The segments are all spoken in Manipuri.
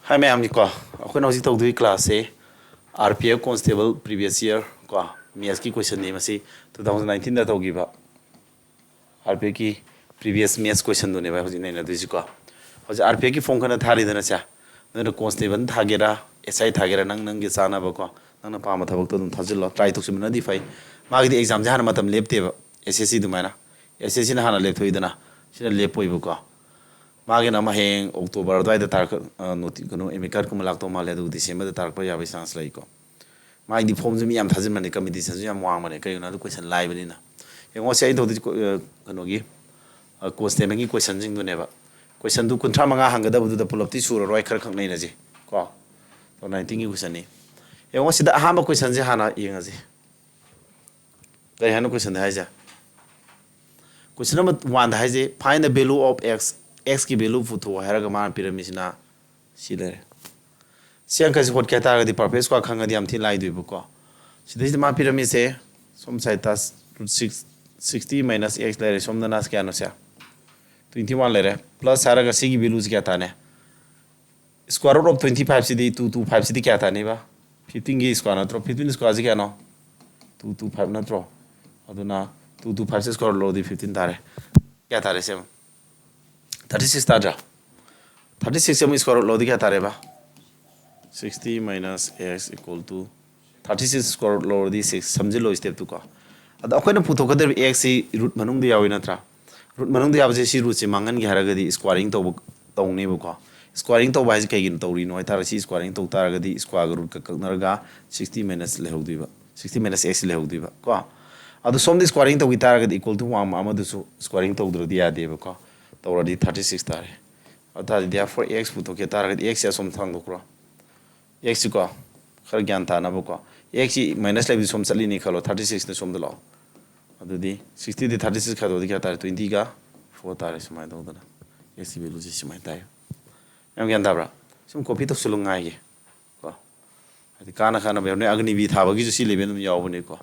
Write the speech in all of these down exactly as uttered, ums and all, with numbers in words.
ꯍꯥꯏ ꯃꯌꯥꯝꯒꯤꯀꯣ, ꯑꯩꯈꯣꯏꯅ ꯍꯧꯖꯤꯛ ꯇꯧꯗꯣꯏ class ꯁꯦ R P F Constable previous year ꯀꯣ, maths ꯀꯤ question ꯅꯤ꯫ ꯃꯁꯤ two thousand nineteen ꯗ ꯇꯧꯈꯤꯕ R P F ꯀꯤ previous maths question ꯗꯨꯅꯦꯕ ꯍꯧꯖꯤꯛ ꯅꯩꯅꯗꯣꯏꯁꯤꯀꯣ꯫ ꯍꯧꯖꯤꯛ R P F ꯀꯤ form ꯈꯔ ꯊꯥꯔꯤꯗꯅ ꯁꯦ, ꯅꯪꯅ constable ꯊꯥꯒꯦꯔꯥ, S I ꯊꯥꯒꯦꯔꯥ, ꯅꯪ ꯅꯪꯒꯤ ꯆꯥꯅꯕꯀꯣ, ꯅꯪꯅ ꯄꯥꯝꯕ ꯊꯕꯛꯇꯣ ꯑꯗꯨꯝ ꯊꯥꯖꯤꯜꯂꯣ, try ꯇꯧꯁꯤꯟꯕꯅꯗꯤ ꯐꯩ꯫ ꯃꯥꯒꯤꯗꯤ exam ꯁꯦ ꯍꯥꯟꯅ ꯃꯇꯝ ꯂꯦꯞꯇꯦꯕ, S S C ꯑꯗꯨꯃꯥꯏꯅ꯫ S S C ꯅ ꯍꯥꯟꯅ ꯂꯦꯞꯊꯣꯛꯏꯗꯅ, ꯁꯤꯅ ꯂꯦꯞꯄꯣꯏꯕꯀꯣ꯫ ꯃꯥꯒꯤꯅ ꯑꯃ ꯍꯌꯦꯡ October ꯑꯗꯨꯋꯥꯏꯗ ꯇꯥꯔꯛ-, ꯑ, noti-, ꯀꯩꯅꯣ, admit card ꯀꯨꯝꯕ ꯂꯥꯛꯇꯧ ꯃꯥꯜꯂꯦ, ꯑꯗꯨꯒ December ꯗ ꯇꯥꯔꯛꯄ ꯌꯥꯕꯒꯤ chance ꯂꯩꯀꯣ꯫ ꯃꯥꯒꯤꯗꯤ form ꯁꯨ ꯃꯤ ꯌꯥꯝ ꯊꯥꯖꯤꯟꯕꯅꯦ, competition ꯁꯨ ꯌꯥꯝ ꯋꯥꯡꯕꯅꯦ, ꯀꯩꯒꯤꯅꯣ ꯍꯥꯏꯕꯗ question ꯂꯥꯏꯕꯅꯤꯅ꯫ ꯌꯦꯡꯉꯣ, ꯁꯤ ꯑꯩ ꯇꯧꯗꯣꯏꯁꯤ ꯀꯣ-, ꯑ, ꯀꯩꯅꯣꯒꯤ, ꯑ, constable ꯒꯤ question ꯁꯤꯡꯗꯨꯅꯦꯕ꯫ Question ꯗꯨ ꯀꯨꯟꯊ꯭ꯔꯥ ꯃꯉꯥ ꯍꯪꯒꯗꯕꯗꯨꯗ ꯄꯨꯂꯞꯇꯤ ꯁꯨꯔꯔꯣꯏ, ꯈꯔ ꯈꯛ ꯅꯩꯅꯁꯤ ꯀꯣ꯫ ꯑꯗꯣ nineteen ꯒꯤ question ꯅꯤ꯫ ꯌꯦꯡꯉꯣ, ꯁꯤꯗ ꯑꯍꯥꯟꯕ question ꯁꯦ ꯍꯥꯟꯅ ꯌꯦꯡꯉꯁꯤ꯫ ꯀꯔꯤ ꯍꯥꯏꯅꯣ question ꯗ ꯍꯥꯏꯁꯦ? Question number one ꯗ ꯍꯥꯏꯁꯦ, "Find the value of x", x ꯀꯤ value ꯄꯨꯊꯣꯛꯑꯣ ꯍꯥꯏꯔꯒ ꯃꯥꯅ ꯄꯤꯔꯝꯃꯤꯁꯤꯅ ꯁꯤ ꯂꯩꯔꯦ꯫ ꯁꯤ ꯑꯪꯀꯁꯤ ꯍꯣꯠꯀꯦ ꯍꯥꯏ ꯇꯥꯔꯒꯗꯤ perfect square ꯈꯪꯉꯗꯤ ꯌꯥꯝ ꯊꯤ ꯂꯥꯏꯗꯣꯏꯕꯀꯣ꯫ ꯁꯤꯗꯩꯁꯤꯗ ꯃꯥ ꯄꯤꯔꯝꯃꯤꯁꯦ, ꯁꯣꯝ side ꯇ root six, sixty minus x ꯂꯩꯔꯦ, ꯁꯣꯝꯗꯅ ꯀꯌꯥꯅꯣ ꯁꯦ? Twenty one ꯂꯩꯔꯦ꯫ Plus ꯍꯥꯏꯔꯒ ꯁꯤꯒꯤ value ꯁꯤ ꯀꯌꯥ ꯇꯥꯅꯤ? Square root of twenty five CD, two two five ꯁꯤꯗꯤ ꯀꯌꯥ ꯇꯥꯅꯤꯕ? Fifteen ꯒꯤ square ꯅꯠꯇ꯭ꯔꯣ? Fifteen square ꯁꯤ ꯀꯌꯥꯅꯣ? Two two five ꯅꯠꯇ꯭ꯔꯣ? ꯑꯗꯨꯅ two two five ꯁꯤ square root ꯂꯧꯔꯗꯤ fifteen ꯇꯥꯔꯦ꯫ ꯀꯌꯥ ꯇꯥꯔꯦ ꯁꯦ? Thirty six ꯇꯥꯗ꯭ꯔꯥ? Thirty six ꯑꯃ square root ꯂꯧꯔꯗꯤ ꯀꯌꯥ ꯇꯥꯔꯦꯕ? Sixty minus x equal to thirty six square root ꯂꯧꯔꯗꯤ six, ꯁꯝꯖꯤꯜꯂꯣ step ꯇꯨ ꯀꯣ꯫ ꯑꯗꯣ ꯑꯩꯈꯣꯏꯅ ꯄꯨꯊꯣꯛꯀꯗꯧꯔꯤꯕ x ꯁꯤ root ꯃꯅꯨꯡꯗ ꯌꯥꯎꯏ ꯅꯠꯇ꯭ꯔꯥ? Root ꯃꯅꯨꯡꯗ ꯌꯥꯎꯕꯁꯦ, ꯁꯤ root ꯁꯦ ꯃꯥꯡꯍꯟꯒꯦ ꯍꯥꯏꯔꯒꯗꯤ squaring ꯇꯧꯕ, ꯇꯧꯅꯦꯕꯀꯣ꯫ Squaring ꯇꯧꯕ ꯍꯥꯏꯁꯦ ꯀꯩꯒꯤꯅꯣ ꯇꯧꯔꯤꯅꯣ ꯍꯥꯏ ꯇꯥꯔꯒꯗꯤ, ꯁꯤ squaring ꯇꯧ ꯇꯥꯔꯒꯗꯤ square ꯒ root ꯀ ꯀꯛꯅꯔꯒ sixty minus ꯂꯩꯍꯧꯗꯣꯏꯕ, sixty minus x ꯂꯩꯍꯧꯗꯣꯏꯕ ꯀꯣ꯫ ꯑꯗꯣ ꯁꯣꯝꯗ squaring ꯇꯧꯈꯤ ꯇꯥꯔꯒꯗꯤ equal to ꯋꯥꯡꯃ ꯑꯃꯗꯨꯁꯨ squaring ꯇꯧꯗ꯭ꯔꯗꯤ ꯌꯥꯗꯦꯕꯀꯣ꯫ ꯇꯧꯔꯗꯤ thirty six ꯇꯥꯔꯦ꯫ ꯑꯗꯨ ꯇꯥꯔꯗꯤ therefore x ꯄꯨꯊꯣꯛꯀꯦ ꯇꯥꯔꯒꯗꯤ x ꯁꯦ ꯑꯁꯣꯝ ꯊꯥꯡꯗꯣꯛꯈ꯭ꯔꯣ꯫ X ꯁꯤ ꯀꯣ, ꯈꯔ ꯒ꯭ꯌꯥꯟ ꯇꯥꯅꯕꯀꯣ, x ꯁꯤ minus ꯂꯩꯕꯗꯤ ꯁꯣꯝ ꯆꯠꯂꯤꯅꯤ ꯈꯜꯂꯣ, thirty six ꯅ ꯁꯣꯝꯗ ꯂꯥꯛꯑꯣ꯫ ꯑꯗꯨꯗꯤ sixty ꯗꯤ thirty six ꯈꯥꯏꯗꯣꯛꯑꯗꯤ ꯀꯌꯥ ꯇꯥꯔꯦ? Twenty ꯒ four ꯇꯥꯔꯦ꯫ ꯁꯨꯃꯥꯏꯅ ꯇꯧꯗꯅ x ꯀꯤ value ꯁꯤ ꯁꯨꯃꯥꯏꯅ ꯇꯥꯏ꯫ ꯌꯥꯝ ꯒ꯭ꯌꯥꯟ ꯇꯥꯕ꯭ꯔꯥ? ꯁꯨꯝ copy ꯇꯧꯁꯜꯂꯨ ꯉꯥꯏꯒꯦ ꯀꯣ꯫ ꯍꯥꯏꯗꯤ ꯀꯥꯟꯅ ꯀꯥꯟꯅꯕ ꯌꯥꯎꯅꯤ꯫ ꯑꯒꯅꯤꯕꯤ ꯊꯥꯕꯒꯤꯁꯨ ꯁꯤ level ꯑꯗꯨꯝ ꯌꯥꯎꯕꯅꯤꯀꯣ꯫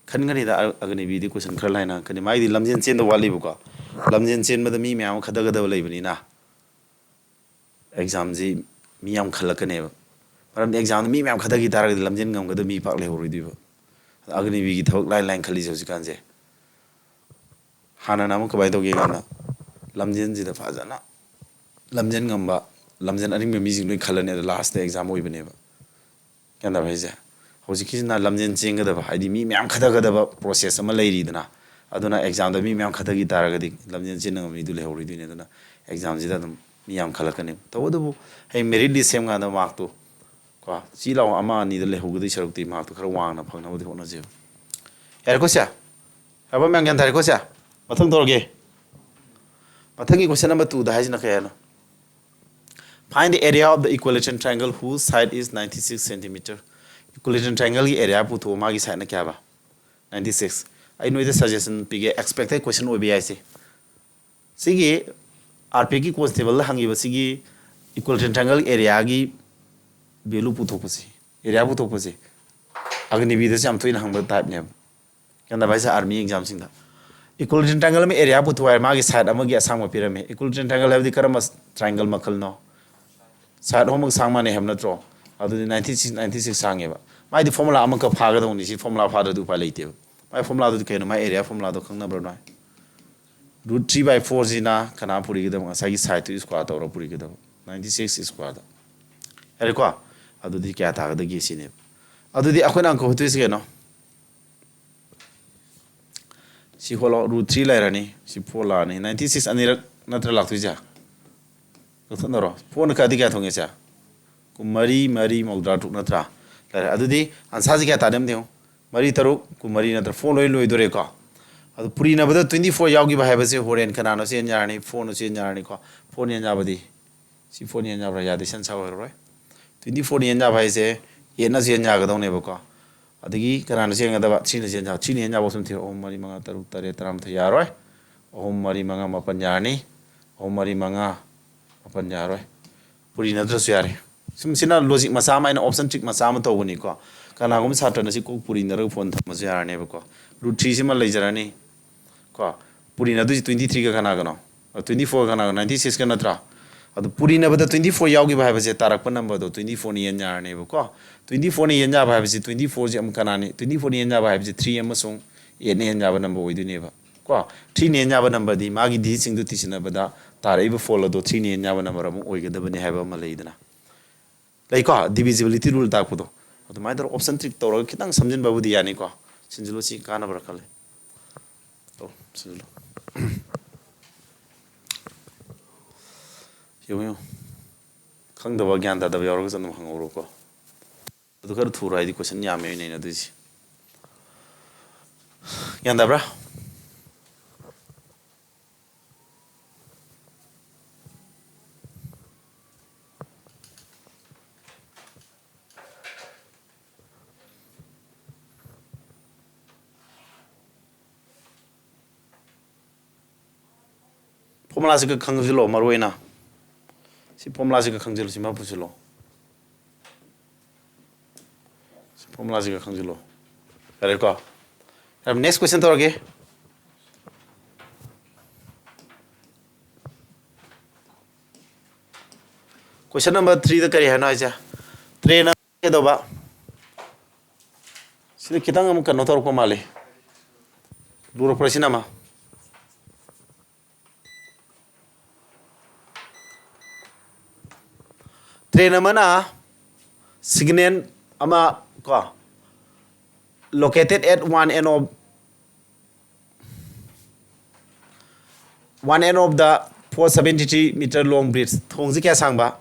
ꯈꯟꯒꯅꯤꯗ, ꯑ-, ꯑꯒꯅꯤꯕꯤꯗꯤ question ꯈꯔ ꯂꯥꯏꯅ ꯍꯪꯉꯛꯀꯅꯤ꯫ ꯃꯥꯏꯗꯤ ꯂꯝꯖꯦꯟ ꯆꯦꯟꯗ ꯋꯥꯠꯂꯤꯕꯀꯣ꯫ ꯂꯝꯖꯦꯟ ꯆꯦꯟꯕꯗ ꯃꯤ ꯃꯌꯥꯝ ꯑꯃ ꯈꯗꯒꯗꯕ ꯂꯩꯕꯅꯤꯅ꯫ ꯑꯦꯛꯖꯥꯝꯁꯤ ꯃꯤ ꯌꯥꯝ ꯈꯜꯂꯛꯀꯅꯦꯕ꯫ ꯃꯔꯝꯗꯤ ꯑꯦꯛꯖꯥꯝꯗ ꯃꯤ ꯃꯌꯥꯝ ꯈꯠꯊꯈꯤ ꯇꯥꯔꯒꯗꯤ ꯂꯝꯖꯦꯟ ꯉꯝꯒꯗꯕ ꯃꯤ ꯄꯥꯛ ꯂꯩꯍꯧꯔꯣꯏꯗꯣꯏꯕ꯫ ꯑꯗ ꯑꯒꯅꯤꯕꯤꯒꯤ ꯊꯕꯛ ꯂꯥꯏꯅ ꯂꯥꯏꯅ ꯈꯜꯂꯤꯁꯦ ꯍꯧꯖꯤꯛꯀꯥꯟꯁꯦ꯫ ꯍꯥꯟꯅꯅ ꯑꯃꯨꯛ ꯀꯃꯥꯏꯅ ꯇꯧꯒꯦ ꯀꯥꯟꯗ, ꯂꯝꯖꯦꯟꯁꯤꯗ ꯐꯖꯅ ꯂꯝꯖꯦꯟ ꯉꯝꯕ, ꯂꯝꯖꯦꯟ ꯑꯔꯤꯡꯕ ꯃꯤꯁꯤꯡ ꯂꯣꯏ ꯈꯜꯂꯅꯤ, ꯑꯗ ꯂꯥꯁꯇ ꯑꯦꯛꯖꯥꯝ ꯑꯣꯏꯕꯅꯦꯕ꯫ ꯒ꯭ꯌꯥꯟ ꯇꯥꯕ ꯍꯥꯏꯁꯦ? ꯍꯧꯖꯤꯛꯀꯤꯁꯤꯅ ꯂꯝꯖꯦꯟ ꯆꯦꯟꯒꯗꯕ, ꯍꯥꯏꯗꯤ ꯃꯤ ꯃꯌꯥꯝ ꯈꯠꯊꯒꯗꯕ ꯄ꯭ꯔꯣꯁꯦꯁ ꯑꯃ ꯂꯩꯔꯤꯗꯅ꯫ ꯑꯗꯨꯅ ꯑꯦꯛꯖꯥꯝꯗ ꯃꯤ ꯃꯌꯥꯝ ꯈꯠꯊꯈꯤ ꯇꯥꯔꯒꯗꯤ ꯂꯝꯖꯦꯟ ꯆꯦꯟꯅꯕ ꯃꯤꯗꯨ ꯂꯩꯍꯧꯔꯣꯏꯗꯣꯏꯅꯦ꯫ ꯑꯗꯨꯅ ꯑꯦꯛꯖꯥꯝꯁꯤꯗ ꯑꯗꯨꯝ ꯃꯤ ꯌꯥꯝ ꯈꯜꯂꯛꯀꯅꯤ꯫ ꯇꯧꯕꯇꯕꯨ ꯍꯌꯦꯡ ꯃꯦꯔꯤꯠ ꯂꯤꯁ ꯁꯦꯝ ꯀꯥꯟꯗ ꯃꯥꯔꯛꯇꯨ ꯀꯣ, ꯆꯤ ꯂꯥꯎ ꯑꯃ ꯑꯅꯤꯗ ꯂꯩꯍꯧꯒꯗꯣꯏ ꯁꯔꯨꯛꯇꯤ ꯃꯥꯔꯛꯇꯨ ꯈꯔ ꯋꯥꯡꯅ ꯐꯪꯅꯕꯗꯤ ꯍꯣꯠꯅꯁꯦꯕ꯫ ꯌꯥꯔꯦꯀꯣ ꯁꯦ? ꯌꯥꯕ ꯃꯌꯥꯝ ꯒ꯭ꯌꯥꯟ ꯇꯥꯔꯦꯀꯣ ꯁꯦ? ꯃꯊꯪ ꯇꯧꯔꯒꯦ꯫ ꯃꯊꯪꯒꯤ question number two ꯗ ꯍꯥꯏꯁꯤꯅ ꯀꯩ ꯍꯥꯏꯅꯣ? Find the area of the equilateral triangle whose side is ninety six centimeter. Equilateral triangle ꯒꯤ area ꯄꯨꯊꯣꯛꯑꯣ, ꯃꯥꯒꯤ side ꯅ ꯀꯌꯥꯕ? Ninety six꯫ ꯑꯩ ꯅꯣꯏꯗ suggestion ꯄꯤꯒꯦ, expected question ꯑꯣꯏꯕ ꯌꯥꯏ ꯁꯤ꯫ ꯁꯤꯒꯤ ꯑꯥꯔ ꯄꯤ ꯑꯦꯐꯀꯤ ꯀꯣꯟꯁꯇꯦꯕꯜꯗ ꯍꯪꯉꯤꯕ ꯁꯤꯒꯤ equilateral triangle area ꯒꯤ value ꯄꯨꯊꯣꯛꯄꯁꯤ, area ꯄꯨꯊꯣꯛꯄꯁꯤ ꯑꯒꯅꯤꯕꯤꯗꯁꯨ ꯌꯥꯝ ꯇꯣꯏꯅ ꯍꯪꯕ type ꯅꯦꯕ꯫ ꯒ꯭ꯌꯥꯟ ꯇꯥꯕ ꯍꯥꯏꯁꯦ? ꯑꯥꯔꯃꯤ ꯑꯦꯛꯖꯥꯝꯁꯤꯡꯗ equilateral triangle ꯑꯃ area ꯄꯨꯊꯣꯛ ꯍꯥꯏꯔꯦ, ꯃꯥꯒꯤ side ꯑꯃꯒꯤ ꯑꯁꯥꯡꯕ ꯄꯤꯔꯝꯃꯦ꯫ Equilateral triangle ꯍꯥꯏꯕꯗꯤ ꯀꯔꯝꯕ triangle ꯃꯈꯜꯅꯣ? Side ꯑꯍꯨꯝꯃꯛ ꯁꯥꯡ ꯃꯥꯟꯅꯩ ꯍꯥꯏꯕ ꯅꯠꯇ꯭ꯔꯣ? ꯑꯗꯨꯗꯤ ninety six, ninety six ꯁꯥꯡꯉꯦꯕ꯫ ꯃꯥꯏꯗꯤ formula ꯑꯃꯈꯛ ꯐꯥꯒꯗꯧꯅꯤ꯫ ꯁꯤ formula ꯐꯥꯗ꯭ꯔꯗꯤ ꯎꯄꯥꯏ ꯂꯩꯇꯦꯕ꯫ ꯃꯥꯏ formula ꯗꯨꯗꯤ ꯀꯩꯅꯣ? ꯃꯥꯏ area formula ꯗꯣ ꯈꯪꯅꯕ꯭ꯔꯣ ꯅꯣꯏ? Root three by four ꯁꯤꯅ ꯀꯅꯥ ꯄꯨꯔꯤꯒꯗꯕ? ꯉꯁꯥꯏꯒꯤ side ꯇꯨ square ꯇꯧꯔ ꯄꯨꯔꯤꯒꯗꯕ꯫ Ninety six square ꯗ꯫ ꯌꯥꯔꯦꯀꯣ? ꯑꯗꯨꯗꯤ ꯀꯌꯥ ꯇꯥꯒꯗꯒꯦ ꯁꯤꯅꯦꯕ꯫ ꯑꯗꯨꯗꯤ ꯑꯩꯈꯣꯏꯅ ꯑꯪꯀ ꯍꯣꯠꯇꯣꯏꯁꯤ ꯀꯩꯅꯣ? ꯁꯤ ꯍꯣꯠꯂꯣ, root three ꯂꯩꯔꯅꯤ, ꯁꯤ four ꯂꯥꯛꯑꯅꯤ꯫ Ninety six ꯑꯅꯤꯔꯛ ꯅꯠꯇ꯭ꯔ ꯂꯥꯛꯇꯣꯏꯁꯦ? ꯀꯛꯊꯠꯅꯔꯣ꯫ Four ꯅ ꯀꯌꯥꯗꯤ ꯀꯌꯥ ꯊꯣꯡꯉꯦ ꯁꯦ? ꯀꯨꯟꯃꯔꯤ, ꯃꯔꯤ, ꯃꯧꯗ꯭ꯔꯥ ꯇꯔꯨꯛ ꯅꯠꯇ꯭ꯔꯥ? ꯂꯩꯔꯦ꯫ ꯑꯗꯨꯗꯤ answer ꯁꯤ ꯀꯌꯥ ꯇꯥꯔꯦ ꯑꯝꯇ ꯌꯦꯡꯉꯨ꯫ ꯃꯔꯤ ꯇꯔꯨꯛ, ꯀꯨꯟꯃꯔꯤ ꯅꯠꯇ꯭ꯔꯥ? Four ꯂꯣꯏ ꯂꯣꯏꯗꯣꯔꯦꯀꯣ꯫ ꯑꯗꯨ ꯄꯨꯔꯤꯅꯕꯗ twenty four ꯌꯥꯎꯈꯤꯕ ꯍꯥꯏꯕꯁꯦ ꯍꯣꯔꯦꯟ ꯀꯅꯥꯅꯣ ꯆꯦꯟ ꯌꯥꯔꯅꯤ? Four ꯅ ꯆꯦꯟ ꯌꯥꯔꯅꯤꯀꯣ꯫ Four ꯅ ꯆꯦꯟ ꯌꯥꯕꯗꯤ ꯁꯤ four ꯅ ꯌꯦꯟ ꯌꯥꯕ꯭ꯔꯥ? ꯌꯥꯗꯦ, ꯁꯦꯟ ꯁꯥ ꯑꯣꯏꯔꯔꯣꯏ꯫ Twenty four ꯅ ꯌꯦꯟ ꯌꯥꯕ ꯍꯥꯏꯁꯦ eight ꯅꯁꯨ ꯌꯦꯟ ꯌꯥꯒꯗꯧꯅꯦꯕꯀꯣ꯫ ꯑꯗꯒꯤ ꯀꯅꯥꯅꯁꯨ ꯌꯦꯟꯒꯗꯕ? Three ꯅ ꯌꯦꯟ ꯌꯥꯕ꯫ Three ꯅ ꯌꯦꯟ ꯌꯥꯕ ꯁꯨꯝ ꯊꯤꯔꯣ꯫ ꯑꯍꯨꯝ, ꯃꯔꯤ, ꯃꯉꯥ, ꯇꯔꯨꯛ, ꯇꯔꯦꯠ, ꯇꯔꯥꯃꯥꯊꯣꯏ ꯌꯥꯔꯣꯏ꯫ ꯑꯍꯨꯝ, ꯃꯔꯤ, ꯃꯉꯥ, ꯃꯥꯄꯟ ꯌꯥꯔꯅꯤ꯫ ꯑꯍꯨꯝ, ꯃꯔꯤ, ꯃꯉꯥ, ꯃꯥꯄꯟ ꯌꯥꯔꯣꯏ꯫ ꯄꯨꯔꯤ ꯅꯠꯇ꯭ꯔꯁꯨ ꯌꯥꯔꯦ꯫ ꯁꯨꯝ ꯁꯤꯅ logic ꯃꯆꯥ ꯑꯃ, ꯑꯩꯅ option trick ꯃꯆꯥ ꯑꯃ ꯇꯧꯕꯅꯤꯀꯣ꯫ ꯀꯅꯥꯒꯨꯝꯕ ꯁꯥꯇ꯭ꯔꯅ ꯁꯤ ꯀꯣꯛ ꯄꯨꯔꯤꯅꯔꯒ phone ꯊꯝꯃꯁꯨ ꯌꯥꯔꯅꯦꯕꯀꯣ꯫ Root three ꯁꯤꯃ ꯂꯩꯖꯔꯅꯤ꯫ ꯀꯣ, ꯄꯨꯔꯤꯅ ꯑꯗꯨꯏꯁꯤ twenty three ꯒ ꯀꯅꯥꯒꯅꯣ? Twenty four ꯒ ꯀꯅꯥꯒ? Ninety six ꯀ ꯅꯠꯇ꯭ꯔꯥ? ꯑꯗꯣ ꯄꯨꯔꯤꯅꯕꯗ twenty four ꯌꯥꯎꯈꯤꯕ ꯍꯥꯏꯕꯁꯦ ꯇꯥꯔꯛꯄ numberꯗꯣ twenty fourꯅ ꯌꯦꯟ ꯌꯥꯔꯅꯦꯕꯀꯣ꯫ Twenty fourꯅ ꯌꯦꯟ ꯌꯥꯕ ꯍꯥꯏꯕꯁꯤ twenty fourꯁꯦ ꯑꯃꯨꯛ ꯀꯅꯥꯅꯤ? Twenty fourꯅ ꯌꯦꯟ ꯌꯥꯕ ꯍꯥꯏꯕꯁꯤ three ꯑꯃꯁꯨꯡ eightꯅ ꯌꯦꯟ ꯌꯥꯕ number ꯑꯣꯏꯗꯣꯏꯅꯦꯕ ꯀꯣ꯫ Threeꯅ ꯌꯦꯟ ꯌꯥꯕ numberꯗꯤ ꯃꯥꯒꯤ digitꯁꯤꯡꯗꯨ ꯊꯤꯖꯤꯟꯅꯕꯗ ꯇꯥꯔꯛꯏꯕ fold ꯑꯗꯣ threeꯅ ꯌꯦꯟ ꯌꯥꯕ number ꯑꯃ ꯑꯣꯏꯒꯗꯕꯅꯤ ꯍꯥꯏꯕ ꯑꯃ ꯂꯩꯗꯅ꯫ ꯂꯩꯀꯣ, divisibility rule ꯇꯥꯛꯄꯗꯣ꯫ ꯑꯗꯨꯃꯥꯏꯅ ꯇꯧꯔꯒ option trick ꯇꯧꯔꯒ ꯈꯤꯇꯪ ꯁꯝꯖꯤꯟꯕꯕꯨꯗꯤ ꯌꯥꯅꯤꯀꯣ꯫ ꯁꯤꯟꯖꯤꯜꯂꯨ, ꯁꯤ ꯀꯥꯟꯅꯕ꯭ꯔꯥ ꯈꯜꯂꯦ꯫ ꯇꯧ, ꯁꯤꯟꯖꯤꯜꯂꯨ꯫ ꯌꯦꯡꯉꯨ, ꯌꯦꯡꯉꯨ꯫ ꯈꯪꯗꯕ, ꯒ꯭ꯌꯥꯟ ꯇꯥꯗꯕ ꯌꯥꯎꯔꯒꯁꯨ ꯑꯗꯨꯝ ꯍꯪꯍꯧꯔꯣꯀꯣ꯫ ꯑꯗꯨ ꯈꯔ ꯊꯨꯔ ꯍꯥꯏꯗꯤ question ꯌꯥꯝꯃꯦ ꯑꯩꯅ ꯅꯩꯅꯗꯣꯏꯁꯦ꯫ ꯒ꯭ꯌꯥꯟ ꯇꯥꯕ꯭ꯔꯥ? Formulaꯁꯤꯒ ꯈꯪꯖꯤꯜꯂꯣ, ꯃꯔꯨ ꯑꯣꯏꯅ꯫ ꯁꯤ formulaꯁꯤꯒ ꯈꯪꯖꯤꯜꯂꯨ, ꯁꯤꯃ ꯄꯨꯁꯤꯜꯂꯣ꯫ ꯁꯤ formulaꯁꯤꯒ ꯈꯪꯖꯤꯜꯂꯣ꯫ ꯌꯥꯔꯦꯀꯣ? ꯌꯥꯔꯦ, next question ꯇꯧꯔꯒꯦ꯫ Question number threeꯗ ꯀꯔꯤ ꯍꯥꯏꯅꯣ ꯍꯥꯏꯁꯦ? Train ꯑꯃ ꯀꯩꯗꯧꯕ? ꯁꯤꯗ ꯈꯤꯇꯪ ꯑꯃꯨꯛ ꯀꯩꯅꯣ ꯇꯧꯔꯛꯄ ꯃꯥꯜꯂꯤ꯫ ꯂꯨꯔꯛꯄ꯭ꯔꯥ ꯁꯤꯅ ꯑꯃ? Train ꯑꯃꯅ signal ꯑꯃ ꯀꯣ, located at one end of one end of the four seventy three meter long bridge, ꯊꯣꯡꯁꯤ ꯀꯌꯥ ꯁꯥꯡꯕ?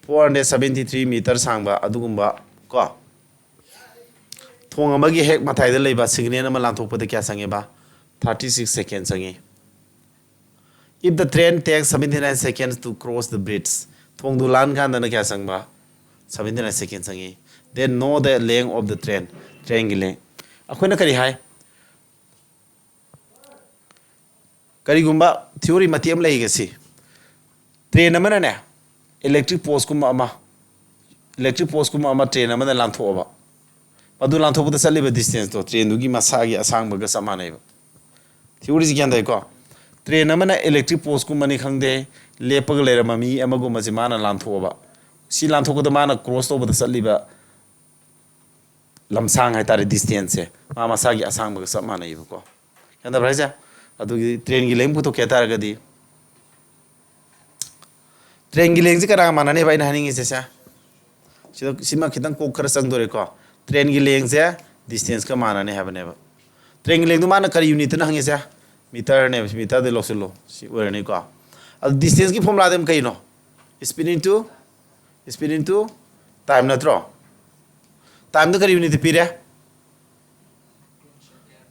Four hundred seventy three meter ꯁꯥꯡꯕ ꯑꯗꯨꯒꯨꯝꯕ ꯀꯣ, ꯊꯣꯡ ꯑꯃꯒꯤ ꯍꯦꯛ ꯃꯇꯥꯏꯗ ꯂꯩꯕ signal ꯑꯃ ꯂꯥꯟꯊꯣꯛꯄꯗ ꯀꯌꯥ ꯆꯪꯉꯦꯕ? Thirty six second ꯆꯪꯉꯤ꯫ If the train takes seventy nine seconds to cross the bridge, ꯊꯣꯡꯗꯨ ꯂꯥꯟ ꯀꯥꯟꯗꯅ ꯀꯌꯥ ꯆꯪꯕ? Seventy nine second ꯆꯪꯉꯤ꯫ Then know the length of the train, trainꯒꯤ length꯫ ꯑꯩꯈꯣꯏꯅ ꯀꯔꯤ ꯍꯥꯏ? ꯀꯔꯤꯒꯨꯝꯕ theory ꯃꯇꯦꯛ ꯑꯃ ꯂꯩꯒꯁꯤ, train ꯑꯃꯅꯅꯦ, electric post ꯀꯨꯝꯕ ꯑꯃ, electric post ꯀꯨꯝꯕ ꯑꯃ train ꯑꯃꯅ ꯂꯥꯟꯊꯣꯛꯑꯕ, ꯃꯗꯨ ꯂꯥꯟꯊꯣꯛꯄꯗ ꯆꯠꯂꯤꯕ distanceꯇꯣ trainꯗꯨꯒꯤ ꯃꯁꯥꯒꯤ ꯑꯁꯥꯡꯕꯒ ꯆꯞ ꯃꯥꯟꯅꯩꯕ꯫ Theoryꯁꯤ ꯒ꯭ꯌꯥꯟ ꯇꯥꯏꯀꯣ? ꯇ꯭ꯔꯦꯟ ꯑꯃꯅ ꯏꯂꯦꯛꯇ꯭ꯔꯤꯛ ꯄꯣꯁꯀꯨꯝꯕꯅꯤ ꯈꯪꯗꯦ, ꯂꯦꯞꯄꯒ ꯂꯩꯔꯝꯕ ꯃꯤ ꯑꯃꯒꯨꯝꯕꯁꯦ ꯃꯥꯅ ꯂꯥꯟꯊꯣꯛꯑꯕ, ꯁꯤ ꯂꯥꯟꯊꯣꯛꯄꯗ ꯃꯥꯅ ꯀ꯭ꯔꯣꯁ ꯇꯧꯕꯗ ꯆꯠꯂꯤꯕ ꯂꯝꯁꯥꯡ ꯍꯥꯏꯇꯥꯔꯦ, ꯗꯤꯁꯇꯦꯟꯁꯁꯦ, ꯃꯥ ꯃꯁꯥꯒꯤ ꯑꯁꯥꯡꯕꯒ ꯆꯞ ꯃꯥꯟꯅꯩꯕꯀꯣ꯫ ꯒ꯭ꯌꯥꯟ ꯇꯥꯕ꯭ꯔꯥ ꯍꯥꯏꯁꯦ? ꯑꯗꯨꯒꯤ ꯇ꯭ꯔꯦꯟꯒꯤ ꯂꯦꯡ ꯄꯨꯊꯣꯛꯀꯦ ꯍꯥꯏ ꯇꯥꯔꯒꯗꯤ, ꯇ꯭ꯔꯦꯟꯒꯤ ꯂꯦꯡꯁꯦ ꯀꯅꯥꯒ ꯃꯥꯟꯅꯅꯦꯕ ꯑꯩꯅ ꯍꯥꯏꯅꯤꯡꯉꯤꯁꯦ ꯁꯦ? ꯁꯤꯗ, ꯁꯤꯃ ꯈꯤꯇꯪ ꯀꯣꯛ ꯈꯔ ꯆꯪꯗꯣꯔꯦꯀꯣ꯫ ꯇ꯭ꯔꯦꯟꯒꯤ ꯂꯦꯡꯁꯦ ꯗꯤꯁꯇꯦꯟꯁꯀ ꯃꯥꯟꯅꯅꯤ ꯍꯥꯏꯕꯅꯦꯕ꯫ ꯇ꯭ꯔꯦꯟꯒꯤ ꯂꯦꯡꯗꯣ ꯃꯥꯅ ꯀꯔꯤ ꯌꯨꯅꯤꯠꯇꯅ ꯍꯪꯉꯤꯁꯦ? ꯃꯤꯇꯔꯅꯦꯕ꯫ ꯁꯤ ꯃꯤꯇꯔꯗ ꯂꯧꯁꯤꯜꯂꯣ꯫ ꯁꯤ ꯑꯣꯏꯔꯅꯤꯀꯣ꯫ ꯑꯗꯨ ꯗꯤꯁꯇꯦꯟꯁꯀꯤ ꯐꯣꯔꯃꯨꯂꯥꯗꯤ ꯑꯃꯨꯛ ꯀꯩꯅꯣ? Speed into, speed into time ꯅꯠꯇ꯭ꯔꯣ? ꯇꯥꯏꯝꯗ ꯀꯔꯤ ꯌꯨꯅꯤꯠꯇ ꯄꯤꯔꯦ?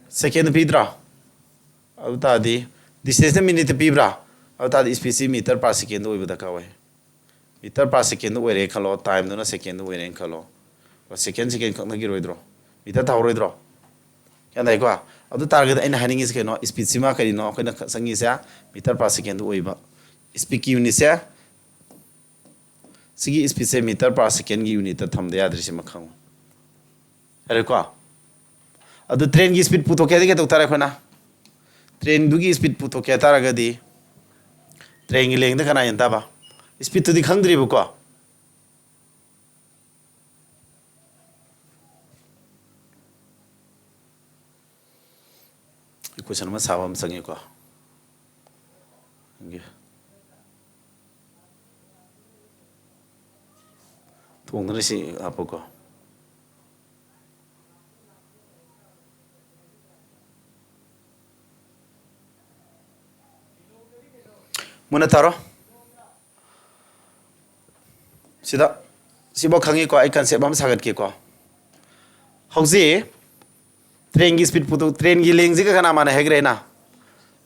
ꯁꯦꯀꯦꯟꯗ ꯄꯤꯗ꯭ꯔꯣ? ꯑꯗꯨ ꯇꯥꯔꯗꯤ ꯗꯤꯁꯇꯦꯟꯁꯅ ꯃꯤꯅꯤꯠꯇ ꯄꯤꯕ꯭ꯔꯥ? ꯑꯗꯨ ꯇꯥꯔꯗꯤ ꯁ꯭ꯄꯤꯠꯁꯤ ꯃꯤꯇꯔ ꯄꯥꯔ ꯁꯦꯀꯦꯟꯗ ꯑꯣꯏꯕ ꯗꯔꯀꯥꯔ ꯑꯣꯏ꯫ ꯃꯤꯇꯔ ꯄꯥꯔ ꯁꯦꯀꯦꯟꯗ ꯑꯣꯏꯔꯦ ꯈꯜꯂꯣ, ꯇꯥꯏꯝꯗꯨꯅ ꯁꯦꯀꯦꯟꯗ ꯑꯣꯏꯔꯦꯅ ꯈꯜꯂꯣ꯫ ꯁꯦꯀꯦꯟ, ꯁꯦꯀꯦꯟ ꯈꯛꯅꯈꯤꯔꯣꯏꯗ꯭ꯔꯣ? ꯃꯤꯇꯔ ꯊꯥꯍꯧꯔꯣꯏꯗ꯭ꯔꯣ? ꯒ꯭ꯌꯥꯟ ꯇꯥꯏꯀꯣ? ꯑꯗꯨ ꯇꯥꯔꯒꯗꯤ ꯑꯩꯅ ꯍꯥꯏꯅꯤꯡꯉꯤꯁꯤ ꯀꯩꯅꯣ? ꯁ꯭ꯄꯤꯠꯁꯤꯃ ꯀꯔꯤꯅꯣ ꯑꯩꯈꯣꯏꯅ ꯆꯪꯉꯤꯁꯦ? ꯃꯤꯇꯔ ꯄꯥꯔ ꯁꯦꯀꯦꯟꯗ ꯑꯣꯏꯕ꯫ ꯁ꯭ꯄꯤꯠꯀꯤ ꯌꯨꯅꯤꯠꯁꯦ, ꯁꯤꯒꯤ ꯁ꯭ꯄꯤꯠꯁꯦ ꯃꯤꯇꯔ ꯄꯥꯔ ꯁꯦꯀꯦꯟꯒꯤ ꯌꯨꯅꯤꯠꯇ ꯊꯝꯗ ꯌꯥꯗ꯭ꯔꯤ, ꯁꯤꯃ ꯈꯪꯉꯨ꯫ ꯌꯥꯔꯦꯀꯣ? ꯑꯗꯨ ꯇ꯭ꯔꯦꯟꯒꯤ ꯁ꯭ꯄꯤꯠ ꯄꯨꯊꯣꯛꯀꯦ ꯍꯥꯏꯗꯤ ꯀꯩꯗꯧ ꯇꯥꯔꯦ ꯑꯩꯈꯣꯏꯅ? ꯇ꯭ꯔꯦꯟꯗꯨꯒꯤ ꯁ꯭ꯄꯤꯠ ꯄꯨꯊꯣꯛꯀꯦ ꯍꯥꯏ ꯇꯥꯔꯒꯗꯤ ꯇ꯭ꯔꯦꯟꯒꯤ ꯂꯦꯡꯗ ꯀꯅꯥ ꯍꯦꯟ ꯇꯥꯕ? ꯁ꯭ꯄꯤꯠꯇꯨꯗꯤ ꯈꯪꯗ꯭ꯔꯤꯕꯀꯣ꯫ ꯏꯀ꯭ꯋꯦꯁꯟ ꯑꯃ ꯁꯥꯕ ꯑꯃ ꯆꯪꯉꯤꯀꯣ꯫ ꯊꯣꯡꯗꯅ ꯁꯤ ꯍꯥꯞꯄꯨꯀꯣ꯫ ꯃꯨꯟꯅ ꯇꯥꯔꯣ꯫ ꯁꯤꯗ, ꯁꯤꯐꯥꯎ ꯈꯪꯉꯤꯀꯣ? ꯑꯩ ꯀꯟꯁꯦꯞ ꯑꯃ ꯁꯥꯒꯠꯀꯦꯀꯣ꯫ ꯍꯧꯖꯤꯛ ꯇ꯭ꯔꯦꯟꯒꯤ ꯁ꯭ꯄꯤꯠ ꯄꯨꯊꯣꯛ, ꯇ꯭ꯔꯦꯟꯒꯤ ꯂꯦꯡꯁꯤꯒ ꯀꯅꯥ ꯃꯥꯟꯅꯩ ꯍꯥꯏꯈ꯭ꯔꯦ ꯑꯩꯅ?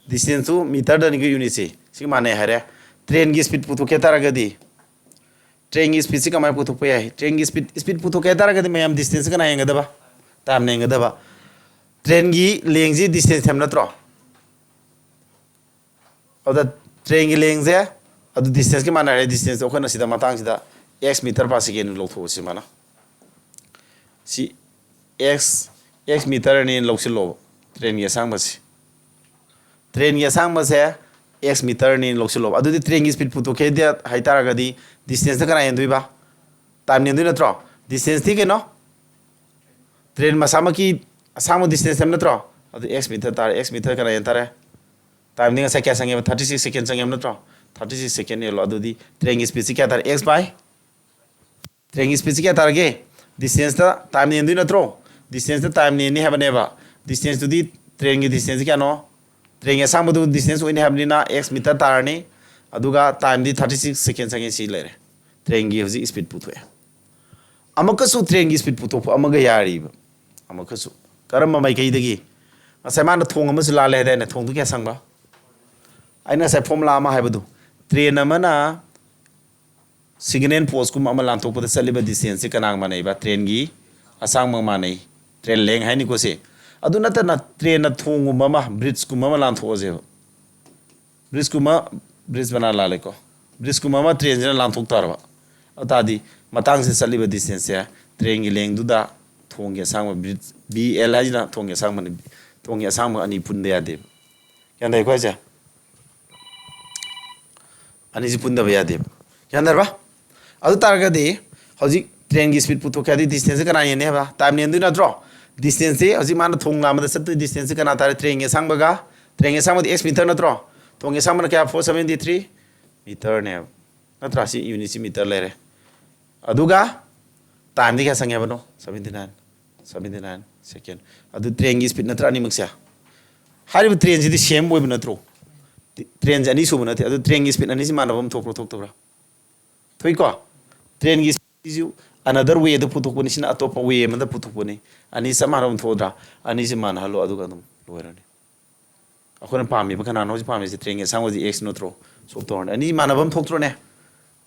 ꯗꯤꯁꯇꯦꯟꯁꯇꯨ ꯃꯤꯇꯔꯗꯅꯤꯀꯣ ꯌꯨꯅꯤꯠꯁꯤ, ꯁꯤꯒ ꯃꯥꯟꯅꯩ ꯍꯥꯏꯔꯦ꯫ ꯇ꯭ꯔꯦꯟꯒꯤ ꯁ꯭ꯄꯤꯠ ꯄꯨꯊꯣꯛꯀꯦ ꯇꯥꯔꯒꯗꯤ, ꯇ꯭ꯔꯦꯟꯒꯤ ꯁ꯭ꯄꯤꯠꯁꯤ ꯀꯃꯥꯏꯅ ꯄꯨꯊꯣꯛꯄ ꯌꯥꯏ? ꯇ꯭ꯔꯦꯟꯒꯤ ꯁ꯭ꯄꯤꯠ, ꯁ꯭ꯄꯤꯠ ꯄꯨꯊꯣꯛꯀꯦ ꯍꯥꯏ ꯇꯥꯔꯒꯗꯤ ꯃꯌꯥꯝ ꯗꯤꯁꯇꯦꯟꯁꯁꯤ ꯀꯅꯥ ꯌꯦꯡꯒꯗꯕ? ꯇꯥꯏꯝꯅ ꯌꯦꯡꯒꯗꯕ꯫ ꯇ꯭ꯔꯦꯟꯒꯤ ꯂꯦꯡꯁꯤ ꯗꯤꯁꯇꯦꯟꯁ ꯊꯝ ꯅꯠꯇ꯭ꯔꯣ? ꯑꯗꯨꯗ ꯇ꯭ꯔꯦꯟꯒꯤ ꯂꯦꯡꯁꯦ, ꯑꯗꯨ ꯗꯤꯁꯇꯦꯟꯁꯀꯤ ꯃꯥꯟꯅꯔꯦ꯫ ꯗꯤꯁꯇꯦꯟꯁꯇꯣ ꯑꯩꯈꯣꯏꯅ ꯁꯤꯗ ꯃꯇꯥꯡꯁꯤꯗ ꯑꯦꯛꯁ ꯃꯤꯇꯔ ꯄꯥꯔ ꯁꯦꯀꯦꯟ ꯂꯧꯊꯣꯛꯑꯁꯤ ꯃꯥꯅ꯫ ꯁꯤ ꯑꯦꯛꯁ, ꯑꯦꯛꯁ ꯃꯤꯇꯔꯅꯦꯅ ꯂꯧꯁꯤꯜꯂꯣꯕ, ꯇ꯭ꯔꯦꯟꯒꯤ ꯑꯁꯥꯡꯕꯁꯤ꯫ ꯇ꯭ꯔꯦꯟꯒꯤ ꯑꯁꯥꯡꯕꯁꯦ ꯑꯦꯛꯁ ꯃꯤꯇꯔꯅꯤ ꯂꯧꯁꯤꯜꯂꯣꯕ꯫ ꯑꯗꯨꯗꯤ ꯇ꯭ꯔꯦꯟꯒꯤ ꯏꯁꯄꯤꯠ ꯄꯨꯊꯣꯛꯀꯦ ꯍꯥꯏ ꯇꯥꯔꯒꯗꯤ ꯗꯤꯁꯇꯦꯟꯁꯇ ꯀꯅꯥ ꯍꯦꯟꯗꯣꯏꯕ? ꯇꯥꯏꯝ ꯍꯦꯟꯗꯣꯏ ꯅꯠꯇ꯭ꯔꯣ? ꯗꯤꯁꯇꯦꯟꯁꯇꯤ ꯀꯩꯅꯣ? ꯇ꯭ꯔꯦꯟ ꯃꯁꯥꯃꯛꯀꯤ ꯑꯁꯥꯡꯕ ꯗꯤꯁꯇꯦꯟꯁ ꯍꯥꯏꯕ ꯅꯠꯇ꯭ꯔꯣ? ꯑꯗꯨ ꯑꯦꯛꯁ ꯃꯤꯇꯔ ꯇꯥꯔꯦ꯫ ꯑꯦꯛꯁ ꯃꯤꯇꯔ ꯀꯅꯥ ꯍꯦꯟ ꯇꯥꯔꯦ? ꯇꯥꯏꯝꯗꯤ ꯉꯁꯥꯏ ꯀꯌꯥ ꯆꯪꯉꯦꯕ? ꯊꯥꯔꯇꯤ ꯁꯤꯛꯁ ꯁꯦꯀꯦꯟ ꯆꯪꯉꯦꯕ ꯅꯠꯇ꯭ꯔꯣ? ꯊꯥꯔꯇꯤ ꯁꯤꯛꯁ ꯁꯦꯀꯦꯟ ꯌꯦꯜꯂꯣ꯫ ꯑꯗꯨꯗꯤ ꯇ꯭ꯔꯦꯟꯒꯤ ꯏꯁꯄꯤꯠꯁꯤ ꯀꯌꯥ ꯇꯥꯔꯦ? ꯑꯦꯛꯁ ꯕꯥꯏ ꯇ꯭ꯔꯦꯟꯒꯤ ꯏꯁꯄꯤꯠꯁꯤ ꯀꯌꯥ ꯇꯥꯔꯒꯦ? ꯗꯤꯁꯇꯦꯟꯁꯇ ꯇꯥꯏꯝ ꯅꯦꯟꯗꯣꯏ ꯅꯠꯇ꯭ꯔꯣ? ꯗꯤꯁꯇꯦꯟꯁꯇ ꯇꯥꯏꯝ ꯅꯦꯟꯅꯤ ꯍꯥꯏꯕꯅꯦꯕ꯫ ꯗꯤꯁꯇꯦꯟꯁꯇꯨꯗꯤ ꯇ꯭ꯔꯦꯟꯒꯤ ꯗꯤꯁꯇꯦꯟꯁꯁꯤ ꯀꯌꯥꯅꯣ? ꯇ꯭ꯔꯦꯟꯒꯤ ꯑꯁꯥꯡꯕꯗꯨ ꯗꯤꯁꯇꯦꯟꯁ ꯑꯣꯏꯅꯤ ꯍꯥꯏꯕꯅꯤꯅ ꯑꯦꯛꯁ ꯃꯤꯇꯔ ꯇꯥꯔꯅꯤ꯫ ꯑꯗꯨꯒ ꯇꯥꯏꯝꯗꯤ ꯊꯥꯔꯇꯤ ꯁꯤꯛꯁ ꯁꯦꯀꯦꯟ ꯆꯪꯉꯤ꯫ ꯁꯤ ꯂꯩꯔꯦ꯫ ꯇ꯭ꯔꯦꯟꯒꯤ ꯍꯧꯖꯤꯛ ꯏꯁꯄꯤꯠ ꯄꯨꯊꯣꯛꯑꯦ꯫ ꯑꯃꯨꯛꯀꯁꯨ ꯇ꯭ꯔꯦꯟꯒꯤ ꯏꯁꯄꯤꯠ ꯄꯨꯊꯣꯛꯄ ꯑꯃꯒ ꯌꯥꯔꯤꯕ꯫ ꯑꯃꯨꯛꯀꯁꯨ ꯀꯔꯝꯕ ꯃꯥꯏꯀꯩꯗꯒꯤ? ꯉꯁꯥꯏ ꯃꯥꯅ ꯊꯣꯡ ꯑꯃꯁꯨ ꯂꯥꯜꯂꯦ ꯍꯥꯏꯗꯥꯏꯅꯦ? ꯊꯣꯡꯗꯨ ꯀꯌꯥ ꯁꯥꯡꯕ? ꯑꯩꯅ ꯉꯁꯥꯏ ꯐꯣꯔꯃꯨꯂꯥ ꯑꯃ ꯍꯥꯏꯕꯗꯨ, ꯇ꯭ꯔꯦꯟ ꯑꯃꯅ ꯁꯤꯒꯅꯦꯜ ꯄꯣꯁꯀꯨꯝꯕ ꯑꯃ ꯂꯥꯟꯊꯣꯛꯄꯗ ꯆꯠꯂꯤꯕ ꯗꯤꯁꯇꯦꯟꯁꯁꯦ ꯀꯅꯥꯒ ꯃꯥꯟꯅꯩꯕ? ꯇ꯭ꯔꯦꯟꯒꯤ ꯑꯁꯥꯡꯕꯒ ꯃꯥꯟꯅꯩ꯫ ꯇ꯭ꯔꯦꯟ ꯂꯦꯡ ꯍꯥꯏꯅꯤꯀꯣ ꯁꯤ꯫ ꯑꯗꯨ ꯅꯠꯇꯅ ꯇ꯭ꯔꯦꯟꯅ ꯊꯣꯡꯒꯨꯝꯕ ꯑꯃ, ꯕ꯭ꯔꯤꯖꯀꯨꯝꯕ ꯑꯃ ꯂꯥꯟꯊꯣꯛꯑꯁꯦꯕ꯫ ꯕ꯭ꯔꯤꯖꯀꯨꯝꯕ, ꯕ꯭ꯔꯤꯖ ꯃꯅꯥ ꯂꯥꯜꯂꯦꯀꯣ꯫ ꯕ꯭ꯔꯤꯖꯀꯨꯝꯕ ꯑꯃ ꯇ꯭ꯔꯦꯟꯁꯤꯅ ꯂꯥꯟꯊꯣꯛ ꯇꯥꯔꯕ꯫ ꯑꯗꯨ ꯇꯥꯔꯗꯤ ꯃꯇꯥꯡꯁꯤꯗ ꯆꯠꯂꯤꯕ ꯗꯤꯁꯇꯦꯟꯁꯁꯦ ꯇ꯭ꯔꯦꯟꯒꯤ ꯂꯦꯡꯗꯨꯗ ꯊꯣꯡꯒꯤ ꯑꯁꯥꯡꯕ, ꯕ꯭ꯔꯤꯖ, ꯕꯤ ꯑꯦꯜ ꯍꯥꯏꯁꯤꯅ ꯊꯣꯡꯒꯤ ꯑꯁꯥꯡꯕꯅꯤ꯫ ꯊꯣꯡꯒꯤ ꯑꯁꯥꯡꯕ ꯑꯅꯤ ꯄꯨꯟꯕ ꯌꯥꯗꯦꯕ꯫ ꯒ꯭ꯌꯥꯟ ꯇꯥꯏꯀꯣ ꯍꯥꯏꯁꯦ? ꯑꯅꯤꯁꯤ ꯄꯨꯟꯗꯕ ꯌꯥꯗꯦꯕ꯫ ꯒ꯭ꯌꯥꯟ ꯇꯥꯔꯕ? ꯑꯗꯨ ꯇꯥꯔꯒꯗꯤ ꯍꯧꯖꯤꯛ ꯇ꯭ꯔꯦꯟꯒꯤ ꯏꯁꯄꯤꯠ ꯄꯨꯊꯣꯛꯀꯦ ꯍꯥꯏꯗꯤ ꯗꯤꯁꯇꯦꯟꯁꯁꯦ ꯀꯅꯥ ꯍꯦꯟꯅꯤ ꯍꯥꯏꯕ? ꯇꯥꯏꯝ ꯍꯦꯟꯗꯣꯏ ꯅꯠꯇ꯭ꯔꯣ? ꯗꯤꯁꯇꯦꯟꯁꯁꯦ ꯍꯧꯖꯤꯛ ꯃꯥꯅ ꯊꯣꯡ ꯂꯥꯟꯕꯗ ꯆꯠꯇꯣꯏ ꯗꯤꯁꯇꯦꯟꯁꯁꯦ ꯀꯅꯥ ꯇꯥꯔꯦ? ꯇ꯭ꯔꯦꯟꯒꯤ ꯑꯁꯥꯡꯕꯒ꯫ ꯇ꯭ꯔꯦꯟꯒꯤ ꯑꯁꯥꯡꯕꯗꯤ ꯑꯦꯛꯁ ꯃꯤꯇꯔ ꯅꯠꯇ꯭ꯔꯣ? ꯊꯣꯡꯒꯤ ꯑꯁꯥꯡꯕꯅ ꯀꯌꯥ? ꯐꯣꯔ ꯁꯕꯦꯟꯇꯤ ꯊ꯭ꯔꯤ ꯃꯤꯇꯔꯅꯦꯕ꯫ ꯅꯠꯇ꯭ꯔꯥ? ꯁꯤ ꯌꯨꯅꯤꯠꯁꯤ ꯃꯤꯇꯔ ꯂꯩꯔꯦ꯫ ꯑꯗꯨꯒ ꯇꯥꯏꯝꯗꯤ ꯀꯌꯥ ꯆꯪꯉꯦ ꯍꯥꯏꯕꯅꯣ? Seventy nine. ꯁꯕꯦꯟꯇꯤ ꯅꯥꯏꯟ ꯁꯦꯀꯦꯟ꯫ ꯑꯗꯨ ꯇ꯭ꯔꯦꯟꯒꯤ ꯏꯁꯄꯤꯠ ꯅꯠꯇ꯭ꯔꯥ ꯑꯅꯤꯃꯛꯁꯦ? ꯍꯥꯏꯔꯤꯕ ꯇ꯭ꯔꯦꯟꯁꯤꯗꯤ ꯁꯦꯝ ꯑꯣꯏꯕ ꯅꯠꯇ꯭ꯔꯣ? ꯇ꯭ꯔꯦꯟꯁꯦ ꯑꯅꯤ ꯁꯨꯕ ꯅꯠꯇꯦ꯫ ꯑꯗꯨ ꯇ꯭ꯔꯦꯟꯒꯤ ꯏꯁꯄꯤꯠ ꯑꯅꯤꯁꯤ ꯃꯥꯟꯅꯕ ꯑꯃ ꯊꯣꯛꯄ꯭ꯔꯣ, ꯊꯣꯛꯇꯕ꯭ꯔꯥ? ꯊꯣꯛꯏꯀꯣ? ꯇ꯭ꯔꯦꯟꯒꯤ ꯏꯁꯄꯤꯠꯁꯤꯁꯨ another way ꯗ ꯄꯨꯊꯣꯛꯄꯅꯤ, ꯁꯤꯅ ꯑꯇꯣꯞꯄ ꯋꯦ ꯑꯃꯗ ꯄꯨꯊꯣꯛꯄꯅꯤ꯫ ꯑꯅꯤ ꯆꯞ ꯃꯥꯟꯅꯕ ꯑꯃ ꯊꯣꯛꯑꯗ꯭ꯔꯥ? ꯑꯅꯤꯁꯤ ꯃꯥꯟꯅꯍꯜꯂꯣ, ꯑꯗꯨꯒ ꯑꯗꯨꯝ ꯂꯣꯏꯔꯅꯤ꯫ ꯑꯩꯈꯣꯏꯅ ꯄꯥꯝꯃꯤꯕ ꯀꯅꯥꯅꯣ? ꯍꯧꯖꯤꯛ ꯄꯥꯝꯃꯤꯁꯦ ꯇ꯭ꯔꯦꯟꯒꯤ ꯑꯁꯥꯡꯕꯁꯤ ꯑꯦꯛꯁ ꯅꯠꯇ꯭ꯔꯣ? ꯁꯣꯞ ꯇꯧꯔꯅꯤ꯫ ꯑꯅꯤ ꯃꯥꯟꯅꯕ ꯑꯃ ꯊꯣꯛꯇ꯭ꯔꯣꯅꯦ?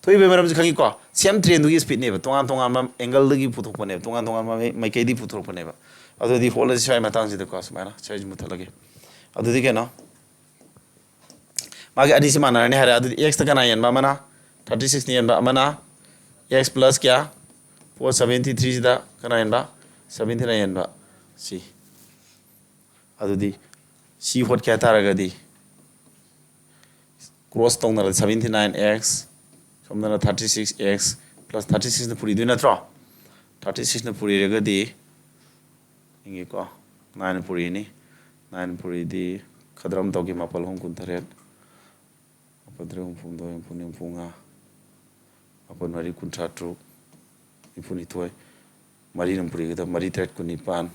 ꯊꯣꯛꯏꯕꯒꯤ ꯃꯔꯝꯁꯤ ꯈꯪꯉꯤꯀꯣ? ꯁꯦꯝ ꯇ꯭ꯔꯦꯟꯗꯨꯒꯤ ꯏꯁꯄꯤꯠꯅꯦꯕ, ꯇꯣꯉꯥꯟ ꯇꯣꯉꯥꯟꯕ ꯑꯦꯡꯒꯜꯗꯒꯤ ꯄꯨꯊꯣꯛꯄꯅꯦꯕ, ꯇꯣꯉꯥꯟ ꯇꯣꯉꯥꯟꯕ ꯃꯥꯏ-, ꯃꯥꯏꯀꯩꯗꯒꯤ ꯄꯨꯊꯣꯛꯄꯅꯦꯕ꯫ ꯑꯗꯨꯗꯤ ꯍꯣꯠꯂꯁꯤ ꯁ꯭ꯋꯥꯏ ꯃꯇꯥꯡꯁꯤꯗꯀꯣ, ꯁꯨꯃꯥꯏꯅ ꯁ꯭ꯋꯥꯏꯁꯤ ꯃꯨꯠꯊꯠꯂꯒꯦ꯫ ꯑꯗꯨꯗꯤ ꯀꯩꯅꯣ, ꯃꯥꯒꯤ ꯑꯅꯤꯁꯤ ꯃꯥꯟꯅꯔꯅꯤ ꯍꯥꯏꯔꯦ꯫ ꯑꯗꯨꯗꯤ ꯑꯦꯛꯁꯇ ꯀꯅꯥ ꯌꯦꯟꯕ? ꯑꯃꯅ ꯊꯥꯔꯇꯤ ꯁꯤꯛꯁꯅ ꯌꯦꯟꯕ, ꯑꯃꯅ ꯑꯦꯛꯁ ꯄ꯭ꯂꯁ ꯀꯌꯥ? ꯐꯣꯔ ꯁꯕꯦꯟꯇꯤ ꯊ꯭ꯔꯤꯁꯤꯗ ꯀꯅꯥ ꯌꯦꯟꯕ? Seventy nine ꯌꯦꯟꯕ꯫ ꯁꯤ꯫ ꯑꯗꯨꯗꯤ ꯁꯤ ꯍꯣꯠꯀꯦ ꯍꯥꯏ ꯇꯥꯔꯒꯗꯤ, ꯀ꯭ꯔꯣꯁ ꯇꯧꯅꯔꯗꯤ seventy nine x, ꯁꯣꯝꯗꯅ thirty six x plus thirty sixꯅ ꯄꯨꯔꯤꯗꯣꯏ ꯅꯠꯇ꯭ꯔꯣ? Thirty sixꯅ ꯄꯨꯔꯤꯔꯒꯗꯤ, ꯌꯦꯡꯒꯦꯀꯣ, nineꯅ ꯄꯨꯔꯤꯅꯤ꯫ Nine ꯄꯨꯔꯤꯗꯤ ꯈꯗ꯭ꯔꯝ ꯇꯧꯒꯦ, ꯃꯥꯄꯜ ꯑꯍꯨꯝ ꯀꯨꯟꯇꯔꯦꯠ, ꯃꯥꯄꯜ ꯇꯔꯦꯠ ꯍꯨꯝꯐꯨꯍꯨꯝꯗꯣꯏ, ꯍꯨꯝꯐꯨ, ꯅꯤꯐꯨ ꯃꯉꯥ, ꯃꯥꯄꯜ ꯃꯔꯤ ꯀꯨꯟꯊ꯭ꯔꯥ ꯇꯔꯨꯛ, ꯅꯤꯐꯨ ꯅꯤꯊꯣꯏ, ꯃꯔꯤꯅ ꯄꯨꯔꯤꯒꯗꯕ, ꯃꯔꯤ ꯇꯔꯦꯠ ꯀꯨꯟꯅꯤꯄꯥꯟ,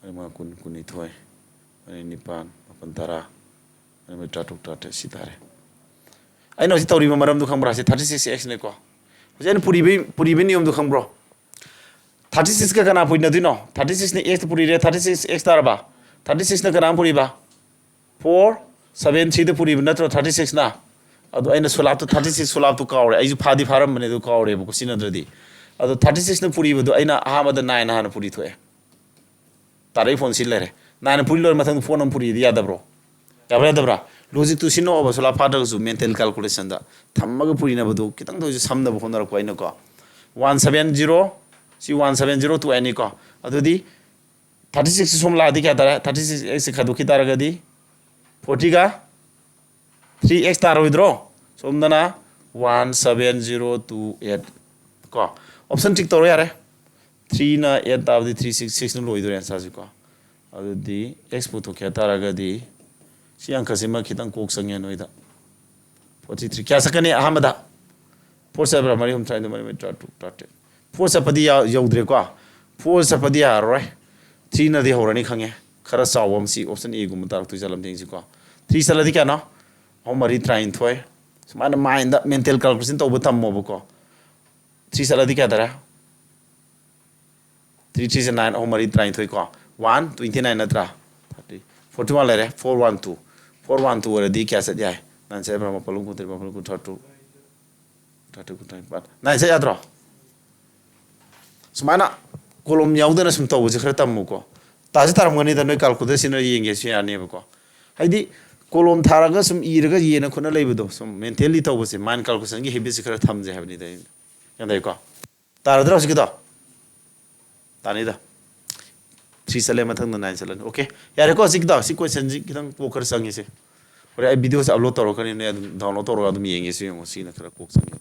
ꯃꯔꯤ ꯃꯉꯥ ꯀꯨꯟ, ꯀꯨꯟꯅꯤꯊꯣꯏ, ꯃꯔꯤ ꯅꯤꯄꯥꯟ, ꯃꯥꯄꯜ ꯇꯔꯥ, ꯃꯔꯤ ꯃꯔꯤ ꯇꯔꯥ ꯇꯔꯨꯛ, ꯇꯔꯥ ꯇꯔꯦꯠ, ꯁꯤ ꯇꯥꯔꯦ꯫ ꯑꯩꯅ ꯍꯧꯖꯤꯛ ꯇꯧꯔꯤꯕ ꯃꯔꯝꯗꯨ ꯈꯪꯕ꯭ꯔꯥ? ꯁꯤ thirty six xꯅꯦꯀꯣ꯫ ꯍꯧꯖꯤꯛ ꯑꯩꯅ ꯄꯨꯔꯤꯕꯩ, ꯄꯨꯔꯤꯕꯩ ꯅꯤꯌꯣꯝꯗꯨ ꯈꯪꯕ꯭ꯔꯣ? Thirty sixꯀ ꯀꯅꯥ ꯄꯨꯔꯤꯅꯗꯣꯏꯅꯣ? Thirty sixꯅ x ꯄꯨꯔꯤꯔꯦ, thirty six x ꯇꯥꯔꯕ? Thirty sixꯅ ꯀꯅꯥ ꯄꯨꯔꯤꯕ? Four seven threeꯗ ꯄꯨꯔꯤꯕ ꯅꯠꯇ꯭ꯔꯣ thirty sixꯅ? ꯑꯗꯣ ꯑꯩꯅ ꯁꯣꯂꯥꯞꯇꯣ, thirty six ꯁꯣꯂꯥꯞꯇꯣ ꯀꯥꯎꯔꯦ꯫ ꯑꯩꯁꯨ ꯐꯥꯗꯤ ꯐꯥꯔꯝꯕꯅꯦ, ꯑꯗꯨ ꯀꯥꯎꯔꯦꯕꯀꯣ, ꯁꯤꯖꯤꯟꯅꯗ꯭ꯔꯗꯤ꯫ ꯑꯗꯣ thirty sixꯅ ꯄꯨꯔꯤꯕꯗꯣ ꯑꯩꯅ ꯑꯍꯥꯟꯕꯗ nine ꯍꯥꯟꯅ ꯄꯨꯔꯤ ꯊꯣꯛꯑꯦ꯫ ꯇꯥꯔꯛꯏ ꯐꯣꯟ ꯁꯤ ꯂꯩꯔꯦ꯫ Nineꯅ ꯄꯨꯔꯤ ꯂꯣꯏꯔ ꯃꯊꯪꯗ fourꯅ ꯑꯃꯨꯛ ꯄꯨꯔꯤꯗꯤ ꯌꯥꯗꯕ꯭ꯔꯣ? ꯌꯥꯕ꯭ꯔꯥ ꯌꯥꯗꯕ꯭ꯔꯥ? Logicꯇꯨ ꯁꯤꯖꯤꯟꯅꯧꯕ, ꯁꯣꯂꯥꯞ ꯐꯥꯗ꯭ꯔꯒꯁꯨ mental calculationꯗ ꯊꯝꯃꯒ ꯄꯨꯔꯤꯅꯕꯗꯨ ꯈꯤꯇꯪꯗ ꯑꯣꯏꯔꯁꯨ ꯁꯝꯅꯕ ꯍꯣꯠꯅꯔꯛꯄ ꯑꯩꯅꯀꯣ꯫ One seven zero, ꯁꯤ one seven zero two eight ꯅꯤꯀꯣ꯫ ꯑꯗꯨꯗꯤ thirty six ꯁꯣꯝ ꯂꯥꯛꯑꯗꯤ ꯀꯌꯥ ꯇꯥꯔꯦ? Thirty six x ꯈꯥꯏꯗꯣꯛꯈꯤ ꯇꯥꯔꯒꯗꯤ fortyꯒ three x ꯇꯥꯔꯣꯏꯗ꯭ꯔꯣ? ꯁꯣꯝꯗꯅ one seven zero two eight ꯀꯣ꯫ Option tick ꯇꯧꯔꯣ ꯌꯥꯔꯦ꯫ Threeꯅ eight ꯇꯥꯕꯗꯤ three six, sixꯅ ꯂꯣꯏꯗꯣꯔꯦ answerꯁꯤ ꯀꯣ꯫ ꯑꯗꯨꯗꯤ x ꯄꯨꯊꯣꯛꯀꯦ ꯍꯥꯏ ꯇꯥꯔꯒꯗꯤ ꯁꯤ ꯑꯪꯀꯁꯤꯃ ꯈꯤꯇꯪ ꯀꯣꯛ ꯆꯪꯉꯦ ꯅꯣꯏꯗ꯫ Forty three꯫ ꯀꯌꯥ ꯆꯠꯀꯅꯤ ꯑꯍꯥꯟꯕꯗ? Four ꯆꯠꯄ꯭ꯔꯥ? ꯃꯔꯤ ꯑꯍꯨꯝ ꯇꯔꯥꯅꯤꯊꯣꯏ, ꯃꯔꯤ ꯃꯔꯤ ꯇꯔꯥ ꯇꯔꯨꯛ, ꯇꯔꯥ ꯇꯔꯦꯠ꯫ Four ꯆꯠꯄꯗꯤ ꯌꯥ-, ꯌꯧꯗ꯭ꯔꯦꯀꯣ꯫ Four ꯆꯠꯄꯗꯤ ꯌꯥꯔꯔꯣꯏ꯫ Threeꯅꯗꯤ ꯍꯧꯔꯅꯤ ꯈꯪꯉꯦ꯫ ꯈꯔ ꯆꯥꯎꯕ ꯑꯃ ꯁꯤ option Aꯒꯨꯝꯕ ꯇꯥꯔꯛꯇꯣꯏ ꯖꯥꯠꯂ ꯑꯝꯇ ꯌꯦꯡꯁꯤꯀꯣ꯫ Three ꯆꯠꯂꯗꯤ ꯀꯌꯥꯅꯣ? ꯑꯍꯨꯝ ꯃꯔꯤ ꯇꯔꯥꯅꯤꯊꯣꯏ꯫ ꯁꯨꯃꯥꯏꯅ mindꯗ mental calculation ꯇꯧꯕ ꯇꯝꯃꯣꯕꯀꯣ꯫ Three ꯆꯠꯂꯗꯤ ꯀꯌꯥ ꯇꯥꯔꯦ? Three three ꯖꯦ nine, ꯑꯍꯨꯝ ꯃꯔꯤ ꯇꯔꯥꯅꯤꯊꯣꯏ ꯀꯣ꯫ One twenty nine ꯅꯠꯇ꯭ꯔꯥ? Thirty, forty one ꯂꯩꯔꯦ, four one two꯫ Four one two ꯑꯣꯏꯔꯗꯤ ꯀꯌꯥ ꯆꯠ ꯌꯥꯏ? Nine ꯆꯠ ꯌꯥꯕ꯭ꯔꯥ? ꯃꯥꯄꯜ ꯑꯍꯨꯝ ꯀꯨꯟꯇꯔꯦꯠ, ꯃꯥꯄꯜ ꯀꯨꯟꯊ꯭ꯔꯥ ꯇꯔꯨꯛ, ꯀꯨꯟꯊ꯭ꯔꯥ ꯇꯔꯨꯛ, ꯀꯨꯟꯊ꯭ꯔꯥ ꯅꯤꯄꯥꯜ꯫ Nine ꯆꯠ ꯌꯥꯗ꯭ꯔꯣ? ꯁꯨꯃꯥꯏꯅ column ꯌꯥꯎꯗꯅ ꯁꯨꯝ ꯇꯧꯕꯁꯦ ꯈꯔ ꯇꯝꯃꯨꯀꯣ꯫ ꯇꯥꯁꯨ ꯇꯥꯔꯝꯒꯅꯤꯗ, ꯅꯣꯏ calculator ꯁꯤꯖꯤꯟꯅꯔ ꯌꯦꯡꯒꯦꯁꯨ ꯌꯥꯅꯦꯕꯀꯣ꯫ ꯍꯥꯏꯗꯤ column ꯊꯥꯔꯒ ꯁꯨꯝ ꯏꯔꯒ ꯌꯦꯟꯅ ꯈꯣꯠꯅ ꯂꯩꯕꯗꯣ, ꯁꯨꯝ mentally ꯇꯧꯕꯁꯦ, mind calculationꯒꯤ habitꯁꯦ ꯈꯔ ꯊꯝꯁꯦ ꯍꯥꯏꯕꯅꯤꯗ ꯑꯩꯅ꯫ ꯒ꯭ꯌꯥꯟ ꯇꯥꯏꯀꯣ? ꯇꯥꯔꯗ꯭ꯔꯥ ꯍꯧꯖꯤꯛꯀꯤꯗꯣ? ꯇꯥꯅꯤꯗ꯫ ꯊ꯭ꯔꯤ ꯆꯠꯂꯦ, ꯃꯊꯪꯗ ꯅꯥꯏꯟ ꯆꯠꯂꯅꯤ꯫ ꯑꯣꯀꯦ, ꯌꯥꯔꯦꯀꯣ꯫ ꯍꯧꯖꯤꯛꯀꯤꯗꯣ, ꯁꯤ ꯀꯣꯏꯁꯟꯁꯤ ꯈꯤꯇꯪ ꯀꯣꯛ ꯈꯔ ꯆꯪꯉꯤꯁꯦ꯫ ꯍꯣꯔꯦꯟ ꯑꯩ ꯚꯤꯗꯤꯑꯣꯁꯦ ꯑꯞꯂꯣꯗ ꯇꯧꯔꯛꯀꯅꯤ, ꯅꯣꯏ ꯑꯗꯨꯝ ꯗꯥꯎꯟꯂꯣꯗ ꯇꯧꯔꯒ ꯑꯗꯨꯝ ꯌꯦꯡꯒꯦꯁꯨ ꯌꯦꯡꯉꯣ꯫ ꯁꯤꯅ ꯈꯔ ꯀꯣꯛ ꯆꯪꯉꯦ꯫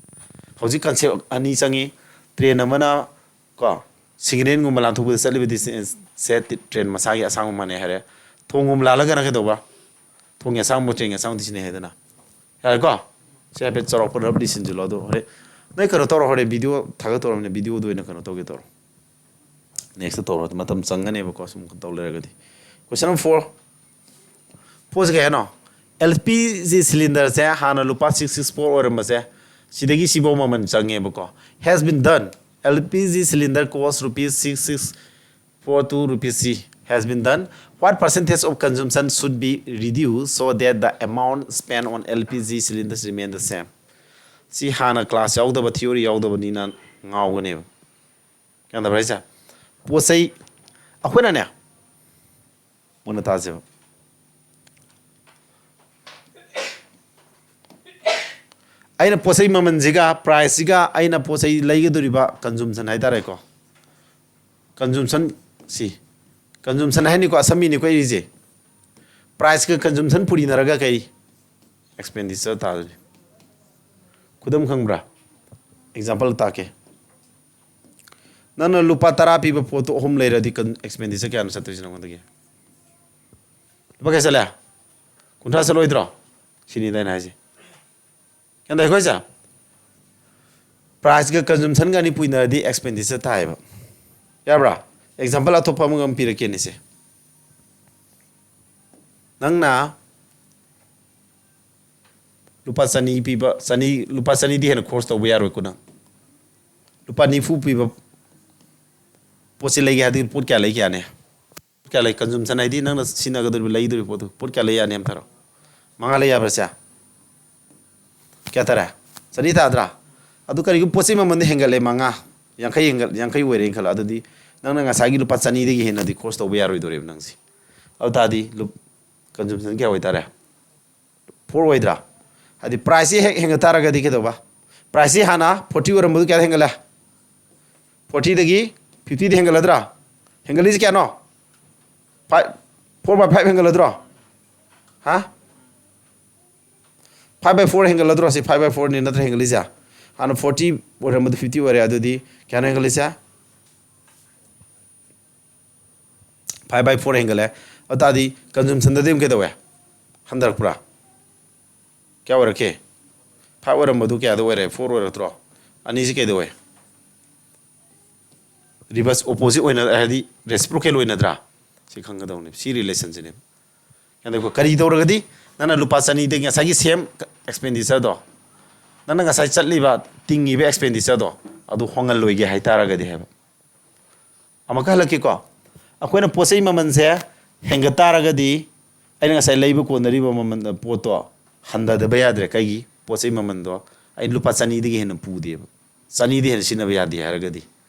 ꯍꯧꯖꯤꯛ ꯀꯟꯁꯦꯞ ꯑꯅꯤ ꯆꯪꯉꯤ꯫ ꯇ꯭ꯔꯦꯟ ꯑꯃꯅ ꯀꯣ, ꯁꯤꯒꯅꯦꯜꯒꯨꯝꯕ ꯂꯥꯟꯊꯣꯛꯄꯗ ꯆꯠꯂꯤꯕ ꯗꯤꯁꯇꯦꯟꯁꯁꯦ ꯇ꯭ꯔꯦꯟ ꯃꯁꯥꯒꯤ ꯑꯁꯥꯡꯕ ꯃꯥꯟꯅꯩ ꯍꯥꯏꯔꯦ꯫ ꯊꯣꯡꯒꯨꯝꯕ ꯂꯥꯜꯂꯒꯅ ꯀꯩꯗꯧꯕ? ꯊꯣꯡꯒꯤ ꯑꯁꯥꯡꯕ ꯇ꯭ꯔꯦꯟꯒꯤ ꯑꯁꯥꯡꯕꯗꯤ ꯁꯤꯖꯤꯟꯅꯩ ꯍꯥꯏꯗꯅ꯫ ꯌꯥꯔꯦꯀꯣ? ꯁꯤ ꯍꯥꯏꯐꯦꯠ ꯆꯥꯎꯔꯥꯛꯄ ꯔꯐꯂꯤ ꯁꯤꯟꯖꯤꯜꯂꯣ꯫ ꯑꯗꯣ ꯍꯣꯔꯦꯟ ꯅꯣꯏ ꯀꯩꯅꯣ ꯇꯧꯔꯣ, ꯍꯣꯔꯦꯟ ꯚꯤꯗꯤꯑꯣ ꯊꯥꯒꯠꯇꯧꯔꯕꯅꯤꯅ ꯚꯤꯗꯤꯑꯣꯗꯣ ꯑꯣꯏꯅ ꯀꯩꯅꯣ ꯇꯧꯒꯦ ꯇꯧꯔꯣ꯫ ꯅꯦꯛꯁꯇ ꯇꯧꯔꯣ꯫ ꯃꯇꯝ ꯆꯪꯒꯅꯦꯕꯀꯣ, ꯁꯨꯝ ꯇꯧ ꯂꯩꯔꯒꯗꯤ꯫ ꯀꯣꯏꯁꯟ ꯅꯝꯕꯔ ꯐꯣꯔ꯫ ꯄꯣꯠꯁꯦ ꯀꯩ ꯍꯥꯏꯅꯣ? ꯑꯦꯜ ꯄꯤ ꯖꯤ ꯁꯤꯂꯤꯟꯗꯔꯁꯦ ꯍꯥꯟꯅ ꯂꯨꯄꯥ ꯁꯤꯛꯁ ꯁꯤꯛꯁ ꯐꯣꯔ ꯑꯣꯏꯔꯝꯕꯁꯦ, ꯁꯤꯗꯒꯤ ꯁꯤꯐꯥꯎ ꯃꯃꯜ ꯆꯪꯉꯦꯕꯀꯣ꯫ Has been done. L P G cylinder cost rupees six six four two rupees C has been done. What percentage of consumption should be reduced so that the amount spent on L P G cylinders remain the same? ꯁꯤ ꯍꯥꯟꯅ ꯀ꯭ꯂꯥꯁ ꯌꯥꯎꯗꯕ, ꯊꯤꯑꯣꯔꯤ ꯌꯥꯎꯗꯕꯅꯤꯅ ꯉꯥꯎꯒꯅꯦꯕ꯫ ꯒ꯭ꯌꯥꯟ ꯇꯥꯕ꯭ꯔꯥ ꯍꯥꯏꯁꯦ? ꯄꯣꯠ ꯆꯩ ꯑꯩꯈꯣꯏꯅꯅꯦ, ꯃꯨꯟꯅ ꯇꯥꯁꯦꯕ꯫ ꯑꯩꯅ ꯄꯣꯠ ꯆꯩ ꯃꯃꯜꯁꯤꯒ ꯄ꯭ꯔꯥꯏꯁꯁꯤꯒ ꯑꯩꯅ ꯄꯣꯠ ꯆꯩ ꯂꯩꯒꯗꯧꯔꯤꯕ ꯀꯟꯖꯨꯝꯁꯟ ꯍꯥꯏꯇꯥꯔꯦꯀꯣ, ꯀꯟꯖꯨꯝꯁꯟ, ꯁꯤ ꯀꯟꯖꯨꯝꯁꯟ ꯍꯥꯏꯅꯤꯀꯣ, ꯑꯁꯝꯕꯤꯅꯤꯀꯣ ꯑꯩꯁꯦ꯫ ꯄ꯭ꯔꯥꯏꯁꯀ ꯀꯟꯖꯨꯝꯁꯟ ꯄꯨꯔꯤꯅꯔꯒ ꯀꯩ ꯑꯦꯛꯁꯄꯦꯟꯗꯤꯆꯔ ꯇꯥꯗꯣꯏꯅꯤ꯫ ꯈꯨꯗꯝ ꯈꯪꯕ꯭ꯔꯥ? ꯑꯦꯛꯖꯥꯝꯄꯜ ꯇꯥꯛꯀꯦ꯫ ꯅꯪꯅ ꯂꯨꯄꯥ ꯇꯔꯥ ꯄꯤꯕ ꯄꯣꯠꯇꯣ ꯑꯍꯨꯝ ꯂꯩꯔꯗꯤ ꯑꯦꯛꯁꯄꯦꯟꯗꯤꯆꯔ ꯀꯌꯥꯅꯣ ꯆꯠꯇꯣꯏꯁꯦ ꯅꯉꯣꯟꯗꯒꯤ? ꯂꯨꯄꯥ ꯀꯌꯥ ꯆꯠꯂꯦ? ꯀꯨꯟꯊ꯭ꯔꯥ ꯆꯠꯂꯣꯏꯗ꯭ꯔꯣ? ꯁꯤꯅꯤꯗ ꯑꯩꯅ ꯍꯥꯏꯁꯦ꯫ ꯒ꯭ꯌꯥꯟ ꯇꯥꯏꯀꯣ ꯑꯩꯁꯦ? ꯄ꯭ꯔꯥꯏꯁꯀ ꯀꯟꯖꯨꯝꯁꯟꯒ ꯑꯅꯤ ꯄꯨꯏꯅꯔꯗꯤ ꯑꯦꯛꯁꯄꯦꯟꯗꯤꯆꯔ ꯇꯥꯏꯌꯦꯕ꯫ ꯌꯥꯕ꯭ꯔꯥ? ꯑꯦꯛꯖꯥꯝꯄꯜ ꯑꯇꯣꯞꯄ ꯑꯃꯒ ꯑꯃ ꯄꯤꯔꯛꯀꯦꯅꯦꯁꯦ꯫ ꯅꯪꯅ ꯂꯨꯄꯥ ꯆꯅꯤ ꯄꯤꯕ, ꯆꯅꯤ, ꯂꯨꯄꯥ ꯆꯅꯤꯗꯤ ꯍꯦꯟꯅ ꯈꯣꯔꯁ ꯇꯧꯕ ꯌꯥꯔꯣꯏꯀꯣ ꯅꯪ꯫ ꯂꯨꯄꯥ ꯅꯤꯐꯨ ꯄꯤꯕ ꯄꯣꯠꯁꯤ ꯂꯩꯒꯦ ꯍꯥꯏꯔꯗꯤ ꯄꯣꯠ ꯀꯌꯥ ꯂꯩꯒꯦ ꯌꯥꯅꯤ? ꯄꯣꯠ ꯀꯌꯥ ꯂꯩ? ꯀꯟꯖꯨꯝꯁꯟ ꯍꯥꯏꯗꯤ ꯅꯪꯅ ꯁꯤꯖꯤꯟꯅꯒꯗꯧꯔꯤꯕ, ꯂꯩꯗꯧꯔꯤꯕ ꯄꯣꯠꯇꯨ ꯄꯣꯠ ꯀꯌꯥ ꯂꯩ ꯌꯥꯅꯤ ꯑꯝꯇ ꯍꯥꯏꯔꯣ? ꯃꯉꯥ ꯂꯩ ꯌꯥꯕ꯭ꯔꯥ ꯁꯦ? ꯀꯌꯥ ꯇꯥꯔꯦ? ꯆꯅꯤ ꯇꯥꯗ꯭ꯔꯥ? ꯑꯗꯨ ꯀꯔꯤꯒꯨꯝꯕ ꯄꯣꯠ ꯆꯩ ꯃꯃꯜꯗꯤ ꯍꯦꯟꯒꯠꯂꯦ, ꯃꯉꯥ, ꯌꯥꯡꯈꯩ ꯍꯦꯟꯒꯠ-, ꯌꯥꯡꯈꯩ ꯑꯣꯏꯔꯦꯅ ꯈꯜꯂꯣ꯫ ꯑꯗꯨꯗꯤ ꯅꯪꯅ ꯉꯁꯥꯏꯒꯤ ꯂꯨꯄꯥ ꯆꯅꯤꯗꯒꯤ ꯍꯦꯟꯅꯗꯤ ꯈꯣꯔꯁ ꯇꯧꯕ ꯌꯥꯔꯣꯏꯗꯧꯔꯤꯕ ꯅꯪꯁꯦ꯫ ꯑꯗꯨ ꯇꯥꯔꯗꯤ ꯂꯨꯞ-, ꯀꯟꯖꯨꯝꯁꯟ ꯀꯌꯥ ꯑꯣꯏꯇꯥꯔꯦ? ꯐꯣꯔ ꯑꯣꯏꯗ꯭ꯔꯥ? ꯍꯥꯏꯗꯤ ꯄ꯭ꯔꯥꯏꯁꯁꯤ ꯍꯦꯛ ꯍꯦꯟꯒꯠ ꯇꯥꯔꯒꯗꯤ ꯀꯩꯗꯧꯕ? ꯄ꯭ꯔꯥꯏꯁꯁꯤ ꯍꯥꯟꯅ ꯐꯣꯔꯇꯤ ꯑꯣꯏꯔꯝꯕꯗꯨ ꯀꯌꯥꯗ ꯍꯦꯟꯒꯠꯂꯦ? ꯐꯣꯔꯇꯤꯗꯒꯤ ꯐꯤꯐꯇꯤꯗ ꯍꯦꯟꯒꯠꯂꯗ꯭ꯔꯥ? ꯍꯦꯟꯒꯠꯂꯤꯁꯤ ꯀꯌꯥꯅꯣ? Five, four by five ꯍꯦꯟꯒꯠꯂꯗ꯭ꯔꯣ? ꯍꯥ? Five by four ꯍꯦꯟꯒꯠꯂꯗ꯭ꯔꯣ? ꯁꯤ five by fourꯅꯤ ꯅꯠꯇ꯭ꯔ ꯍꯦꯟꯒꯠꯂꯤꯁꯦ? ꯍꯥꯟꯅ forty ꯑꯣꯏꯔꯝꯕꯗꯨ fifty ꯑꯣꯏꯔꯦ, ꯑꯗꯨꯗꯤ ꯀꯌꯥꯅꯣ ꯍꯦꯟꯒꯠꯂꯤꯁꯦ? Five by four ꯍꯦꯟꯒꯠꯂꯦ꯫ ꯑꯗꯨ ꯇꯥꯔꯗꯤ consumptionꯗꯗꯤ ꯑꯃꯨꯛ ꯀꯩꯗꯧꯋꯦ? ꯍꯟꯊꯔꯛꯄ꯭ꯔꯥ? ꯀꯌꯥ ꯑꯣꯏꯔꯛꯀꯦ? Five ꯑꯣꯏꯔꯝꯕꯗꯨ ꯀꯌꯥꯗ ꯑꯣꯏꯔꯦ? Four ꯑꯣꯏꯔꯛꯇ꯭ꯔꯣ? ꯑꯅꯤꯁꯤ ꯀꯩꯗꯧꯋꯦ? Reverse opposite ꯑꯣꯏꯅ, ꯍꯥꯏꯗꯤ reciprocal ꯑꯣꯏꯅꯗ꯭ꯔꯥ? ꯁꯤ ꯈꯪꯒꯗꯧꯅꯦ꯫ ꯁꯤ relationꯁꯤꯅꯦ꯫ ꯑꯗꯨꯒ ꯀꯔꯤ ꯇꯧꯔꯒꯗꯤ ꯅꯪꯅ ꯂꯨꯄꯥ ꯆꯅꯤꯗꯒꯤ ꯉꯁꯥꯏꯒꯤ same expenditureꯗꯣ, ꯅꯪꯅ ꯉꯁꯥꯏ ꯆꯠꯂꯤꯕ, ꯇꯤꯡꯉꯤꯕ expenditureꯗꯣ, ꯑꯗꯨ ꯍꯣꯡꯍꯜꯂꯣꯏꯒꯦ ꯍꯥꯏꯇꯥꯔꯒꯗꯤ ꯍꯥꯏꯕ꯫ ꯑꯃꯨꯛꯀ ꯍꯜꯂꯛꯀꯦꯀꯣ꯫ ꯑꯩꯈꯣꯏꯅ ꯄꯣꯠ ꯆꯩ ꯃꯃꯜꯁꯦ ꯍꯦꯟꯒꯠ ꯇꯥꯔꯒꯗꯤ, ꯑꯩꯅ ꯉꯁꯥꯏ ꯂꯩꯕ ꯀꯣꯟꯅꯔꯤꯕ ꯃꯃꯜ, ꯄꯣꯠꯇꯣ ꯍꯟꯊꯗꯕ ꯌꯥꯗ꯭ꯔꯦ꯫ ꯀꯩꯒꯤ? ꯄꯣꯠ ꯆꯩ ꯃꯃꯜꯗꯣ ꯑꯩ ꯂꯨꯄꯥ ꯆꯅꯤꯗꯒꯤ ꯍꯦꯟꯅ ꯄꯨꯗꯦꯕ꯫ ꯆꯅꯤꯗꯒꯤ ꯍꯦꯟꯅ ꯁꯤꯖꯤꯟꯅꯕ ꯌꯥꯗꯦ ꯍꯥꯏꯔꯒꯗꯤ,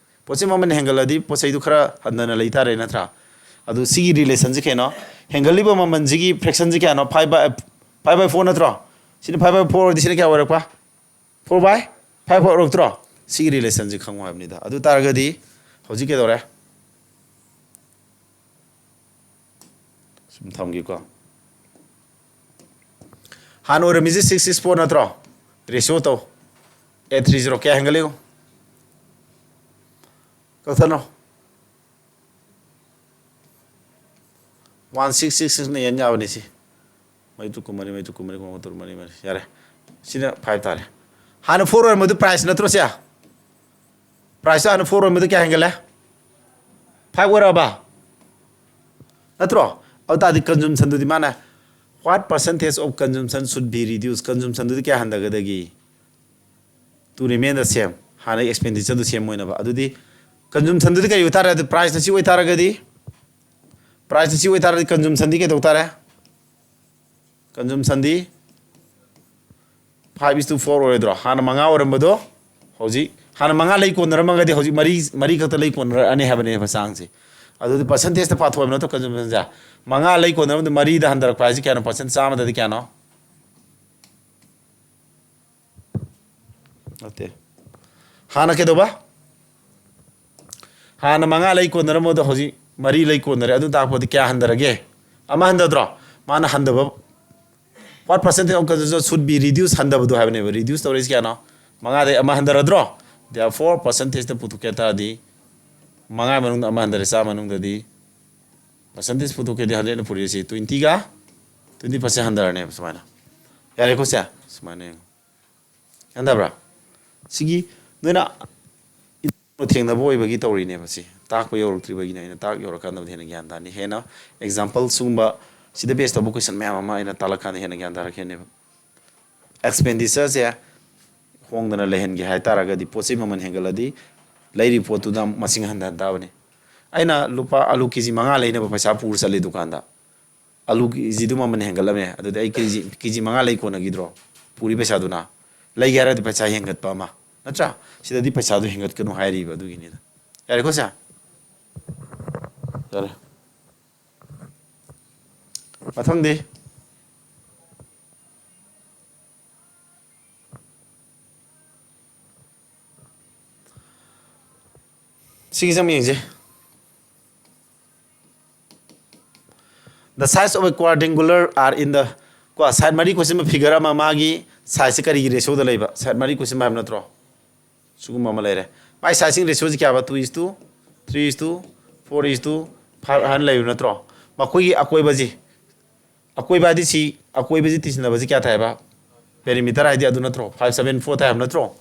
ꯄꯣꯠ ꯆꯩ ꯃꯃꯜ ꯍꯦꯟꯒꯠꯂꯗꯤ ꯄꯣꯠ ꯆꯩꯗꯨ ꯈꯔ ꯍꯟꯊꯅ ꯂꯩ ꯇꯥꯔꯦ, ꯅꯠꯇ꯭ꯔꯥ? ꯑꯗꯨ ꯁꯤꯒꯤ relationꯁꯤ ꯀꯩꯅꯣ? ꯍꯦꯟꯒꯠꯂꯤꯕ ꯃꯃꯜꯁꯤꯒꯤ fractionꯁꯤ ꯀꯌꯥꯅꯣ? Five by, five by four ꯅꯠꯇ꯭ꯔꯣ? ꯁꯤꯅ five by four ꯑꯣꯏꯔꯗꯤ ꯁꯤꯅ ꯀꯌꯥ ꯑꯣꯏꯔꯛꯄ? Four by five ꯑꯣꯏꯔꯛꯇ꯭ꯔꯣ? ꯁꯤꯒꯤ relationꯁꯤ ꯈꯪꯉꯣ ꯍꯥꯏꯕꯅꯤꯗ꯫ ꯑꯗꯨ ꯇꯥꯔꯒꯗꯤ ꯍꯧꯖꯤꯛ ꯀꯩꯗꯧꯔꯦ? ꯁꯨꯝ ꯊꯝꯒꯦꯀꯣ꯫ ꯍꯥꯟꯅ ꯑꯣꯏꯔꯝꯃꯤꯁꯦ six six four ꯅꯠꯇ꯭ꯔꯣ? Ratio ꯇꯧ꯫ Eight three zero ꯀꯌꯥ ꯍꯦꯟꯒꯠꯂꯤꯉꯣ? ꯀꯛꯊꯠꯅꯣ꯫ One six six sixꯅ ꯌꯦꯟ ꯌꯥꯕꯅꯤ ꯁꯤ꯫ ꯃꯔꯤ ꯇꯨ ꯀꯨꯟꯃꯔꯤ, ꯃꯔꯤ ꯇꯨ ꯀꯨꯟꯃꯔꯤ, ꯀꯨꯟꯃꯉꯥ ꯇꯔꯨꯛ ꯃꯔꯤ ꯃꯔꯤ꯫ ꯌꯥꯔꯦ꯫ ꯁꯤꯅ five ꯇꯥꯔꯦ꯫ ꯍꯥꯟꯅ four ꯑꯣꯏꯔꯝꯕꯗꯨ price ꯅꯠꯇ꯭ꯔꯣ ꯁꯦ? Price ꯍꯥꯟꯅ four ꯑꯣꯏꯔꯝꯕꯗꯨ ꯀꯌꯥ ꯍꯦꯟꯒꯠꯂꯦ? Five ꯑꯣꯏꯔꯛꯑꯕ? ꯅꯠꯇ꯭ꯔꯣ? ꯑꯗꯨ ꯇꯥꯔꯗꯤ consumptionꯗꯨꯗꯤ ꯃꯥꯅ, what percentage of consumption should be reduced? Consumptionꯗꯨꯗꯤ ꯀꯌꯥ ꯍꯟꯊꯒꯗꯒꯦ? To remain the same. ꯍꯥꯟꯅꯒꯤ expenditureꯗꯨ same ꯑꯣꯏꯅꯕ꯫ ꯑꯗꯨꯗꯤ consumptionꯗꯨꯗꯤ ꯀꯔꯤ ꯑꯣꯏꯇꯥꯔꯦ? ꯑꯗꯨ priceꯅ ꯁꯤ ꯑꯣꯏꯇꯥꯔꯒꯗꯤ, priceꯅ ꯁꯤ ꯑꯣꯏꯇꯥꯔꯒꯗꯤ consumptionꯗꯤ ꯀꯩꯗꯧ ꯇꯥꯔꯦ? Consumptionꯗꯤ five is to four ꯑꯣꯏꯔꯣꯏꯗ꯭ꯔꯣ? ꯍꯥꯟꯅ ꯃꯉꯥ ꯑꯣꯏꯔꯝꯕꯗꯣ ꯍꯧꯖꯤꯛ, ꯍꯥꯟꯅ ꯃꯉꯥ ꯂꯩ ꯀꯣꯟꯅꯔꯝꯃꯒꯗꯤ ꯍꯧꯖꯤꯛ ꯃꯔꯤ, ꯃꯔꯤ ꯈꯛꯇ ꯂꯩ ꯀꯣꯟꯅꯔꯛꯑꯅꯤ ꯍꯥꯏꯕꯅꯦꯕ ꯆꯥꯡꯁꯦ꯫ ꯑꯗꯨꯗꯤ percentageꯇ ꯄꯥꯊꯣꯛꯑꯕ ꯅꯠꯇ꯭ꯔꯣ? Consumptionꯁꯦ ꯃꯉꯥ ꯂꯩ ꯀꯣꯟꯅꯔꯝꯕꯗ ꯃꯔꯤꯗ ꯍꯟꯊꯔꯛꯄ ꯍꯥꯏꯁꯦ ꯀꯌꯥꯅꯣ? Percent ꯆꯥꯝꯃꯗꯗꯤ ꯀꯌꯥꯅꯣ? ꯅꯠꯇꯦ꯫ ꯍꯥꯟꯅ ꯀꯩꯗꯧꯕ? ꯍꯥꯟꯅ ꯃꯉꯥ ꯂꯩ ꯀꯣꯟꯅꯔꯝꯕꯗꯣ ꯍꯧꯖꯤꯛ ꯃꯔꯤ ꯂꯩ ꯀꯣꯟꯅꯔꯦ꯫ ꯑꯗꯨ ꯇꯥꯛꯄꯗꯤ ꯀꯌꯥ ꯍꯟꯊꯔꯒꯦ? ꯑꯃ ꯍꯟꯊꯗ꯭ꯔꯣ? ꯃꯥꯅ ꯍꯟꯊꯕ, what percentage of consumption should be reduced? ꯍꯟꯊꯕꯗꯣ ꯍꯥꯏꯕꯅꯦꯕ꯫ Reduce ꯇꯧꯔꯛꯏꯁꯤ ꯀꯌꯥꯅꯣ? ꯃꯉꯥꯗꯩ ꯑꯃ ꯍꯟꯊꯔꯗ꯭ꯔꯣ? Therefore, percentageꯇ ꯄꯨꯊꯣꯛꯀꯦ ꯍꯥꯏ ꯇꯥꯔꯗꯤ, ꯃꯉꯥ ꯃꯅꯨꯡꯗ ꯑꯃ ꯍꯟꯊꯔꯦ, ꯆꯥꯝꯃ ꯃꯅꯨꯡꯗꯗꯤ꯫ Percentage ꯄꯨꯊꯣꯛꯀꯦꯗꯤ hundredꯅ ꯄꯨꯔꯤꯁꯤ, twentyꯒ twenty percent ꯍꯟꯊꯔꯅꯦꯕ ꯁꯨꯃꯥꯏꯅ꯫ ꯌꯥꯔꯦꯀꯣ ꯁꯦ? ꯁꯨꯃꯥꯏꯅ ꯌꯦꯡꯉꯣ꯫ ꯒ꯭ꯌꯥꯟ ꯇꯥꯕ꯭ꯔꯥ? ꯁꯤꯒꯤ ꯅꯣꯏꯅ ꯊꯦꯡꯅꯕ ꯑꯣꯏꯕꯒꯤ ꯇꯧꯔꯤꯅꯦꯕ꯫ ꯁꯤ ꯇꯥꯛꯄ ꯌꯧꯔꯛꯇ꯭ꯔꯤꯕꯒꯤꯅꯦ ꯑꯩꯅ꯫ ꯇꯥꯛ ꯌꯧꯔꯀꯥꯟꯗꯕꯨꯗꯤ ꯍꯦꯟꯅ ꯒ꯭ꯌꯥꯟ ꯇꯥꯅꯤ꯫ ꯍꯦꯟꯅ example ꯁꯤꯒꯨꯝꯕ ꯁꯤꯗ base ꯇꯧꯕ question ꯃꯌꯥꯝ ꯑꯃ ꯑꯩꯅ ꯇꯥꯛꯂꯛꯀꯥꯟꯗ ꯍꯦꯟꯅ ꯒ꯭ꯌꯥꯟ ꯇꯥꯔꯛꯀꯅꯦꯕ꯫ Expenditureꯁꯦ ꯍꯣꯡꯗꯅ ꯂꯩꯍꯟꯒꯦ ꯍꯥꯏ ꯇꯥꯔꯒꯗꯤ, ꯄꯣꯠ ꯆꯩ ꯃꯃꯜ ꯍꯦꯟꯒꯠꯂꯗꯤ ꯂꯩꯔꯤꯕ ꯄꯣꯠꯇꯨꯗ ꯃꯁꯤꯡ ꯍꯟꯊꯍꯟ ꯇꯥꯕꯅꯤ꯫ ꯑꯩꯅ ꯂꯨꯄꯥ ꯑꯂꯨ ꯀꯦ ꯖꯤ ꯃꯉꯥ ꯂꯩꯅꯕ ꯄꯩꯁꯥ ꯄꯨꯔ ꯆꯠꯂꯤ ꯗꯨꯀꯥꯟꯗ꯫ ꯑꯂꯨ ꯀꯦ ꯖꯤꯗꯨ ꯃꯃꯜ ꯍꯦꯟꯒꯠꯂꯝꯃꯦ, ꯑꯗꯨꯗꯤ ꯑꯩ ꯀꯦ ꯖꯤ, ꯀꯦ ꯖꯤ ꯃꯉꯥ ꯂꯩ ꯀꯣꯟꯅꯈꯤꯗ꯭ꯔꯣ? ꯄꯨꯔꯤ ꯄꯩꯁꯥꯗꯨꯅ꯫ ꯂꯩꯒꯦ ꯍꯥꯏꯔꯗꯤ ꯄꯩꯁꯥ ꯍꯦꯟꯒꯠꯄ ꯑꯃ, ꯅꯠꯇ꯭ꯔꯥ? ꯁꯤꯗꯗꯤ ꯄꯩꯁꯥꯗꯨ ꯍꯦꯟꯒꯠꯀꯅꯨ ꯍꯥꯏꯔꯤꯕ, ꯑꯗꯨꯒꯤꯅꯤꯗ꯫ ꯌꯥꯔꯦꯀꯣ ꯁꯦ? ꯌꯥꯔꯦ꯫ ꯃꯊꯪꯗꯤ ꯁꯤꯒꯤꯁꯦ ꯑꯃꯨꯛ ꯌꯦꯡꯁꯦ꯫ The sides of a quadrangular are in the, ꯀꯣ, side ꯃꯔꯤ ꯀꯣꯏꯁꯤꯟꯕ figure ꯑꯃ, ꯃꯥꯒꯤ sideꯁꯦ ꯀꯔꯤꯒꯤ ratioꯗ ꯂꯩꯕ? Side ꯃꯔꯤ ꯀꯣꯏꯁꯤꯟꯕ ꯍꯥꯏꯕ ꯅꯠꯇ꯭ꯔꯣ? ꯁꯤꯒꯨꯝꯕ ꯑꯃ ꯂꯩꯔꯦ꯫ ꯃꯥꯏ sideꯁꯤꯡ ratioꯁꯤ ꯀꯌꯥꯕ? Two is to three is to four is to five ꯍꯥꯏꯅ ꯂꯩꯕ ꯅꯠꯇ꯭ꯔꯣ? ꯃꯈꯣꯏꯒꯤ ꯑꯀꯣꯏꯕꯁꯤ, ꯑꯀꯣꯏꯕ ꯍꯥꯏꯗꯤ ꯁꯤ, ꯑꯀꯣꯏꯕꯁꯤ ꯇꯤꯟꯁꯤꯟꯅꯕꯁꯤ ꯀꯌꯥ ꯊꯥꯏꯕ? Perimeter ꯍꯥꯏꯗꯤ ꯑꯗꯨ ꯅꯠꯇ꯭ꯔꯣ? Five seven four ꯊꯥꯏ ꯍꯥꯏꯕ ꯅꯠꯇ꯭ꯔꯣ?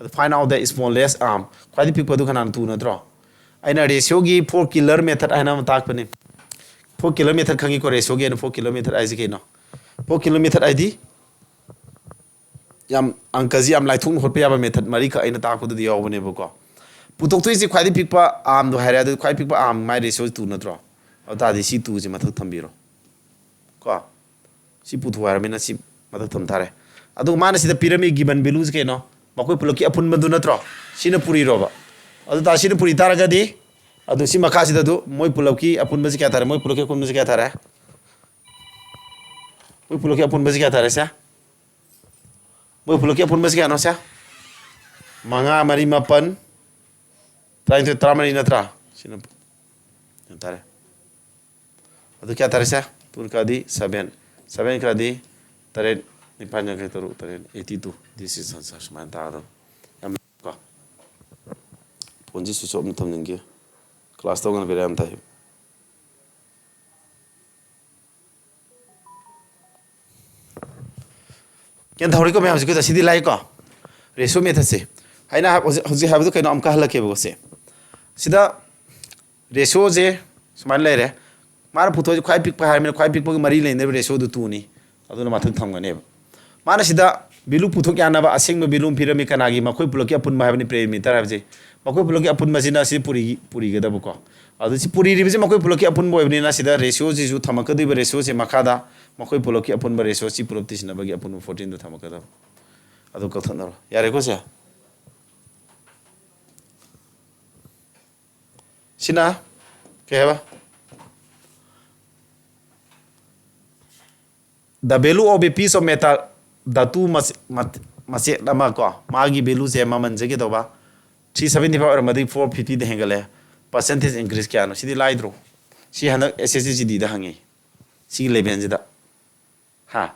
ꯑꯗꯨ find out the smallest arm, ꯈ꯭ꯋꯥꯏꯗꯒꯤ ꯄꯤꯛꯄꯗꯨ ꯀꯅꯥꯅꯣ? Two ꯅꯠꯇ꯭ರೋ? ꯑꯩꯅ ratioꯒꯤ four killer method ꯍꯥꯏꯅ ꯑꯃ ꯇꯥꯛꯄꯅꯤ꯫ Four killer method ꯈꯪꯉꯤꯀꯣ? Ratioꯒꯤ ꯑꯩꯅ four killer method ꯍꯥꯏꯁꯤ ꯀꯩꯅꯣ? Four killer method ꯍꯥꯏꯗꯤ ꯌꯥꯝ, ꯑꯪꯀꯁꯤ ꯌꯥꯝ ꯂꯥꯏꯊꯣꯛꯅ ꯍꯣꯠꯄ ꯌꯥꯕ method ꯃꯔꯤꯈꯛ ꯑꯩꯅ ꯇꯥꯛꯄꯗꯨꯗꯤ ꯌꯥꯎꯕꯅꯦꯕꯀꯣ꯫ ꯄꯨꯊꯣꯛꯇꯣꯏꯁꯤ ꯈ꯭ꯋꯥꯏꯗꯒꯤ ꯄꯤꯛꯄ armꯗꯣ ꯍꯥꯏꯔꯦ, ꯑꯗꯨ ꯈ꯭ꯋꯥꯏꯗꯒꯤ ꯄꯤꯛꯄ arm ꯃꯥꯏ ratio two ꯅꯠꯇ꯭ꯔꯣ? ꯑꯗꯨ ꯇꯥꯔꯗꯤ ꯁꯤ twoꯁꯤ ꯃꯊꯛ ꯊꯝꯕꯤꯔꯣ꯫ ꯀꯣ? ꯁꯤ ꯄꯨꯊꯣꯛ ꯍꯥꯏꯔꯕꯅꯤꯅ ꯁꯤ ꯃꯊꯛ ꯊꯝ ꯇꯥꯔꯦ꯫ ꯑꯗꯨꯒ ꯃꯥꯅ ꯁꯤꯗ ꯄꯤꯔꯝꯃꯤ given valueꯁꯤ ꯀꯩꯅꯣ? ꯃꯈꯣꯏ ꯄꯨꯂꯞꯀꯤ ꯑꯄꯨꯟꯕꯗꯨ ꯅꯠꯇ꯭ꯔꯣ? ꯁꯤꯅ ꯄꯨꯔꯤꯔꯣꯕ? ꯑꯗꯨ ꯇꯥ-, ꯁꯤꯅ ꯄꯨꯔꯤ ꯇꯥꯔꯒꯗꯤ, ꯑꯗꯨ ꯁꯤ ꯃꯈꯥꯁꯤꯗ ꯑꯗꯨ ꯃꯣꯏ ꯄꯨꯂꯞꯀꯤ ꯑꯄꯨꯟꯕꯁꯤ ꯀꯌꯥ ꯇꯥꯔꯦ? ꯃꯣꯏ ꯄꯨꯂꯞꯀꯤ ꯑꯄꯨꯟꯕꯁꯤ ꯀꯌꯥ ꯇꯥꯔꯦ? ꯃꯣꯏ ꯄꯨꯂꯞꯀꯤ ꯑꯄꯨꯟꯕꯁꯤ ꯀꯌꯥ ꯇꯥꯔꯦ ꯁꯦ? ꯃꯣꯏ ꯄꯨꯂꯞꯀꯤ ꯑꯄꯨꯟꯕꯁꯤ ꯀꯌꯥꯅꯣ ꯁꯦ? ꯃꯉꯥ, ꯃꯔꯤ, ꯃꯥꯄꯟ, ꯇꯔꯥꯅꯤꯊꯣꯏ, ꯇꯔꯥꯃꯔꯤ ꯅꯠꯇ꯭ꯔꯥ? ꯁꯤꯅ ꯒ꯭ꯌꯥꯟ ꯇꯥꯔꯦ? ꯑꯗꯨ ꯀꯌꯥ ꯇꯥꯔꯦ ꯁꯦ? Two ꯀꯛꯑꯗꯤ seven, seven ꯀꯛꯑꯗꯤ ꯇꯔꯦꯠ, ꯅꯤꯄꯥꯟ ꯌꯥꯡꯈꯩ ꯇꯔꯨꯛ, ꯇꯔꯦꯠ eighty two, this is answer. ꯁꯨꯃꯥꯏꯅ ꯇꯥꯒꯗꯕ꯫ ꯌꯥꯝ ꯀꯣ, ꯐꯣꯟꯁꯤ switch off ꯑꯃ ꯊꯝꯖꯤꯟꯒꯦ꯫ Class ꯇꯧꯒꯅ ꯕꯦꯔꯥ ꯌꯥꯝ ꯇꯥꯏ꯫ ꯒ꯭ꯌꯥꯟ ꯇꯥꯍꯧꯔꯤꯀꯣ ꯃꯌꯥꯝ? ꯍꯧꯖꯤꯛꯀꯤꯗꯣ ꯁꯤꯗꯤ ꯂꯥꯏꯀꯣ, ratio methodꯁꯦ꯫ ꯑꯩꯅ ꯍꯧꯖꯤꯛ, ꯍꯧꯖꯤꯛ ꯍꯥꯏꯕꯗꯣ ꯀꯩꯅꯣ ꯑꯃꯨꯛꯀ ꯍꯜꯂꯛꯀꯦꯕꯀꯣ ꯁꯦ꯫ ꯁꯤꯗ ratioꯁꯦ ꯁꯨꯃꯥꯏꯅ ꯂꯩꯔꯦ꯫ ꯃꯥꯅ ꯄꯨꯊꯣꯛꯏꯁꯦ ꯈ꯭ꯋꯥꯏ ꯄꯤꯛꯄ ꯍꯥꯏꯔꯕꯅꯤꯅ ꯈ꯭ꯋꯥꯏ ꯄꯤꯛꯄꯒꯤ ꯃꯔꯤ ꯂꯩꯅꯔꯤꯕ ratioꯗꯨ twoꯅꯤ꯫ ꯑꯗꯨꯅ ꯃꯊꯛ ꯊꯝꯒꯅꯦꯕ꯫ ꯃꯥꯅ ꯁꯤꯗ value ꯄꯨꯊꯣꯛ ꯌꯥꯅꯕ ꯑꯁꯦꯡꯕ value ꯑꯃ ꯄꯤꯔꯝꯃꯤ꯫ ꯀꯅꯥꯒꯤ? ꯃꯈꯣꯏ ꯄꯨꯂꯞꯀꯤ ꯑꯄꯨꯟꯕ ꯍꯥꯏꯕꯅꯤ perimeter ꯍꯥꯏꯕꯁꯦ꯫ ꯃꯈꯣꯏ ꯄꯨꯂꯞꯀꯤ ꯑꯄꯨꯟꯕꯁꯤꯅ ꯁꯤ ꯄꯨꯔꯤ-, ꯄꯨꯔꯤꯒꯗꯕꯀꯣ꯫ ꯑꯗꯨ ꯁꯤ ꯄꯨꯔꯤꯔꯤꯕꯁꯤ ꯃꯈꯣꯏ ꯄꯨꯂꯞꯀꯤ ꯑꯄꯨꯟꯕ ꯑꯣꯏꯕꯅꯤꯅ ꯁꯤꯗ ratioꯁꯤꯁꯨ ꯊꯝꯃꯛꯀꯗꯣꯏꯕ꯫ Ratioꯁꯦ ꯃꯈꯥꯗ ꯃꯈꯣꯏ ꯄꯨꯂꯞꯀꯤ ꯑꯄꯨꯟꯕ ratio, ꯁꯤ ꯄꯨꯂꯞ ꯇꯤꯁꯤꯟꯅꯕꯒꯤ ꯑꯄꯨꯟꯕ fourteenꯗꯨ ꯊꯝꯃꯛꯀꯗꯕ꯫ ꯑꯗꯨ ꯀꯛꯊꯠꯅꯔꯣ꯫ ꯌꯥꯔꯦꯀꯣ ꯁꯦ? ꯁꯤꯅ ꯀꯩ ꯍꯥꯏꯕ? The value of a piece of metal, ꯙꯥꯇꯨ ꯃꯆꯦ-, ꯃꯆꯦꯠ ꯑꯃ ꯀꯣ, ꯃꯥꯒꯤ valueꯁꯦ, ꯃꯃꯜꯁꯦ ꯀꯩꯗꯧꯕ? Three seventy five ꯑꯣꯏꯔꯝꯕꯗꯒꯤ four fiftyꯗ ꯍꯦꯟꯒꯠꯂꯦ꯫ Percentage increase ꯀꯌꯥꯅꯣ? ꯁꯤꯗꯤ ꯂꯥꯏꯗ꯭ꯔꯣ? ꯁꯤ ꯍꯟꯗꯛ S S C G Dꯗ ꯍꯪꯉꯤ, ꯁꯤꯒꯤ levelꯁꯤꯗ꯫ ꯍꯥ?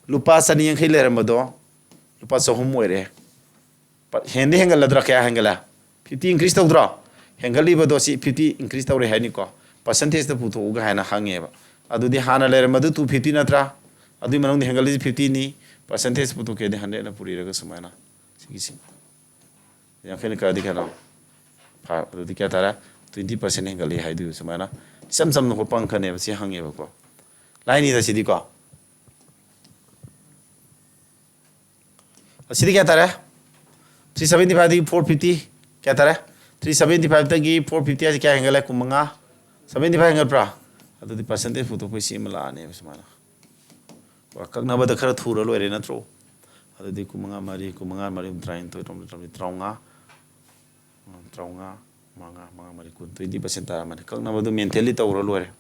ꯂꯨꯄꯥ ꯆꯅꯤ ꯌꯥꯡꯈꯩ ꯂꯩꯔꯝꯕꯗꯣ ꯂꯨꯄꯥ ꯆꯍꯨꯝ ꯑꯣꯏꯔꯦ꯫ ꯄ-, ꯍꯦꯟꯗꯤ ꯍꯦꯟꯒꯠꯂꯗ꯭ꯔꯥ? ꯀꯌꯥ ꯍꯦꯟꯒꯠꯂꯦ? Fifty increase ꯇꯧꯗ꯭ꯔꯣ? ꯍꯦꯟꯒꯠꯂꯤꯕꯗꯣ ꯁꯤ fifty increase ꯇꯧꯔꯦ ꯍꯥꯏꯅꯤꯀꯣ꯫ Percentageꯇ ꯄꯨꯊꯣꯛꯎꯒ ꯍꯥꯏꯅ ꯍꯪꯉꯦꯕ꯫ ꯑꯗꯨꯗꯤ ꯍꯥꯟꯅ ꯂꯩꯔꯝꯕꯗꯨ two fifty ꯅꯠꯇ꯭ꯔꯥ? ꯑꯗꯨꯒꯤ ꯃꯅꯨꯡꯗ ꯍꯦꯟꯒꯠꯂꯤꯁꯤ fiftyꯅꯤ꯫ Percentage ꯄꯨꯊꯣꯛꯀꯦꯗꯤ hundredꯅ ꯄꯨꯔꯤꯔꯒ ꯁꯨꯃꯥꯏꯅ ꯁꯤꯒꯤꯁꯤ꯫ ꯌꯥꯡꯈꯩꯅ ꯀꯛꯑꯗꯤ ꯀꯌꯥꯅꯣ? Five꯫ ꯑꯗꯨꯗꯤ ꯀꯌꯥ ꯇꯥꯔꯦ? Twenty percent ꯍꯦꯟꯒꯠꯂꯤ ꯍꯥꯏꯗꯨ ꯁꯨꯃꯥꯏꯅ ꯏꯆꯝ ꯆꯝꯅ ꯍꯣꯠꯄ ꯑꯪꯀꯅꯦꯕ ꯁꯤ ꯍꯪꯉꯦꯕꯀꯣ꯫ ꯂꯥꯏꯅꯤꯗ ꯁꯤꯗꯤꯀꯣ꯫ ꯑꯁꯤꯗꯤ ꯀꯌꯥ ꯇꯥꯔꯦ? Three seventy fiveꯗꯒꯤ four fifty ꯀꯌꯥ ꯇꯥꯔꯦ? Three seventy fiveꯇꯒꯤ four fifty ꯍꯥꯏꯁꯦ ꯀꯌꯥ ꯍꯦꯟꯒꯠꯂꯦ? ꯀꯨꯟꯃꯉꯥ꯫ Seventy five ꯍꯦꯟꯒꯠꯄ꯭ꯔꯥ? ꯑꯗꯨꯗꯤ percentage ꯄꯨꯊꯣꯛꯄꯩ ꯁꯤ ꯑꯃ ꯂꯥꯛꯑꯅꯦꯕ ꯁꯨꯃꯥꯏꯅ꯫ ꯄꯨꯔꯥ ꯀꯛꯅꯕꯗ ꯈꯔ ꯊꯨꯔ ꯂꯣꯏꯔꯦ ꯅꯠꯇ꯭ꯔꯣ? ꯑꯗꯨꯗꯤ ꯀꯨꯟꯃꯉꯥ ꯃꯔꯤ, ꯀꯨꯟꯃꯉꯥ ꯃꯔꯤ, ꯇꯔꯥꯅꯤꯊꯣꯏ, ꯇꯔꯥꯍꯨꯝꯗꯣꯏ, ꯇꯔꯥꯃꯔꯤ, ꯇꯔꯥꯃꯉꯥ, ꯇꯔꯥꯃꯉꯥ, ꯃꯉꯥ, ꯃꯉꯥ ꯃꯔꯤ ꯀꯨꯟ, twenty percent ꯇꯥꯔꯝꯃꯅꯤ꯫ ꯀꯛꯅꯕꯗꯨ mentally ꯇꯧꯔ ꯂꯣꯏꯔꯦ꯫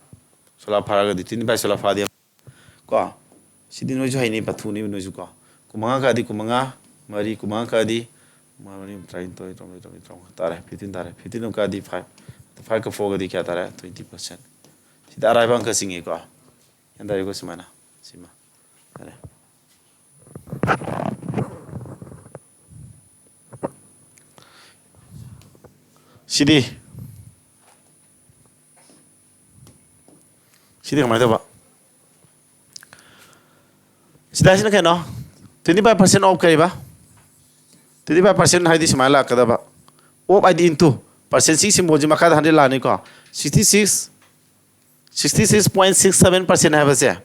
ꯁꯣꯂꯥ ꯐꯥꯔꯒꯗꯤ twenty five ꯁꯣꯂꯥ ꯐꯥꯗꯦ꯫ ꯀꯣ? ꯁꯤꯗꯤ ꯅꯣꯏꯁꯨ ꯍꯩꯅꯤ, ꯄꯊꯨꯅꯤꯕ ꯅꯣꯏꯁꯨ ꯀꯣ꯫ ꯀꯨꯟꯃꯉꯥ ꯀꯛꯑꯗꯤ ꯀꯨꯟꯃꯉꯥ, ꯃꯔꯤ, ꯀꯨꯟꯃꯉꯥ ꯀꯛꯑꯗꯤ ꯃꯔꯤ, ꯇꯔꯥꯅꯤꯊꯣꯏ, ꯇꯔꯥꯃꯔꯤ, ꯇꯔꯥꯃꯔꯤ, ꯇꯔꯥꯃꯉꯥ ꯇꯥꯔꯦ꯫ Fifteen ꯇꯥꯔꯦ꯫ Fifteen ꯑꯃꯨꯛ ꯀꯛꯑꯗꯤ five꯫ ꯐꯥꯏꯚꯀ ꯐꯣꯔꯒꯗꯤ ꯀꯌꯥ ꯇꯥꯔꯦ? Twenty percent. ꯁꯤꯗ ꯑꯔꯥꯏꯕ ꯑꯪꯀ ꯆꯤꯡꯉꯤꯀꯣ꯫ ꯒ꯭ꯌꯥꯟ ꯇꯥꯔꯦꯀꯣ? ꯁꯨꯃꯥꯏꯅ꯫ ꯁꯤꯃ꯫ ꯌꯥꯔꯦ꯫ ꯁꯤꯗꯤ? ꯁꯤꯗꯤ ꯀꯃꯥꯏꯅ ꯇꯧꯕ? ꯁꯤꯗ ꯍꯥꯏꯁꯤꯅ ꯀꯩꯅꯣ? Twenty five percent of ꯀꯔꯤꯕ? Twenty five percent ꯍꯥꯏꯗꯤ ꯁꯨꯃꯥꯏꯅ ꯂꯥꯛꯀꯗꯕ꯫ Of ꯍꯥꯏꯗꯤ into꯫ Percent ꯁꯤ ꯁꯤꯝꯕꯣꯜꯁꯤ ꯃꯈꯥꯗ hundred ꯂꯥꯛꯑꯅꯤꯀꯣ꯫ Sixty six, sixty six point six seven percent ꯍꯥꯏꯕꯁꯦ,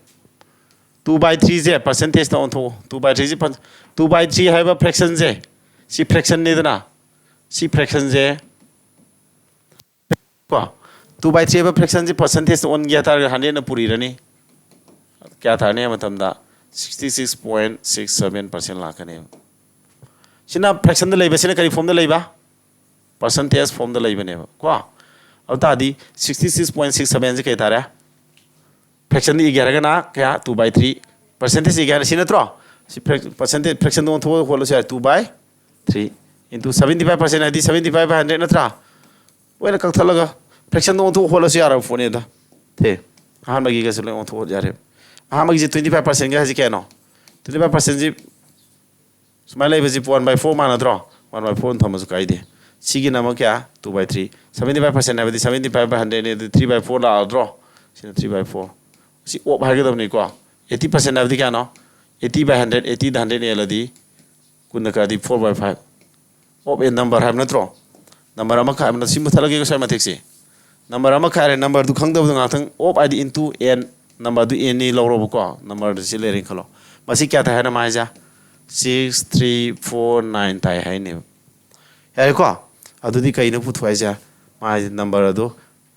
two by three say percentage ꯇ ꯑꯣꯟꯊꯣꯛꯎ꯫ Two by three ꯁꯤ, two by three ꯍꯥꯏꯕ fraction ꯁꯦ, ꯁꯤ fraction ꯅꯤꯗꯅ, ꯁꯤ fraction ꯁꯦ ꯀꯣ, two by three ꯍꯥꯏꯕ fraction ꯁꯤ percentage ꯇ ꯑꯣꯟꯒꯦ ꯍꯥꯏꯇꯥꯔꯒꯗꯤ hundred ꯅ ꯄꯨꯔꯤꯔꯅꯤ꯫ ꯀꯌꯥ ꯇꯥꯔꯅꯤ ꯍꯥꯏꯕ ꯃꯇꯝꯗ sixty six point six seven percent ꯂꯥꯛꯀꯅꯦꯕ꯫ ꯁꯤꯅ fraction ꯗ ꯂꯩꯕ, ꯁꯤꯅ ꯀꯔꯤ form ꯗ ꯂꯩꯕ? Percentage form ꯗ ꯂꯩꯕꯅꯦꯕ ꯀꯣ꯫ ꯑꯗꯨ ꯇꯥꯔꯗꯤ sixty six point six seven ꯁꯤ ꯀꯩ ꯇꯥꯔꯦ? Fraction ꯗ ꯏꯒꯦ ꯍꯥꯏꯔꯒꯅ ꯀꯌꯥ? Two by three꯫ Percentage ꯏꯒꯦ ꯍꯥꯏꯔꯒꯅ ꯁꯤ ꯅꯠꯇ꯭ꯔꯣ? ꯁꯤ frac-, percentage, fraction ꯗ ꯑꯣꯟꯊꯣꯛꯑꯒ ꯍꯣꯠꯂꯁꯨ ꯌꯥꯏ, two by three into seventy five percent ꯍꯥꯏꯗꯤ seventy five by hundred ꯅꯠꯇ꯭ꯔꯥ? ꯂꯣꯏꯅ ꯀꯛꯊꯠꯂꯒ fraction ꯗ ꯑꯣꯟꯊꯣꯛ ꯍꯣꯠꯂꯁꯨ ꯌꯥꯔꯕ ꯄꯣꯠꯅꯤꯗ꯫ ꯁꯦ, ꯑꯍꯥꯟꯕꯒꯤꯒꯁꯨ ꯂꯣꯏ ꯑꯣꯟꯊꯣꯛ ꯍꯣꯠ ꯌꯥꯔꯦꯕ꯫ ꯑꯍꯥꯟꯕꯒꯤꯁꯦ twenty five percent ꯒ ꯍꯥꯏꯁꯦ ꯀꯌꯥꯅꯣ? Twenty five percent ꯁꯤ ꯁꯨꯃꯥꯏꯅ ꯂꯩꯕꯁꯤ one by four ꯃꯥꯟꯅꯗ꯭ꯔꯣ? One by four ꯊꯝꯃꯁꯨ ꯀꯥꯏꯗꯦ꯫ ꯁꯤꯒꯤꯅ ꯑꯃꯨꯛ ꯀꯌꯥ? Two by three꯫ Seventy five percent ꯍꯥꯏꯕꯗꯤ seventy five by hundred ꯅꯤ, ꯑꯗꯨ three by four ꯂꯥꯛꯑꯗ꯭ꯔꯣ? ꯁꯤꯅ three by four꯫ ꯁꯤ of ꯍꯥꯏꯒꯗꯕꯅꯤꯀꯣ꯫ Eighty percent ꯍꯥꯏꯕꯗꯤ ꯀꯌꯥꯅꯣ? Eighty by hundred, eighty the hundred ꯌꯦꯜꯂꯗꯤ ꯀꯨꯟꯗ ꯀꯛꯑꯗꯤ four by five꯫ Of a number ꯍꯥꯏꯕ ꯅꯠꯇ꯭ꯔꯣ? Number ꯑꯃꯈꯛ ꯍꯥꯏꯕ ꯅꯠꯇ꯭ꯔꯣ? ꯁꯤ ꯃꯨꯠꯊꯠꯂꯒꯦ ꯉꯁꯥꯏ ꯃꯇꯦꯛꯁꯦ꯫ Number ꯑꯃꯈꯛ ꯍꯥꯏꯔꯦ, number ꯗꯨ ꯈꯪꯗꯕꯗꯣ ꯉꯥꯛꯇꯪ꯫ Of ꯍꯥꯏꯗꯤ into n, number ꯗꯨ n ꯅꯤ ꯂꯧꯔꯣꯕꯀꯣ, number ꯗꯨ ꯁꯤ ꯂꯩꯔꯦꯅ ꯈꯜꯂꯣ꯫ ꯃꯁꯤ ꯀꯌꯥ ꯇꯥꯏ ꯍꯥꯏꯅꯣ ꯃꯥ ꯍꯥꯏꯁꯦ? Six three four nine ꯇꯥꯏ ꯍꯥꯏꯅꯦꯕ꯫ ꯌꯥꯔꯦꯀꯣ? ꯑꯗꯨꯗꯤ ꯀꯩꯅꯣ ꯄꯨꯊꯣꯛ ꯍꯥꯏꯁꯦ? ꯃꯥ ꯍꯥꯏꯁꯦ number ꯑꯗꯣ,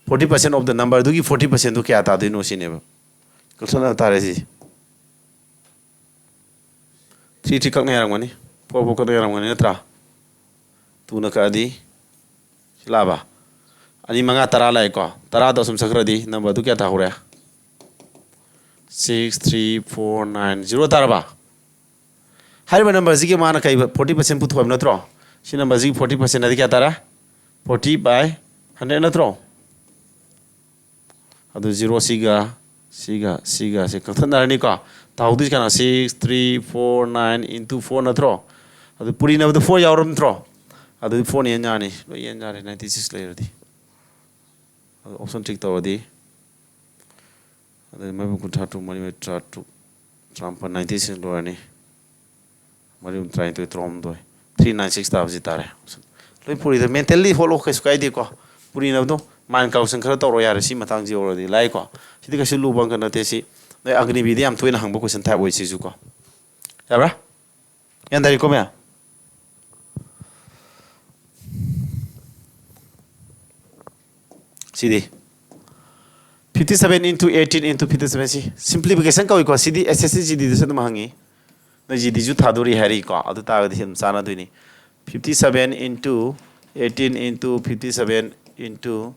forty percent of the number ꯗꯨꯒꯤ forty percent ꯗꯨ ꯀꯌꯥ ꯇꯥꯗꯣꯏꯅꯣ ꯁꯤꯅꯦꯕ꯫ ꯀꯛꯊꯠꯅ ꯇꯥꯔꯦ ꯁꯤ꯫ Three three ꯀꯛꯅ ꯌꯥꯔꯝꯒꯅꯤ, four four ꯀꯛꯅ ꯌꯥꯔꯝꯒꯅꯤ ꯅꯠꯇ꯭ꯔꯥ? Two ꯅ ꯀꯛꯑꯗꯤ ꯁꯤ ꯂꯥꯛꯑꯕ? ꯑꯅꯤ ꯃꯉꯥ ꯇꯔꯥ ꯂꯥꯛꯑꯦꯀꯣ꯫ ꯇꯔꯥꯗꯣ ꯑꯁꯨꯝ ꯆꯠꯈ꯭ꯔꯗꯤ number ꯗꯨ ꯀꯌꯥ ꯇꯥꯍꯧꯔꯦ? Six three four nine zero ꯇꯥꯔꯕ? ꯍꯥꯏꯔꯤꯕ number ꯁꯤꯒꯤ ꯃꯥꯅ ꯀꯩ forty percent ꯄꯨꯊꯣꯛ ꯍꯥꯏꯕ ꯅꯠꯇ꯭ꯔꯣ? ꯁꯤ number ꯁꯤꯒꯤ forty percent ꯍꯥꯏꯗꯤ ꯀꯌꯥ ꯇꯥꯔꯦ? Forty by ꯍꯟꯗ꯭ꯔꯦꯠ ꯅꯠꯇ꯭ꯔꯣ? ꯑꯗꯨ ꯖꯤꯔꯣ ꯁꯤꯒ ꯁꯤꯒ ꯁꯤꯒ ꯁꯤ ꯀꯛꯊꯠꯅꯔꯅꯤꯀꯣ꯫ ꯇꯥꯍꯧꯗꯣꯏꯁꯤ ꯀꯅꯥ? Six three four nine into four ꯅꯠꯇ꯭ꯔꯣ? ꯑꯗꯨ ꯄꯨꯔꯤꯅꯕꯗ ꯐꯣꯔ ꯌꯥꯎꯔꯝꯗ꯭ꯔꯣ? ꯑꯗꯨꯗꯤ ꯐꯣꯔꯅ ꯌꯦꯟ ꯌꯥꯔꯅꯤ, ꯂꯣꯏ ꯌꯦꯟ ꯌꯥꯔꯦ, ꯅꯥꯏꯟꯇꯤ ꯁꯤꯛꯁ ꯂꯩꯔꯗꯤ꯫ ꯑꯗꯨ ꯑꯣꯞꯁꯟ ꯇꯤꯛ ꯇꯧꯔꯗꯤ, ꯑꯗꯨꯗꯤ ꯃꯔꯤ ꯀꯨꯟꯊ꯭ꯔꯥ ꯇꯔꯨꯛ, ꯃꯔꯤ ꯇꯔꯥ ꯇꯔꯨꯛ, ꯇꯔꯥꯃꯥꯄꯟ, ꯅꯥꯏꯟꯇꯤ ꯁꯤꯛꯁ ꯂꯣꯏꯔꯅꯤ꯫ ꯃꯔꯤ ꯇꯔꯥꯅꯤꯊꯣꯏ, ꯇꯔꯥꯍꯨꯝꯗꯣꯏ, ꯊ꯭ꯔꯤ ꯅꯥꯏꯟ ꯁꯤꯛꯁ ꯇꯥꯕꯁꯤ ꯇꯥꯔꯦ꯫ ꯂꯣꯏ ꯄꯨꯔꯤꯗ, ꯃꯦꯟꯇꯦꯜꯂꯤ ꯍꯣꯠꯂꯣ, ꯀꯩꯁꯨ ꯀꯥꯏꯗꯦꯀꯣ꯫ ꯄꯨꯔꯤꯅꯕꯗꯣ ꯃꯥꯏꯟ ꯀꯔꯞꯁꯟ ꯈꯔ ꯇꯧꯔꯣ ꯌꯥꯔꯦ, ꯁꯤ ꯃꯇꯥꯡꯁꯤ ꯌꯧꯔꯗꯤ ꯂꯥꯏꯀꯣ꯫ ꯁꯤꯗꯤ ꯀꯩꯁꯨ ꯂꯨꯕ ꯑꯪꯀ ꯅꯠꯇꯦ꯫ ꯁꯤ ꯅꯣꯏ ꯑꯒꯅꯤꯕꯤꯗꯤ ꯌꯥꯝ ꯇꯣꯏꯅ ꯍꯪꯕ ꯀꯣꯏꯁꯟ ꯇꯥꯏꯞ ꯑꯣꯏ ꯁꯤꯁꯨ ꯀꯣ꯫ ꯌꯥꯕ꯭ꯔꯥ? ꯒ꯭ꯌꯥꯟ ꯇꯥꯔꯤꯀꯣ ꯃꯌꯥꯝ? ꯁꯤꯗꯤ fifty seven into eighteen into fifty seven, ꯁꯤ ꯁꯤꯝꯄ꯭ꯂꯤꯐꯤꯀꯦꯁꯟ ꯀꯧꯏꯀꯣ꯫ ꯁꯤꯗꯤ ꯑꯦꯁ ꯑꯦꯁ ꯁꯤ ꯖꯤ ꯗꯤꯗꯁꯨ ꯑꯗꯨꯝ ꯍꯪꯉꯤ꯫ ꯅꯣꯏ ꯖꯤ ꯗꯤꯁꯨ ꯊꯥꯗꯣꯔꯤ ꯍꯥꯏꯔꯤꯀꯣ꯫ ꯑꯗꯨ ꯇꯥꯔꯒꯗꯤ ꯁꯤ ꯑꯗꯨꯝ ꯆꯥꯟꯅꯗꯣꯏꯅꯤ꯫ Fifty seven into eighteen into fifty seven into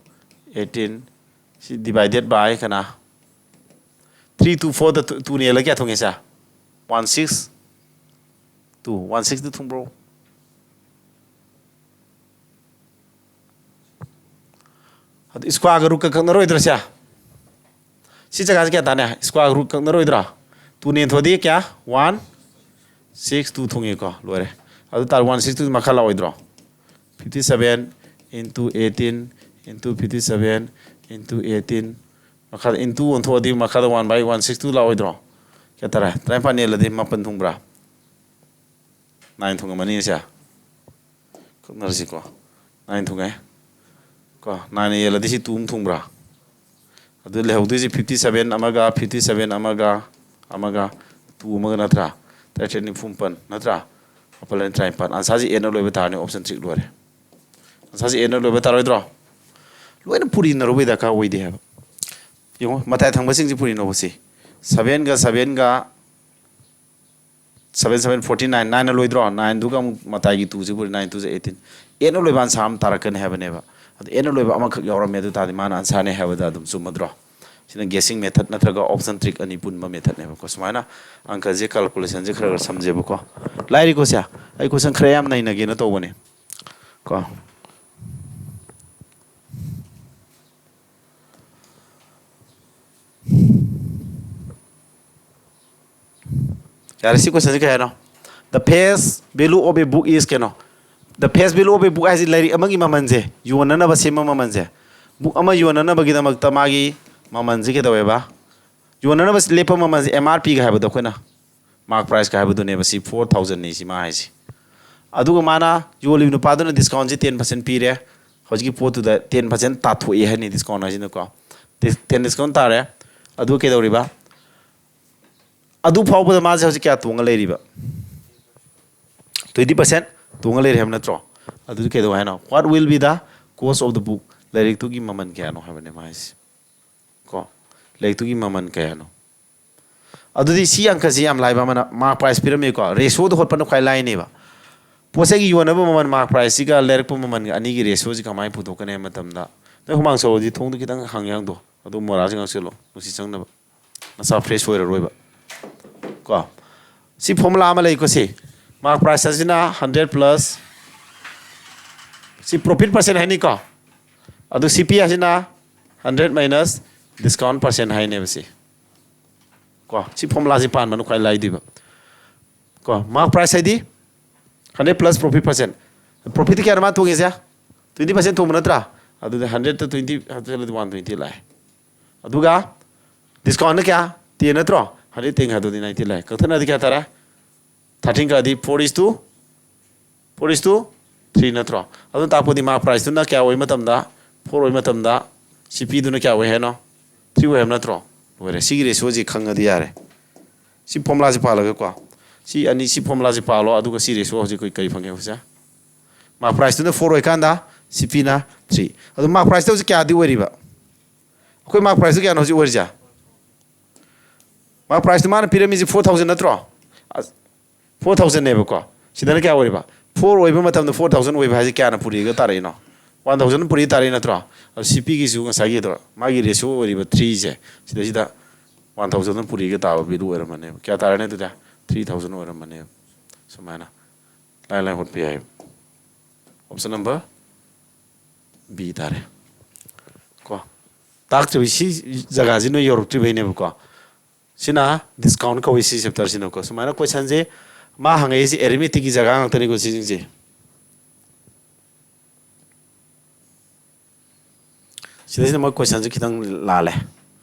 eighteen, ꯁꯤ divided by ꯀꯅꯥ? Three two fourꯗ two ꯅꯦꯜꯂ ꯀꯌꯥ ꯊꯨꯡꯉꯦ ꯁꯦ? One six two꯫ One six two ꯊꯨꯡꯕ꯭ꯔꯣ? ꯑꯗꯨ ꯁ꯭ꯀ꯭ꯋꯥꯔꯒ ꯔꯨꯠꯀ ꯀꯛꯅꯔꯣꯏꯗ꯭ꯔꯣ ꯁꯦ? ꯁꯤ ꯖꯒꯥꯁꯦ ꯀꯌꯥ ꯇꯥꯅꯤ? ꯁ꯭ꯀ꯭ꯋꯥꯔꯒ ꯔꯨꯠ ꯀꯛꯅꯔꯣꯏꯗ꯭ꯔꯣ? Two ꯅꯦꯟꯊꯣꯛꯑꯗꯤ ꯀꯌꯥ? One six two ꯊꯨꯡꯉꯤꯀꯣ꯫ ꯂꯣꯏꯔꯦ꯫ ꯑꯗꯨ ꯇꯥꯔꯗꯤ one six two ꯃꯈꯥ ꯂꯥꯛꯑꯣꯏꯗ꯭ꯔꯣ? Fifty seven into eighteen into fifty seven into eighteen, ꯃꯈꯥꯗ into ꯑꯣꯟꯊꯣꯛꯑꯗꯤ ꯃꯈꯥꯗ one by one six two ꯂꯥꯛꯑꯣꯏꯗ꯭ꯔꯣ? ꯀꯌꯥ ꯇꯥꯔꯦ? ꯇꯔꯥꯅꯤꯄꯥꯟ ꯅꯦꯜꯂꯗꯤ ꯃꯥꯄꯟ ꯊꯨꯡꯕ꯭ꯔꯥ? Nine ꯊꯨꯡꯉꯝꯃꯅꯤ ꯁꯦ꯫ ꯀꯛꯅꯔꯁꯤꯀꯣ꯫ Nine ꯊꯨꯡꯉꯦ꯫ ꯀꯣ, nine ꯌꯦꯜꯂꯗꯤ ꯁꯤ two ꯑꯃ ꯊꯨꯡꯕ꯭ꯔꯥ? ꯑꯗꯨ ꯂꯩꯍꯧꯗꯣꯏꯁꯤ fifty seven ꯑꯃꯒ, fifty seven ꯑꯃꯒ, ꯑꯃꯒ, two ꯑꯃꯒ ꯅꯠꯇ꯭ꯔꯥ? ꯇꯔꯦꯠ ꯇꯔꯦꯠ ꯅꯤꯐꯨ ꯃꯥꯄꯟ ꯅꯠꯇ꯭ꯔꯥ? ꯃꯥꯄꯜ ꯑꯅꯤ ꯇꯔꯥꯅꯤꯄꯥꯟ꯫ ꯑꯟꯁꯥꯔꯁꯤ ꯑꯦꯟꯅ ꯂꯣꯏꯕ ꯇꯥꯔꯅꯤ, ꯑꯣꯞꯁꯟ ꯇꯔꯤꯛ ꯂꯣꯏꯔꯦ꯫ ꯑꯟꯁꯥꯔꯁꯤ ꯑꯦꯟꯅ ꯂꯣꯏꯕ ꯇꯥꯔꯣꯏꯗ꯭ꯔꯣ? ꯂꯣꯏꯅ ꯄꯨꯔꯤꯅꯔꯨꯕꯩ ꯗꯔꯀꯥꯔ ꯑꯣꯏꯗꯦ ꯍꯥꯏꯕ꯫ ꯌꯦꯡꯉꯣ, ꯃꯇꯥꯏ ꯊꯪꯕꯁꯤꯡꯁꯤ ꯄꯨꯔꯤꯅꯧꯕꯁꯤ꯫ Sevenꯒ sevenꯒ seven seven forty nine, nineꯅ ꯂꯣꯏꯗ꯭ꯔꯣ? Nineꯗꯨꯒ ꯑꯃꯨꯛ ꯃꯇꯥꯏꯒꯤ twoꯁꯤ ꯄꯨꯔꯤ, nine two eighteen꯫ Eightꯅ ꯂꯣꯏꯕ ꯑꯟꯁꯥꯔ ꯑꯃ ꯇꯥꯔꯛꯀꯅꯤ ꯍꯥꯏꯕꯅꯦꯕ꯫ ꯑꯗꯣ eightꯅ ꯂꯣꯏꯕ ꯑꯃꯈꯛ ꯌꯥꯎꯔꯝꯃꯦ, ꯑꯗꯨ ꯇꯥꯔꯗꯤ ꯃꯥꯅ ꯑꯟꯁꯥꯔꯅꯦ ꯍꯥꯏꯕꯗ ꯑꯗꯨꯝ ꯆꯨꯝꯃꯗ꯭ꯔꯣ? ꯁꯤꯅ guessing method ꯅꯠꯇ꯭ꯔꯒ option trick ꯑꯅꯤ ꯄꯨꯟꯕ methodꯅꯦꯕꯀꯣ꯫ ꯁꯨꯃꯥꯏꯅ ꯑꯪꯀꯁꯦ, calculationꯁꯦ ꯈꯔ ꯈꯔ ꯁꯝꯖꯦꯕꯀꯣ꯫ ꯂꯥꯏꯔꯤꯛꯀꯣꯁꯦ ꯑꯩ question ꯈꯔ ꯌꯥꯝ ꯅꯩꯅꯒꯦꯅ ꯇꯧꯕꯅꯦ ꯀꯣ꯫ ꯌꯥꯔꯦ, ꯁꯤ ꯀꯣꯏꯁꯟꯁꯦ ꯀꯩ ꯍꯥꯏꯅꯣ? The face value of a book is ꯀꯩꯅꯣ? The face value of a book ꯍꯥꯏꯁꯤ ꯂꯥꯏꯔꯤꯛ ꯑꯃꯒꯤ ꯃꯃꯜꯁꯦ, ꯌꯣꯟꯅꯅꯕ ꯁꯦꯝꯕ ꯃꯃꯜꯁꯦ, ꯕꯨꯛ ꯑꯃ ꯌꯣꯟꯅꯅꯕꯒꯤꯗꯃꯛꯇ ꯃꯥꯒꯤ ꯃꯃꯜꯁꯦ ꯀꯩꯗꯧꯋꯦꯕ? ꯌꯣꯟꯅꯅꯕ ꯂꯦꯞꯄ ꯃꯃꯜꯁꯦ ꯑꯦꯝ ꯑꯥꯔ ꯄꯤꯒ ꯍꯥꯏꯕꯗꯣ ꯑꯩꯈꯣꯏꯅ ꯃꯥꯔꯛ ꯄ꯭ꯔꯥꯏꯁꯀ ꯍꯥꯏꯕꯗꯨꯅꯦꯕ꯫ ꯁꯤ ꯐꯣꯔ ꯊꯥꯎꯖꯟꯅꯤ ꯁꯤ ꯃꯥ ꯍꯥꯏꯁꯦ꯫ ꯑꯗꯨꯒ ꯃꯥꯅ ꯌꯣꯜꯂꯤꯕ ꯅꯨꯄꯥꯗꯨꯅ ꯗꯤꯁꯀꯥꯎꯟꯁꯦ ꯇꯦꯟ ꯄꯥꯔꯁꯦꯟ ꯄꯤꯔꯦ꯫ ꯍꯧꯖꯤꯛꯀꯤ ꯄꯣꯠꯇꯨꯗ ꯇꯦꯟ ꯄꯥꯔꯁꯦꯟ ꯇꯥꯊꯣꯛꯑꯦ ꯍꯥꯏꯅꯤ, ꯗꯤꯁꯀꯥꯎꯟ ꯍꯥꯏꯁꯤꯅꯀꯣ꯫ ꯇꯦꯟ ꯗꯤꯁꯀꯥꯎꯟ ꯇꯥꯔꯦ꯫ ꯑꯗꯨ ꯀꯩꯗꯧꯔꯤꯕ? ꯑꯗꯨ ꯐꯥꯎꯕꯗ ꯃꯥꯁꯦ ꯍꯧꯖꯤꯛ ꯀꯌꯥ ꯇꯣꯡꯉ ꯂꯩꯔꯤꯕ? ꯇ꯭ꯋꯦꯟꯇꯤ ꯄꯥꯔꯁꯦꯟ ꯇꯣꯡꯉ ꯂꯩꯔꯦ ꯍꯥꯏꯕ ꯅꯠꯇ꯭ꯔꯣ? ꯑꯗꯨꯗꯤ ꯀꯩꯗꯧ ꯍꯥꯏꯅꯣ? What will be the cost of the book? ꯂꯥꯏꯔꯤꯛꯇꯨꯒꯤ ꯃꯃꯜ ꯀꯌꯥꯅꯣ ꯍꯥꯏꯕꯅꯦ ꯃꯥ ꯍꯥꯏꯁꯦ꯫ ꯀꯣ, ꯂꯥꯏꯔꯤꯛꯇꯨꯒꯤ ꯃꯃꯜ ꯀꯌꯥꯅꯣ? ꯑꯗꯨꯗꯤ ꯁꯤ ꯑꯪꯀꯁꯤ ꯌꯥꯝ ꯂꯥꯏꯕ ꯑꯃꯅ ꯃꯥꯔꯛ ꯄ꯭ꯔꯥꯏꯁ ꯄꯤꯔꯝꯃꯤꯀꯣ, ꯔꯦꯁꯤꯌꯣꯗ ꯍꯣꯠꯄꯅ ꯈ꯭ꯋꯥꯏ ꯂꯥꯏꯅꯦꯕ꯫ ꯄꯣꯠ ꯆꯩꯒꯤ ꯌꯣꯟꯅꯕ ꯃꯃꯜ ꯃꯥꯔꯛ ꯄ꯭ꯔꯥꯏꯁꯁꯤꯒ ꯂꯩꯔꯛꯄ ꯃꯃꯜꯒ ꯑꯅꯤꯒꯤ ꯔꯦꯁꯤꯌꯣꯁꯤ ꯀꯃꯥꯏꯅ ꯄꯨꯊꯣꯛꯀꯅꯤ ꯍꯥꯏꯕ ꯃꯇꯝꯗ, ꯅꯣꯏ ꯍꯨꯃꯥꯡ ꯁꯧꯔꯗꯤ ꯊꯣꯡꯗꯣ ꯈꯤꯇꯪ ꯍꯥꯡ ꯌꯥꯡꯗꯣ, ꯑꯗꯨ ꯃꯣꯔꯥꯁꯤ ꯉꯥꯛꯁꯤꯜꯂꯣ, ꯅꯨꯡꯁꯤꯠ ꯆꯪꯅꯕ, ꯅꯁꯥ ꯐ꯭ꯔꯦꯁ ꯑꯣꯏꯔꯔꯣꯏꯕ꯫ ꯀꯣ, ꯁꯤ ꯐꯣꯔꯃꯨꯂꯥ ꯑꯃ ꯂꯩꯀꯣ, ꯁꯤ ꯃꯥꯔꯛ ꯄ꯭ꯔꯥꯏꯁ ꯑꯁꯤꯅ hundred plus C profit percent ꯍꯥꯏꯅꯤꯀꯣ, ꯑꯗꯨ ꯁꯤ ꯄꯤ ꯍꯥꯏꯁꯤꯅ ꯍꯟꯗ꯭ꯔꯦꯠ ꯃꯥꯏꯅꯁ ꯗꯤꯁꯀꯥꯎꯟ ꯄꯥꯔꯁꯦꯟ ꯍꯥꯏꯅꯦꯕ ꯁꯤ꯫ ꯀꯣ, ꯁꯤ ꯐꯣꯔꯃꯨꯂꯥꯁꯤ ꯄꯥꯟꯕꯅ ꯈ꯭ꯋꯥꯏ ꯂꯥꯏꯗꯣꯏꯕ꯫ ꯀꯣ, ꯃꯥꯔꯛ ꯄ꯭ꯔꯥꯏꯁ ꯍꯥꯏꯗꯤ ꯍꯟꯗ꯭ꯔꯦꯠ ꯄ꯭ꯂꯁ ꯄ꯭ꯔꯣꯐꯤꯠ ꯄꯥꯔꯁꯦꯟ꯫ ꯄ꯭ꯔꯣꯐꯤꯠꯇꯤ ꯀꯌꯥꯅꯣ ꯃꯥ ꯇꯣꯡꯉꯤꯁꯦ? ꯇ꯭ꯋꯦꯟꯇꯤ ꯄꯥꯔꯁꯦꯟ ꯇꯣꯡꯕ ꯅꯠꯇ꯭ꯔꯥ? ꯑꯗꯨꯗꯤ ꯍꯟꯗ꯭ꯔꯦꯠꯇ ꯇ꯭ꯋꯦꯟꯇꯤ ꯍꯥꯞꯆꯤꯜꯂꯗꯤ ꯋꯥꯟ ꯇ꯭ꯋꯦꯟꯇꯤ ꯂꯥꯛꯑꯦ꯫ ꯑꯗꯨꯒ ꯗꯤꯁꯀꯥꯎꯟꯅ ꯀꯌꯥ? ꯇꯦꯟ ꯅꯠꯇ꯭ꯔꯣ? ꯍꯟꯗ꯭ꯔꯦꯠ ꯇꯦꯟ ꯍꯥꯏꯗꯨꯗꯤ ꯅꯥꯏꯟꯇꯤ ꯂꯥꯛꯑꯦ꯫ ꯀꯛꯊꯠꯅꯔꯗꯤ ꯀꯌꯥ ꯇꯥꯔꯦ? ꯊꯥꯔꯇꯤꯟ ꯀꯛꯑꯗꯤ four is to, four is to three ꯅꯠꯇ꯭ꯔꯣ? ꯑꯗꯨꯅ ꯇꯥꯛꯄꯗꯤ ꯃꯥꯔꯛ ꯄ꯭ꯔꯥꯏꯁꯇꯨꯅ ꯀꯌꯥ ꯑꯣꯏ ꯃꯇꯝꯗ, ꯐꯣꯔ ꯑꯣꯏ ꯃꯇꯝꯗ, ꯁꯤ ꯄꯤꯗꯨꯅ ꯀꯌꯥ ꯑꯣꯏ ꯍꯥꯏꯅꯣ? ꯊ꯭ꯔꯤ ꯑꯣꯏ ꯍꯥꯏꯕ ꯅꯠꯇ꯭ꯔꯣ? ꯂꯣꯏꯔꯦ꯫ ꯁꯤꯒꯤ ꯔꯦꯁꯤꯌꯣꯁꯤ ꯈꯪꯉꯗꯤ ꯌꯥꯔꯦ꯫ ꯁꯤ ꯐꯣꯔꯃꯨꯂꯥꯁꯤ ꯄꯥꯜꯂꯒꯀꯣ, ꯁꯤ ꯑꯅꯤ, ꯁꯤ ꯐꯣꯔꯃꯨꯂꯥꯁꯤ ꯄꯥꯜꯂꯣ, ꯑꯗꯨꯒ ꯁꯤ ꯔꯦꯁꯤꯌꯣ ꯍꯧꯖꯤꯛ ꯑꯩꯈꯣꯏ ꯀꯔꯤ ꯐꯪꯉꯦ ꯍꯧꯖꯤꯛ? ꯃꯥꯔꯛ ꯄ꯭ꯔꯥꯏꯁꯇꯨꯅ ꯐꯣꯔ ꯑꯣꯏꯀꯥꯟꯗ ꯁꯤ ꯄꯤꯅ ꯊ꯭ꯔꯤ꯫ ꯑꯗꯣ ꯃꯥꯔꯛ ꯄ꯭ꯔꯥꯏꯁꯇ ꯍꯧꯖꯤꯛ ꯀꯌꯥꯗꯤ ꯑꯣꯏꯔꯤꯕ? ꯑꯩꯈꯣꯏ ꯃꯥꯔꯛ ꯄ꯭ꯔꯥꯏꯁꯇꯨ ꯀꯌꯥꯅꯣ ꯍꯧꯖꯤꯛ ꯑꯣꯏꯔꯤꯁꯦ? ꯃꯥꯔꯛ ꯄ꯭ꯔꯥꯏꯁꯇꯨ ꯃꯥꯅ ꯄꯤꯔꯝꯃꯤꯁꯦ ꯐꯣꯔ ꯊꯥꯎꯖꯟ ꯅꯠꯇ꯭ꯔꯣ? ꯐꯣꯔ ꯊꯥꯎꯖꯟꯅꯦꯕꯀꯣ꯫ ꯁꯤꯗꯅ ꯀꯌꯥ ꯑꯣꯏꯔꯤꯕ? ꯐꯣꯔ ꯑꯣꯏꯕ ꯃꯇꯝꯗ ꯐꯣꯔ ꯊꯥꯎꯖꯟ ꯑꯣꯏꯕ ꯍꯥꯏꯁꯦ ꯀꯌꯥꯅ ꯄꯨꯔꯛꯑꯒ ꯇꯥꯔꯛꯏꯅꯣ? ꯋꯥꯟ ꯊꯥꯎꯖꯟ ꯄꯨꯔꯛꯏ ꯇꯥꯔꯛꯏ ꯅꯠꯇ꯭ꯔꯣ? ꯑꯗꯣ ꯁꯤ ꯄꯤꯒꯤꯁꯨ ꯉꯁꯥꯏꯒꯤꯗꯣ ꯃꯥꯒꯤ ꯔꯦꯁꯤꯌꯣ ꯑꯣꯏꯔꯤꯕ ꯊ꯭ꯔꯤꯁꯦ, ꯁꯤꯗꯩꯁꯤꯗ ꯋꯥꯟ ꯊꯥꯎꯖꯟ ꯄꯨꯔꯛꯏꯒ ꯇꯥꯕ ꯚꯦꯂꯨ ꯑꯣꯏꯔꯝꯃꯅꯦꯕ꯫ ꯀꯌꯥ ꯇꯥꯔꯅꯤ ꯑꯗꯨꯗꯤ? ꯊ꯭ꯔꯤ ꯊꯥꯎꯖꯟ ꯑꯣꯏꯔꯝꯃꯅꯦꯕ꯫ ꯁꯨꯃꯥꯏꯅ ꯂꯥꯏ ꯂꯥꯏ ꯍꯣꯠꯄ ꯌꯥꯏ꯫ ꯑꯣꯞꯁꯟ ꯅꯝꯕꯔ ꯕꯤ ꯇꯥꯔꯦ꯫ ꯀꯣ, ꯇꯥꯛꯇ꯭ꯔꯤꯕ ꯁꯤ ꯖꯒꯥꯁꯤ ꯅꯣꯏ ꯌꯧꯔꯛꯇ꯭ꯔꯤꯕꯩꯅꯦꯕꯀꯣ꯫ ꯁꯤꯅ ꯗꯤꯁꯀꯥꯎꯟ ꯀꯧꯏ, ꯁꯤ ꯆꯦꯞꯇꯔꯁꯤꯅꯀꯣ꯫ ꯁꯨꯃꯥꯏꯅ ꯀꯣꯏꯁꯟꯁꯦ ꯃꯥ ꯍꯪꯉꯛꯏꯁꯦ ꯑꯦꯔꯤꯃꯦꯇꯤꯛꯀꯤ ꯖꯒꯥ ꯉꯥꯛꯇꯅꯤꯀꯣ ꯁꯤꯁꯤꯡꯁꯦ꯫ ꯁꯤꯗꯩꯁꯤꯗ ꯃꯣꯏ ꯀꯣꯏꯁꯟꯁꯦ ꯈꯤꯇꯪ ꯂꯥꯜꯂꯦ꯫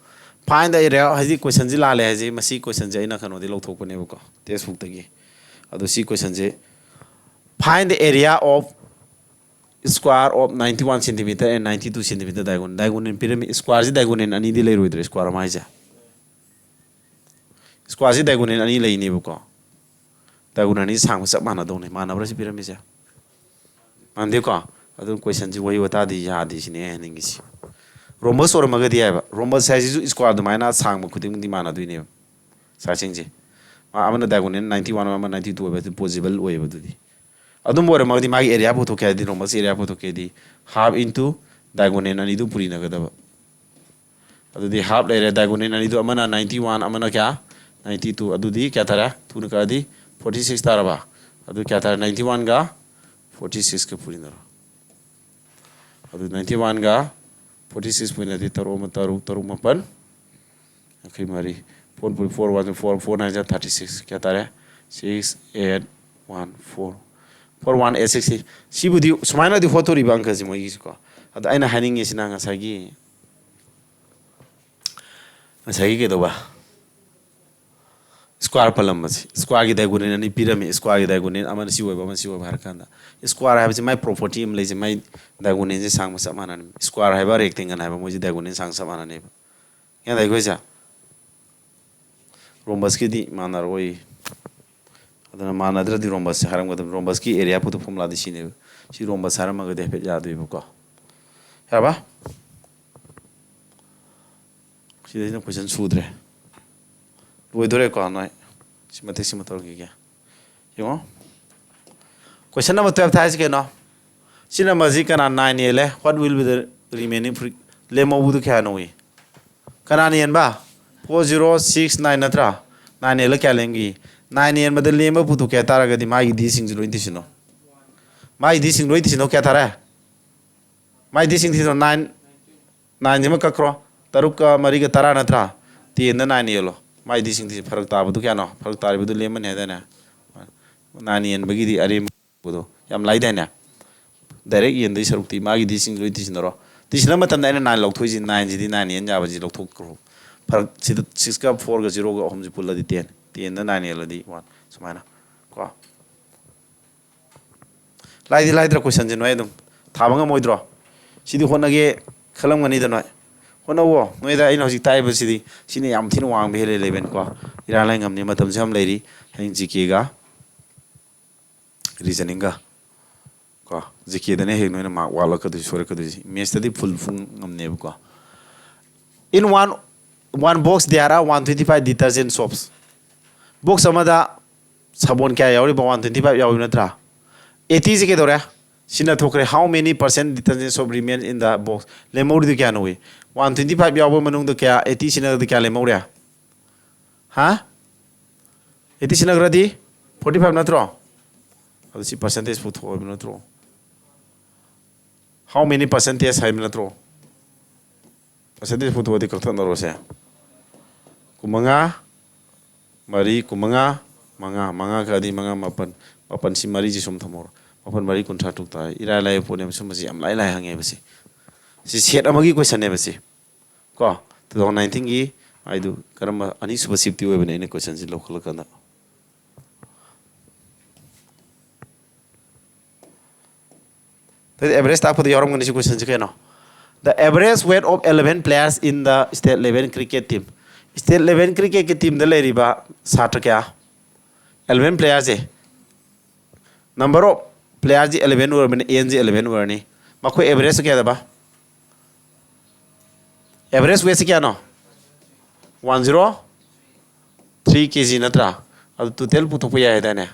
Find the area ꯍꯥꯏꯗꯤ ꯀꯣꯏꯁꯟꯁꯦ ꯂꯥꯜꯂꯦ ꯍꯥꯏꯁꯦ, ꯃꯁꯤ ꯀꯣꯏꯁꯟꯁꯦ ꯑꯩꯅ ꯀꯩꯅꯣꯗꯤ ꯂꯧꯊꯣꯛꯄꯅꯦꯕꯀꯣ, ꯇꯦꯛꯁ ꯕꯨꯛꯇꯒꯤ꯫ ꯑꯗꯣ ꯁꯤ ꯀꯣꯏꯁꯟꯁꯦ, find the area of square of ninety one centimeter and ninety two centimeter diagonal, diagonal ꯄꯤꯔꯝꯃꯤ꯫ ꯁ꯭ꯀ꯭ꯋꯥꯔꯁꯤ ꯗꯥꯏꯒꯣꯅꯦꯜ ꯑꯅꯤꯗꯤ ꯂꯩꯔꯣꯏꯗ꯭ꯔꯦ, ꯁ꯭ꯀ꯭ꯋꯥꯔ ꯑꯃ ꯍꯥꯏꯁꯦ꯫ ꯁ꯭ꯀ꯭ꯋꯥꯔꯁꯤ ꯗꯥꯏꯒꯣꯅꯦꯜ ꯑꯅꯤ ꯂꯩꯅꯦꯕꯀꯣ꯫ ꯗꯥꯏꯒꯣꯅꯦꯜ ꯑꯅꯤ ꯁꯥꯡꯕ ꯆꯞ ꯃꯥꯟꯅꯗꯧꯅꯦ꯫ ꯃꯥꯟꯅꯕ꯭ꯔꯥ ꯁꯤ ꯄꯤꯔꯝꯃꯤꯁꯦ? ꯃꯥꯟꯗꯦꯀꯣ? ꯑꯗꯨꯝ ꯀꯣꯏꯁꯟꯁꯤ ꯋꯥꯍꯩ ꯋꯥꯇꯥꯗꯤ ꯌꯥꯗꯦ ꯁꯤꯅꯦ ꯑꯩ ꯍꯥꯏꯅꯤꯡꯉꯤꯁꯤ꯫ ꯔꯣꯝꯕꯁ ꯑꯣꯏꯔꯝꯃꯒꯗꯤ ꯍꯥꯏꯕ, ꯔꯣꯝꯕꯁ ꯍꯥꯏꯁꯤꯁꯨ ꯁ꯭ꯀ꯭ꯋꯥꯔ ꯑꯗꯨꯃꯥꯏꯅ ꯁꯥꯡꯕ ꯈꯨꯗꯤꯡꯃꯛꯇꯤ ꯃꯥꯟꯅꯗꯣꯏꯅꯦꯕ꯫ ꯁꯥꯏꯠꯁꯤꯡꯁꯦ꯫ ꯃꯥ ꯑꯃꯅ ꯗꯥꯏꯒꯣꯅꯦꯜ ꯅꯥꯏꯟꯇꯤ ꯋꯥꯟ, ꯑꯃ ꯅꯥꯏꯟꯇꯤ ꯇꯨ ꯑꯣꯏꯕ, ꯑꯗꯨ ꯄꯣꯖꯤꯕꯜ ꯑꯣꯏꯌꯦꯕ ꯑꯗꯨꯗꯤ꯫ ꯑꯗꯨꯝꯕ ꯑꯣꯏꯔꯝꯃꯒꯗꯤ ꯃꯥꯒꯤ ꯑꯦꯔꯤꯌꯥ ꯄꯨꯊꯣꯛꯀꯦ ꯍꯥꯏꯗꯤ, ꯔꯣꯝꯕꯁ ꯑꯦꯔꯤꯌꯥ ꯄꯨꯊꯣꯛꯀꯦ ꯍꯥꯏꯗꯤ, ꯍꯥꯐ ꯏꯟꯇꯨ ꯗꯥꯏꯒꯣꯅꯦꯜ ꯑꯅꯤꯗꯨ ꯄꯨꯔꯤꯅꯒꯗꯕ꯫ ꯑꯗꯨꯗꯤ ꯍꯥꯐ ꯂꯩꯔꯦ, ꯗꯥꯏꯒꯣꯅꯦꯜ ꯑꯅꯤꯗꯨ ꯑꯃꯅ ꯅꯥꯏꯟꯇꯤ ꯋꯥꯟ, ꯑꯃꯅ ꯀꯌꯥ? Ninety two. ꯑꯗꯨꯗꯤ ꯀꯌꯥ ꯇꯥꯔꯦ? ꯇꯨꯅ ꯀꯛꯑꯗꯤ ꯐꯣꯔꯇꯤ ꯁꯤꯛꯁ ꯇꯥꯔꯕ? ꯑꯗꯨ ꯀꯌꯥ ꯇꯥꯔꯦ? ꯅꯥꯏꯟꯇꯤ ꯋꯥꯟꯒ ꯐꯣꯔꯇꯤ ꯁꯤꯛꯁꯀ ꯄꯨꯔꯤꯅꯔꯣ꯫ ꯑꯗꯨ ꯅꯥꯏꯟꯇꯤ ꯋꯥꯟꯒ ꯐꯣꯔꯇꯤ ꯁꯤꯛꯁ ꯄꯨꯔꯤꯅꯗꯤ ꯇꯔꯨꯛ ꯑꯃ ꯇꯔꯨꯛ, ꯇꯔꯨꯛ ꯃꯥꯄꯟ ꯌꯥꯡꯈꯩ ꯃꯔꯤ꯫ Four ꯄꯨꯔꯤ, four one four, four nine thirty six, ꯀꯌꯥ ꯇꯥꯔꯦ? Six eight one four꯫ Four one eight six꯫ ꯁꯤꯕꯨꯗꯤ ꯁꯨꯃꯥꯏꯅꯗꯤ ꯍꯣꯠꯇꯣꯔꯤꯕ ꯑꯪꯀꯁꯦ ꯃꯣꯏꯒꯤꯁꯤꯀꯣ꯫ ꯑꯗ ꯑꯩꯅ ꯍꯥꯏꯅꯤꯡꯉꯤꯁꯤꯅ ꯉꯁꯥꯏꯒꯤ, ꯉꯁꯥꯏꯒꯤ ꯀꯩꯗꯧꯕ? ꯁ꯭ꯀ꯭ꯋꯥꯔ ꯄꯜꯂꯝꯕꯁꯦ꯫ ꯁ꯭ꯀ꯭ꯋꯥꯔꯒꯤ ꯗꯥꯏꯒꯣꯅꯦꯜ ꯑꯅꯤ ꯄꯤꯔꯝꯃꯤ꯫ ꯁ꯭ꯀ꯭ꯋꯥꯔꯒꯤ ꯗꯥꯏꯒꯣꯅꯦꯜ ꯑꯃꯅ ꯁꯤ ꯑꯣꯏꯕ, ꯑꯃꯅ ꯁꯤ ꯑꯣꯏꯕ ꯍꯥꯏꯔ ꯀꯥꯟꯗ, ꯁ꯭ꯀ꯭ꯋꯥꯔ ꯍꯥꯏꯕꯁꯤ ꯃꯥꯏ ꯄ꯭ꯔꯣꯄꯔꯇꯤ ꯑꯃ ꯂꯩꯖꯩ꯫ ꯃꯥꯏ ꯗꯥꯏꯒꯣꯅꯦꯜꯁꯦ ꯁꯥꯡꯕ ꯆꯞ ꯃꯥꯟꯅꯅꯤ꯫ ꯁ꯭ꯀ꯭ꯋꯥꯔ ꯍꯥꯏꯕ, ꯔꯦꯛꯇꯦꯡꯒꯜ ꯍꯥꯏꯕ, ꯃꯣꯏꯁꯦ ꯗꯥꯏꯒꯣꯅꯦꯜ ꯁꯥꯡ ꯆꯞ ꯃꯥꯟꯅꯅꯦꯕ꯫ ꯒ꯭ꯌꯥꯟ ꯇꯥꯏꯀꯣ ꯑꯩꯁꯦ? ꯔꯣꯝꯕꯁꯀꯤꯗꯤ ꯃꯥꯟꯅꯔꯣꯏ꯫ ꯑꯗꯨꯅ ꯃꯥꯟꯅꯗ꯭ꯔꯗꯤ ꯔꯣꯝꯕꯁꯁꯦ ꯍꯥꯏꯔꯝꯒꯗꯕꯅꯤ꯫ ꯔꯣꯝꯕꯁꯀꯤ ꯑꯦꯔꯤꯌꯥ ꯄꯨꯊꯣꯛ ꯐꯣꯔꯃꯨꯂꯥꯗꯤ ꯁꯤꯅꯦꯕ꯫ ꯁꯤ ꯔꯣꯝꯕꯁ ꯍꯥꯏꯔꯝꯃꯒꯗꯤ ꯍꯥꯏꯐꯦꯠ ꯌꯥꯗꯣꯏꯕꯀꯣ꯫ ꯌꯥꯔꯕ? ꯁꯤꯗꯩꯁꯤꯅ ꯀꯣꯏꯁꯟ ꯁꯨꯗ꯭ꯔꯦ꯫ ꯂꯣꯏꯗꯣꯔꯦꯀꯣ ꯅꯣꯏ? ꯁꯤ ꯃꯇꯦꯛꯁꯤꯃ ꯇꯧꯔꯈꯤꯒꯦ꯫ ꯌꯦꯡꯉꯣ꯫ Question number twelve ꯊꯥꯏꯁꯤ ꯀꯩꯅꯣ? ꯁꯤ ꯅꯝꯕꯔꯁꯤ ꯀꯅꯥ ꯅꯥꯏꯟ ꯍꯦꯜꯂꯦ? What will be the remaining free? ꯂꯦꯝꯍꯧꯕꯗꯨ ꯀꯌꯥꯅꯣ? ꯀꯅꯥꯅ ꯍꯦꯟꯕ? Four zero six nine ꯅꯠꯇ꯭ꯔꯥ? ꯅꯥꯏꯟ ꯍꯦꯜꯂ ꯀꯌꯥ ꯂꯦꯝꯈꯤ? ꯅꯥꯏꯟ ꯍꯦꯟꯕꯗ ꯂꯦꯝꯕ ꯄꯨꯊꯣꯛꯀꯦ ꯍꯥꯏ ꯇꯥꯔꯒꯗꯤ ꯃꯥꯒꯤ ꯗꯤꯁꯤꯡꯁꯤ ꯂꯣꯏ ꯊꯤꯁꯤꯟꯅꯣ꯫ ꯃꯥꯒꯤ ꯗꯤꯁꯤꯡ ꯂꯣꯏ ꯊꯤꯁꯤꯟꯅꯣ, ꯀꯌꯥ ꯊꯥꯔꯦ? ꯃꯥꯒꯤ ꯗꯤꯁꯤꯡ ꯊꯤꯁꯤꯟꯅꯣ, ꯅꯥꯏꯟ, ꯅꯥꯏꯟꯁꯤꯃ ꯀꯛꯈ꯭ꯔꯣ꯫ ꯇꯔꯨꯛꯀ ꯃꯔꯤꯒ ꯇꯔꯥ ꯅꯠꯇ꯭ꯔꯥ? ꯇꯦꯟꯗ ꯅꯥꯏꯟ ꯌꯦꯜꯂꯣ꯫ ꯃꯥꯏ ꯗꯤꯁꯤꯡ ꯊꯤꯁꯤ ꯐꯔꯛ ꯇꯥꯕꯗꯨ ꯀꯌꯥꯅꯣ? ꯐꯔꯛ ꯇꯥꯔꯤꯕꯗꯨ ꯂꯦꯝꯃꯅꯤ ꯍꯥꯏꯗꯥꯏꯅꯦ? ꯅꯥꯏꯟ ꯌꯦꯟꯕꯒꯤꯗꯤ ꯑꯔꯦꯝꯕꯗꯣ ꯌꯥꯝ ꯂꯥꯏꯗꯥꯏꯅꯦ? ꯗꯥꯏꯔꯦꯛ ꯌꯦꯟꯗꯣꯏ ꯁꯔꯨꯛꯇꯤ ꯃꯥꯒꯤ ꯗꯤꯁꯤꯡ ꯂꯣꯏ ꯊꯤꯖꯤꯟꯅꯔꯣ꯫ ꯊꯤꯖꯤꯟꯅꯕ ꯃꯇꯝꯗ ꯑꯩꯅ ꯅꯥꯏꯟ ꯂꯧꯊꯣꯛꯏꯁꯤ, ꯅꯥꯏꯟꯁꯤꯗꯤ ꯅꯥꯏꯟ ꯌꯦꯟ ꯌꯥꯕꯁꯤ ꯂꯧꯊꯣꯛꯈ꯭ꯔꯣ꯫ ꯐꯔꯛ ꯁꯤꯗ ꯁꯤꯛꯁꯀ ꯐꯣꯔꯒ ꯖꯤꯔꯣꯒ ꯑꯍꯨꯝꯁꯤ ꯄꯨꯜꯂꯗꯤ ꯇꯦꯟ꯫ ꯇꯦꯟꯗ ꯅꯥꯏꯟ ꯌꯦꯜꯂꯗꯤ ꯋꯥꯟ꯫ ꯁꯨꯃꯥꯏꯅ ꯀꯣ꯫ ꯂꯥꯏꯗꯤ ꯂꯥꯏꯗ꯭ꯔꯥ ꯀꯣꯏꯁꯟꯁꯦ ꯅꯣꯏ ꯑꯗꯨꯝ ꯊꯥꯕ ꯉꯝꯃꯣꯏꯗ꯭ꯔꯣ? ꯁꯤꯗꯤ ꯍꯣꯠꯅꯒꯦ ꯈꯜꯂꯝꯒꯅꯤꯗ ꯅꯣꯏ꯫ ꯍꯣꯠꯅꯧꯋꯣ꯫ ꯅꯣꯏꯗ ꯑꯩꯅ ꯍꯧꯖꯤꯛ ꯇꯥꯛꯏꯕꯁꯤꯗꯤ ꯁꯤꯅ ꯌꯥꯝ ꯊꯤꯅ ꯋꯥꯡꯕ ꯍꯦꯜꯂꯦ ꯏꯂꯦꯚꯦꯟ ꯀꯣ꯫ ꯏꯔꯥꯏ ꯂꯥꯏ ꯉꯝꯅꯤ꯫ ꯃꯇꯝꯁꯨ ꯌꯥꯝ ꯂꯩꯔꯤ꯫ ꯍꯌꯦꯡ ꯖꯤ ꯀꯦꯒ ꯔꯤꯖꯅꯤꯡꯒ ꯀꯣ꯫ ꯖꯤ ꯀꯦꯗꯅ ꯍꯦꯛ ꯅꯣꯏꯅ ꯃꯥꯔꯛ ꯋꯥꯠꯂꯛꯀꯗꯣꯏꯁꯤ, ꯁꯣꯏꯔꯛꯀꯗꯣꯏꯁꯤ꯫ ꯃꯦꯠꯁꯇꯗꯤ ꯐꯨꯜ ꯐꯨꯜ ꯉꯝꯅꯦꯕꯀꯣ꯫ In one, one box there are one twenty five detergent soaps. Box ꯑꯃꯗ ꯁꯥꯕꯣꯟ ꯀꯌꯥ ꯌꯥꯎꯔꯤꯕ? ꯋꯥꯟ ꯇ꯭ꯋꯦꯟꯇꯤ ꯐꯥꯏꯚ ꯌꯥꯎꯔꯤꯕ ꯅꯠꯇ꯭ꯔꯥ? ꯑꯩꯠꯇꯤꯁꯦ ꯀꯩꯗꯧꯔꯦ? ꯁꯤꯅ ꯊꯣꯛꯈ꯭ꯔꯦ꯫ How many percent detergent soap remain in the box? ꯂꯦꯝꯍꯧꯔꯤꯗꯨ ꯀꯌꯥꯅꯣ? ꯋꯥꯟ ꯇ꯭ꯋꯦꯟꯇꯤ ꯐꯥꯏꯚ ꯌꯥꯎꯕ ꯃꯅꯨꯡꯗ ꯀꯌꯥ, ꯑꯩꯠꯇꯤ ꯁꯤꯟꯅꯒꯗꯤ ꯀꯌꯥ ꯂꯦꯝꯍꯧꯔꯦ? ꯍꯥ? ꯑꯩꯠꯇꯤ ꯁꯤꯟꯅꯈ꯭ꯔꯗꯤ ꯐꯣꯔꯇꯤ ꯐꯥꯏꯚ ꯅꯠꯇ꯭ꯔꯣ? ꯑꯗꯨ ꯁꯤ ꯄꯥꯔꯁꯦꯟꯇꯦꯖ ꯄꯨꯊꯣꯛꯑꯣ ꯍꯥꯏꯕ ꯅꯠꯇ꯭ꯔꯣ? How many percentage ꯍꯥꯏꯕ ꯅꯠꯇ꯭ꯔꯣ? ꯄꯥꯔꯁꯦꯟꯇꯦꯖ ꯄꯨꯊꯣꯛꯑꯗꯤ ꯀꯛꯊꯠꯅꯔꯣꯁꯦ꯫ ꯀꯨꯟꯃꯉꯥ, ꯃꯔꯤ, ꯀꯨꯟꯃꯉꯥ, ꯃꯉꯥ, ꯃꯉꯥ ꯈꯔꯗꯤ ꯃꯉꯥ, ꯃꯥꯄꯟ, ꯃꯥꯄꯟꯁꯤ ꯃꯔꯤꯁꯤ ꯁꯨꯝ ꯊꯝꯍꯧꯔꯣ꯫ ꯃꯥꯄꯟ ꯃꯔꯤ ꯀꯨꯟꯊ꯭ꯔꯥ ꯇꯔꯨꯛ ꯇꯥꯔꯦ꯫ ꯏꯔꯥꯏ ꯂꯥꯏꯕ ꯄꯣꯠꯅꯦꯕ ꯁꯨꯝꯕꯁꯤ, ꯌꯥꯝ ꯂꯥꯏ ꯂꯥꯏ ꯍꯪꯉꯦꯕ ꯁꯤ꯫ ꯁꯤ ꯁꯦꯠ ꯑꯃꯒꯤ ꯀꯣꯏꯁꯟꯅꯦꯕ ꯁꯤ꯫ ꯀꯣ, ꯇꯨ ꯊꯥꯎꯖꯟ ꯅꯥꯏꯟꯇꯤꯟꯒꯤ ꯍꯥꯏꯗꯨ ꯀꯔꯝꯕ ꯑꯅꯤꯁꯨꯕ ꯁꯤꯞꯇꯤ ꯑꯣꯏꯕꯅꯦ ꯑꯩꯅ ꯀꯣꯏꯁꯟꯁꯤ ꯂꯧꯈꯠꯂꯀꯥꯟꯗ꯫ ꯑꯗꯩꯗꯤ ꯑꯦꯚꯔꯦꯖ ꯇꯥꯛꯄꯗ ꯌꯥꯎꯔꯝꯒꯅꯤ ꯁꯤ ꯀꯣꯏꯁꯟꯁꯤ ꯀꯩꯅꯣ? The average weight of eleven players in the state level cricket team. State level cricketꯀꯤ ꯇꯤꯝꯗ ꯂꯩꯔꯤꯕ ꯁꯥꯇ꯭ꯔ ꯀꯌꯥ? ꯑꯦꯂꯚꯦꯟ ꯄ꯭ꯂꯦꯌꯔꯁꯦ, number of playerꯁꯤ ꯑꯦꯂꯚꯦꯟ ꯑꯣꯏꯔꯕꯅꯤ, ꯑꯦꯟꯁꯤ ꯑꯦꯂꯚꯦꯟ ꯑꯣꯏꯔꯅꯤ꯫ ꯃꯈꯣꯏ ꯑꯦꯚꯔꯦꯖꯁꯤ ꯀꯌꯥꯗꯕ? ꯑꯦꯚꯔꯦꯖ ꯋꯦꯠꯁꯤ ꯀꯌꯥꯅꯣ? One zero three K G ꯅꯠꯇ꯭ꯔꯥ? ꯑꯗꯨ ꯇꯣꯇꯦꯜ ꯄꯨꯊꯣꯛꯄ ꯌꯥꯏ ꯍꯥꯏꯗꯥꯏꯅꯦ?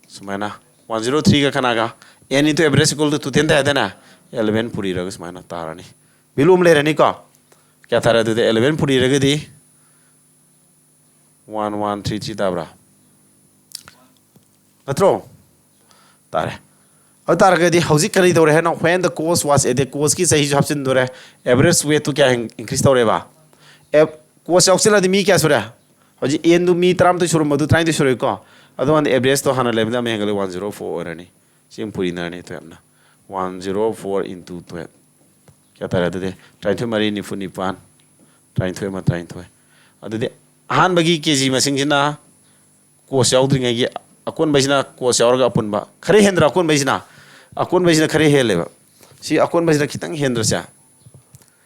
ꯁꯨꯃꯥꯏꯅ ꯋꯥꯟ ꯖꯤꯔꯣ ꯊ꯭ꯔꯤꯒ ꯀꯅꯥꯒ? N into average equal to two ten ꯇꯥꯏ ꯍꯥꯏꯗꯥꯏꯅꯦ? ꯑꯦꯂꯚꯦꯟ ꯄꯨꯔꯤꯔꯒ ꯁꯨꯃꯥꯏꯅ ꯇꯥꯔꯅꯤ꯫ ꯚꯦꯂꯨ ꯑꯃ ꯂꯩꯔꯅꯤꯀꯣ? ꯀꯌꯥ ꯇꯥꯔꯦ ꯑꯗꯨꯗꯤ? ꯑꯦꯂꯚꯦꯟ ꯄꯨꯔꯤꯔꯒꯗꯤ ꯋꯥꯟ ꯋꯥꯟ ꯊ꯭ꯔꯤ ꯊ꯭ꯔꯤ ꯇꯥꯕ꯭ꯔꯥ? ꯅꯠꯇ꯭ꯔꯣ? ꯇꯥꯔꯦ꯫ ꯑꯗꯨ ꯇꯥꯔꯒꯗꯤ ꯍꯧꯖꯤꯛ ꯀꯔꯤ ꯇꯧꯔꯦ ꯍꯥꯏꯅꯣ? When the cost was added, ꯀꯣꯁꯀꯤ ꯆꯍꯤꯁꯨ ꯍꯥꯞꯆꯤꯟꯗꯣꯔꯦ꯫ ꯑꯦꯚꯔꯦꯖ ꯋꯦꯠꯇꯨ ꯀꯌꯥ ꯏꯟꯀ꯭ꯔꯤꯁ ꯇꯧꯔꯦꯕ? ꯑꯦꯞ ꯀꯣꯁ ꯌꯥꯎꯁꯤꯜꯂꯗꯤ ꯃꯤ ꯀꯌꯥ ꯁꯨꯔꯦ? ꯍꯧꯖꯤꯛ ꯑꯦꯟꯗꯨ ꯃꯤ ꯇꯔꯥꯃꯥꯊꯣꯏ ꯁꯨꯔꯝꯕꯗꯨ ꯇꯔꯥꯅꯤꯊꯣꯏ ꯁꯨꯔꯦꯀꯣ꯫ ꯑꯗꯨꯀꯥꯟꯗ ꯑꯦꯚꯔꯦꯖꯇꯣ ꯍꯥꯟꯅ ꯂꯩꯕꯗ ꯑꯃ ꯍꯦꯟꯒꯠꯂꯦ, ꯋꯥꯟ ꯖꯤꯔꯣ ꯐꯣꯔ ꯑꯣꯏꯔꯅꯤ꯫ ꯁꯤ ꯑꯃ ꯄꯨꯔꯤꯅꯔꯅꯤ ꯇꯨꯌꯦꯜꯞꯅ꯫ One zero four into twelve. ꯀꯌꯥ ꯇꯥꯔꯦ ꯑꯗꯨꯗꯤ? ꯇꯔꯥꯅꯤꯊꯣꯏ ꯃꯔꯤ ꯅꯤꯐꯨ ꯅꯤꯄꯥꯟ, ꯇꯔꯥꯅꯤꯊꯣꯏ ꯑꯃ ꯇꯔꯥꯅꯤꯊꯣꯏ꯫ ꯑꯗꯨꯗꯤ ꯑꯍꯥꯟꯕꯒꯤ ꯀꯦ ꯖꯤ ꯃꯁꯤꯡꯁꯤꯅ ꯀꯣꯁ ꯌꯥꯎꯗ꯭ꯔꯤꯉꯩꯒꯤ ꯑꯀꯣꯟꯕꯩꯁꯤꯅ ꯀꯣꯁ ꯌꯥꯎꯔꯒ ꯑꯄꯨꯟꯕ꯫ ꯈꯔ ꯍꯦꯟꯗ꯭ꯔꯥ ꯑꯀꯣꯟꯕꯩꯁꯤꯅ? ꯑꯀꯣꯟꯕꯩꯁꯤꯅ ꯈꯔ ꯍꯦꯜꯂꯦꯕ꯫ ꯁꯤ ꯑꯀꯣꯟꯕꯁꯤꯅ ꯈꯤꯇꯪ ꯍꯦꯟꯗ꯭ꯔꯁꯦ?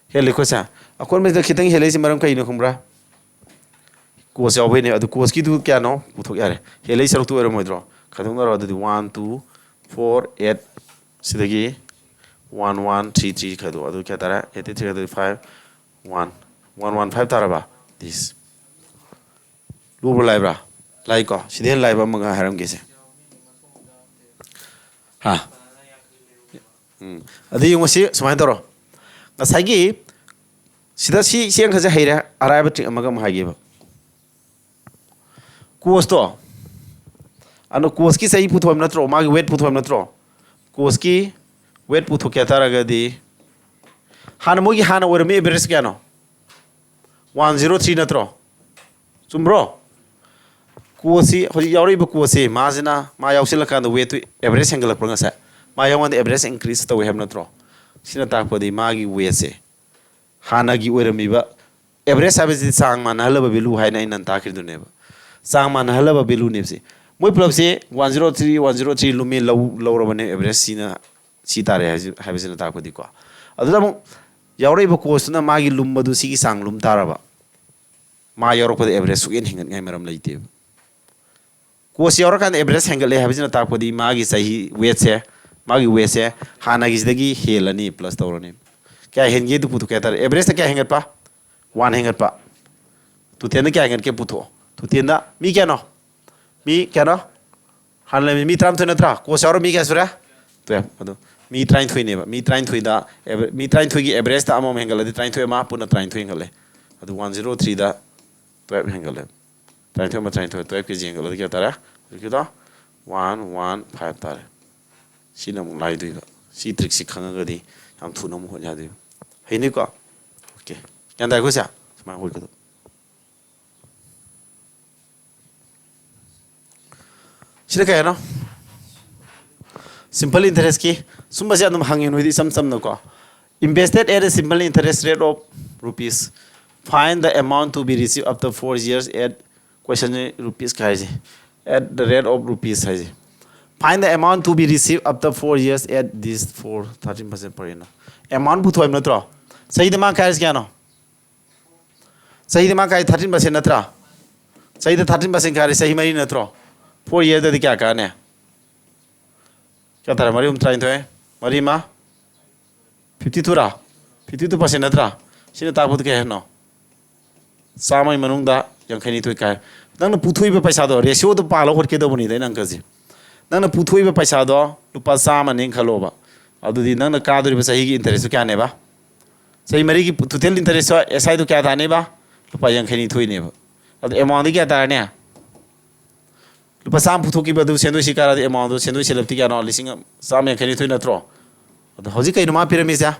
ꯍꯦꯜꯂꯤꯀꯣ ꯁꯦ? ꯑꯀꯣꯟꯕꯁꯤꯗ ꯈꯤꯇꯪ ꯍꯦꯜꯂꯛꯏꯁꯤ ꯃꯔꯝ ꯀꯩꯅꯣ ꯈꯪꯕ꯭ꯔꯥ? ꯀꯣꯁ ꯌꯥꯎꯕꯩꯅꯦ꯫ ꯑꯗꯨ ꯀꯣꯁꯀꯤꯗꯨ ꯀꯌꯥꯅꯣ? ꯄꯨꯊꯣꯛ ꯌꯥꯔꯦ꯫ ꯍꯦꯜꯂꯛꯏ ꯁꯔꯨꯛꯇꯨ ꯑꯣꯏꯔꯝꯃꯣꯏꯗ꯭ꯔꯣ? ꯈꯥꯏꯗꯣꯛꯅꯔꯣ꯫ ꯑꯗꯨꯗꯤ ꯋꯥꯟ ꯇꯨ ꯐꯣꯔ ꯑꯦꯠ, ꯁꯤꯗꯒꯤ ꯋꯥꯟ ꯋꯥꯟ ꯊ꯭ꯔꯤ ꯊ꯭ꯔꯤ ꯈꯥꯏꯗꯣꯛ꯫ ꯑꯗꯨ ꯀꯌꯥ ꯇꯥꯔꯦ? ꯑꯦꯠꯇꯤ ꯊ꯭ꯔꯤ ꯈꯥꯏꯗꯣꯛ five one. One one five ꯇꯥꯔꯕ? ꯗꯤꯁ꯫ ꯂꯨꯕ꯭ꯔꯣ ꯂꯥꯏꯕ꯭ꯔꯥ? ꯂꯥꯏꯀꯣ꯫ ꯁꯤꯗꯩ ꯍꯦꯟꯅ ꯂꯥꯏꯕ ꯑꯃꯒ ꯍꯥꯏꯔꯝꯒꯦꯁꯦ꯫ ꯍꯥ? ꯎꯝ꯫ ꯑꯗꯨ ꯌꯦꯡꯉꯨ ꯁꯤ ꯁꯨꯃꯥꯏꯅ ꯇꯧꯔꯣ꯫ ꯉꯁꯥꯏꯒꯤ ꯁꯤꯗ ꯁꯤ, ꯁꯤ ꯑꯪꯀꯁꯦ ꯍꯩꯔꯦ, ꯑꯔꯥꯏꯕ ꯇ꯭ꯔꯤꯛ ꯑꯃꯒ ꯑꯃꯨꯛ ꯍꯥꯏꯒꯦꯕ꯫ ꯀꯣꯁꯇꯣ, ꯑꯗꯣ ꯀꯣꯁꯀꯤ ꯆꯍꯤ ꯄꯨꯊꯣꯛꯑꯕ ꯅꯠꯇ꯭ꯔꯣ? ꯃꯥꯒꯤ ꯋꯦꯠ ꯄꯨꯊꯣꯛꯑꯕ ꯅꯠꯇ꯭ꯔꯣ? ꯀꯣꯁꯀꯤ ꯋꯦꯠ ꯄꯨꯊꯣꯛꯀꯦ ꯍꯥꯏ ꯇꯥꯔꯒꯗꯤ, ꯍꯥꯟꯅ ꯃꯣꯏꯒꯤ ꯍꯥꯟꯅ ꯑꯣꯏꯔꯝꯃꯤ ꯑꯦꯚꯔꯦꯖ ꯀꯌꯥꯅꯣ? ꯋꯥꯟ ꯖꯤꯔꯣ ꯊ꯭ꯔꯤ ꯅꯠꯇ꯭ꯔꯣ? ꯆꯨꯝꯕ꯭ꯔꯣ? ꯀꯣꯁꯁꯤ, ꯍꯧꯖꯤꯛ ꯌꯥꯎꯔꯛꯏꯕ ꯀꯣꯁꯁꯤ, ꯃꯥꯁꯤꯅ, ꯃꯥ ꯌꯥꯎꯁꯤꯜꯂꯀꯥꯟꯗ ꯋꯦꯠꯇꯨ ꯑꯦꯚꯔꯦꯖ ꯍꯦꯟꯒꯠꯂꯛꯄ꯭ꯔꯥ ꯉꯁꯥꯏ? ꯃꯥ ꯌꯥꯎꯀꯥꯟꯗ ꯑꯦꯚꯔꯦꯖ ꯏꯟꯀ꯭ꯔꯤꯖ ꯇꯧꯋꯦ ꯍꯥꯏꯕ ꯅꯠꯇ꯭ꯔꯣ? ꯁꯤꯅ ꯇꯥꯛꯄꯗꯤ ꯃꯥꯒꯤ ꯋꯦꯠꯁꯦ ꯍꯥꯟꯅꯒꯤ ꯑꯣꯏꯔꯝꯃꯤꯕ, ꯑꯦꯚꯔꯦꯖ ꯍꯥꯏꯕꯁꯤꯗꯤ ꯆꯥꯡ ꯃꯥꯟꯅꯍꯜꯂꯕ ꯚꯦꯂꯨ ꯍꯥꯏꯅ ꯑꯩꯅ ꯇꯥꯛꯈꯤꯗꯨꯅꯦꯕ꯫ ꯆꯥꯡ ꯃꯥꯟꯅꯍꯜꯂꯕ ꯚꯦꯂꯨꯅꯦꯕꯁꯦ꯫ ꯃꯣꯏ ꯄꯨꯂꯞꯁꯦ one zero three, one zero three ꯂꯨꯝꯃꯤ ꯂꯧ-, ꯂꯧꯔꯕꯅꯦ, ꯑꯦꯚꯔꯦꯖ ꯁꯤꯅ ꯁꯤ ꯇꯥꯔꯦ ꯍꯥꯏꯁꯤ-, ꯍꯥꯏꯕꯁꯤꯅ ꯇꯥꯛꯄꯗꯤꯀꯣ꯫ ꯑꯗꯨꯗ ꯑꯃꯨꯛ ꯌꯥꯎꯔꯛꯏꯕ ꯀꯣꯁꯇꯨꯅ ꯃꯥꯒꯤ ꯂꯨꯝꯕꯗꯨ ꯁꯤꯒꯤ ꯆꯥꯡ ꯂꯨꯝ ꯇꯥꯔꯕ꯫ ꯃꯥ ꯌꯥꯎꯔꯛꯄꯗ ꯑꯦꯚꯔꯦꯖ ꯁꯨꯛꯍꯦꯟ ꯍꯦꯟꯒꯠꯅꯤꯡꯉꯥꯏ ꯃꯔꯝ ꯂꯩꯇꯦꯕ꯫ ꯀꯣꯁ ꯌꯥꯎꯔꯀꯥꯟꯗ ꯑꯦꯚꯔꯦꯖ ꯍꯦꯟꯒꯠꯂꯦ ꯍꯥꯏꯕꯁꯤꯅ ꯇꯥꯛꯄꯗꯤ ꯃꯥꯒꯤ ꯆꯍꯤ ꯋꯦꯠꯁꯦ, ꯃꯥꯒꯤ ꯋꯦꯠꯁꯦ ꯍꯥꯟꯅꯒꯤꯁꯤꯗꯒꯤ ꯍꯦꯜꯂꯅꯤ, ꯄ꯭ꯂꯁ ꯇꯧꯔꯅꯤ꯫ ꯀꯌꯥ ꯍꯦꯟꯒꯦ ꯑꯗꯨ ꯄꯨꯊꯣꯛꯀꯦ ꯍꯥꯏ ꯇꯥꯔꯦ꯫ ꯑꯦꯚꯔꯦꯖꯇ ꯀꯌꯥ ꯍꯦꯟꯒꯠꯄ? ꯋꯥꯟ ꯍꯦꯟꯒꯠꯄ꯫ ꯇꯣꯇꯦꯜꯗ ꯀꯌꯥ ꯍꯦꯟꯒꯠꯀꯦ ꯄꯨꯊꯣꯛꯑꯣ꯫ ꯇꯣꯇꯦꯜꯗ ꯃꯤ ꯀꯌꯥꯅꯣ? ꯃꯤ ꯀꯌꯥꯅꯣ? ꯍꯥꯟꯅ ꯂꯩꯔꯝꯃꯤ ꯃꯤ ꯇꯔꯥꯃꯥꯊꯣꯏ ꯅꯠꯇ꯭ꯔꯥ? ꯀꯣꯁ ꯌꯥꯎꯔ ꯃꯤ ꯀꯌꯥ ꯁꯨꯔꯦ? ꯇꯨꯌꯦꯜꯞ꯫ ꯑꯗꯣ ꯃꯤ ꯇꯔꯥꯅꯤꯊꯣꯏꯅꯦꯕ꯫ ꯃꯤ ꯇꯔꯥꯅꯤꯊꯣꯏꯗ ꯑꯦꯚ-, ꯃꯤ ꯇꯔꯥꯅꯤꯊꯣꯏꯒꯤ ꯑꯦꯚꯔꯦꯖꯇ ꯑꯃꯃꯝ ꯍꯦꯟꯒꯠꯂꯗꯤ ꯇꯔꯥꯅꯤꯊꯣꯏ ꯑꯃ ꯄꯨꯟꯅ ꯇꯔꯥꯅꯤꯊꯣꯏ ꯍꯦꯟꯒꯠꯂꯦ꯫ ꯑꯗꯨ ꯋꯥꯟ ꯖꯤꯔꯣ ꯊ꯭ꯔꯤꯗ ꯇꯨꯌꯦꯜꯞ ꯍꯦꯟꯒꯠꯂꯦ꯫ ꯇꯔꯥꯅꯤꯊꯣꯏ ꯑꯃ ꯇꯔꯥꯅꯤꯊꯣꯏ, ꯇꯨꯌꯦꯜꯞ ꯀꯦ ꯖꯤ ꯍꯦꯟꯒꯠꯂꯗꯤ ꯀꯌꯥ ꯇꯥꯔꯦ? ꯍꯧꯖꯤꯛꯀꯤꯗꯣ ꯋꯥꯟ ꯋꯥꯟ ꯐꯥꯏꯚ ꯇꯥꯔꯦ꯫ ꯁꯤꯅ ꯑꯃꯨꯛ ꯂꯥꯏꯗꯣꯏꯕ꯫ ꯁꯤ ꯇ꯭ꯔꯤꯛꯁꯤ ꯈꯪꯉꯒꯗꯤ ꯌꯥꯝ ꯊꯨꯅ ꯑꯃꯨꯛ ꯍꯣꯠ ꯌꯥꯗꯣꯏꯕ꯫ ꯍꯩꯅꯤꯀꯣ? ꯑꯣꯀꯦ꯫ ꯒ꯭ꯌꯥꯟ ꯇꯥꯏꯀꯣ ꯁꯦ? ꯁꯨꯃꯥꯏꯅ ꯍꯣꯠꯀꯗꯕ꯫ ꯁꯤꯗ ꯀꯩ ꯍꯥꯏꯅꯣ? Simple interest ꯀꯤ ꯁꯨꯝꯕꯁꯦ ꯑꯗꯨꯝ ꯍꯪꯉꯦ ꯅꯣꯏꯗꯤ ꯏꯆꯝ ꯆꯝꯅꯀꯣ. Invested at a simple interest rate of rupees. Find the amount to be received after four years at, question rupees ꯀꯥꯏꯁꯦ, at the rate of rupees ꯍꯥꯏꯁꯦ. Find the amount to be received after four years at this for thirteen percent per annum. Amount ꯄꯨꯊꯣꯛꯑꯦꯕ ꯅꯠꯇ꯭ꯔꯣ? ꯆꯍꯤꯗ ꯃꯥ ꯀꯥꯏꯁꯦ ꯀꯌꯥꯅꯣ? ꯆꯍꯤꯗ ꯃꯥ ꯀꯥꯏ thirteen percent ꯅꯠꯇ꯭ꯔꯥ? ꯆꯍꯤꯗ thirteen percent ꯀꯥꯏꯔꯦ, ꯆꯍꯤ ꯃꯔꯤ ꯅꯠꯇ꯭ꯔꯣ? Four year ꯗꯗꯤ ꯀꯌꯥ ꯀꯥꯅꯤ? ꯀꯌꯥ ꯇꯥꯔꯦ? ꯃꯔꯤ ꯑꯍꯨꯝ ꯇꯔꯥꯅꯤꯊꯣꯏ, ꯃꯔꯤ ꯑꯃ fifty two ꯔꯥ? Fifty two percent ꯅꯠꯇ꯭ꯔꯥ? ꯁꯤꯅ ꯇꯥꯛꯄꯗ ꯀꯩ ꯍꯥꯏꯅꯣ? ꯆꯥꯝꯃꯒꯤ ꯃꯅꯨꯡꯗ ꯌꯥꯡꯈꯩꯅꯤꯊꯣꯏ ꯀꯥꯏ. ꯅꯪꯅ ꯄꯨꯊꯣꯛꯏꯕ ꯄꯩꯁꯥꯗꯣ, ratio ꯗꯣ ꯄꯥꯜꯂ ꯍꯣꯠꯀꯦ ꯇꯧꯕꯅꯤꯗ ꯑꯩꯅ ꯑꯪꯀꯁꯦ. ꯅꯪꯅ ꯄꯨꯊꯣꯛꯏꯕ ꯄꯩꯁꯥꯗꯣ ꯂꯨꯄꯥ ꯆꯥꯝꯃꯅꯦꯅ ꯈꯜꯂꯣꯕ. ꯑꯗꯨꯗꯤ ꯅꯪꯅ ꯀꯥꯗꯣꯔꯤꯕ ꯆꯍꯤꯒꯤ interest ꯇꯨ ꯀꯌꯥꯅꯦꯕ? ꯆꯍꯤ ꯃꯔꯤꯒꯤ total interest ꯁꯤ ꯗꯣ ꯀꯌꯥ ꯇꯥꯅꯦꯕ? ꯂꯨꯄꯥ ꯌꯥꯡꯈꯩꯅꯤꯊꯣꯏꯅꯦꯕ. ꯑꯗꯨ amount ꯗꯤ ꯀꯌꯥ ꯇꯥꯔꯅꯤ? ꯂꯨꯄꯥ ꯆꯥꯝꯃ ꯄꯨꯊꯣꯛꯈꯤꯕ ꯑꯗꯨ ꯁꯦꯟꯗꯣꯏ ꯁꯤ ꯀꯥꯔꯗꯤ amount ꯗꯨ, ꯁꯦꯟꯗꯣꯏ ꯁꯦꯜꯂꯞꯇꯤ ꯀꯌꯥꯅꯣ? ꯂꯤꯁꯤꯡ ꯆꯥꯝꯃ ꯌꯥꯡꯈꯩꯅꯤꯊꯣꯏ ꯅꯠꯇ꯭ꯔꯣ? ꯑꯗꯣ ꯍꯧꯖꯤꯛ ꯀꯩꯅꯣ ꯃꯥ ꯄꯤꯔꯝꯃꯤꯁꯦ?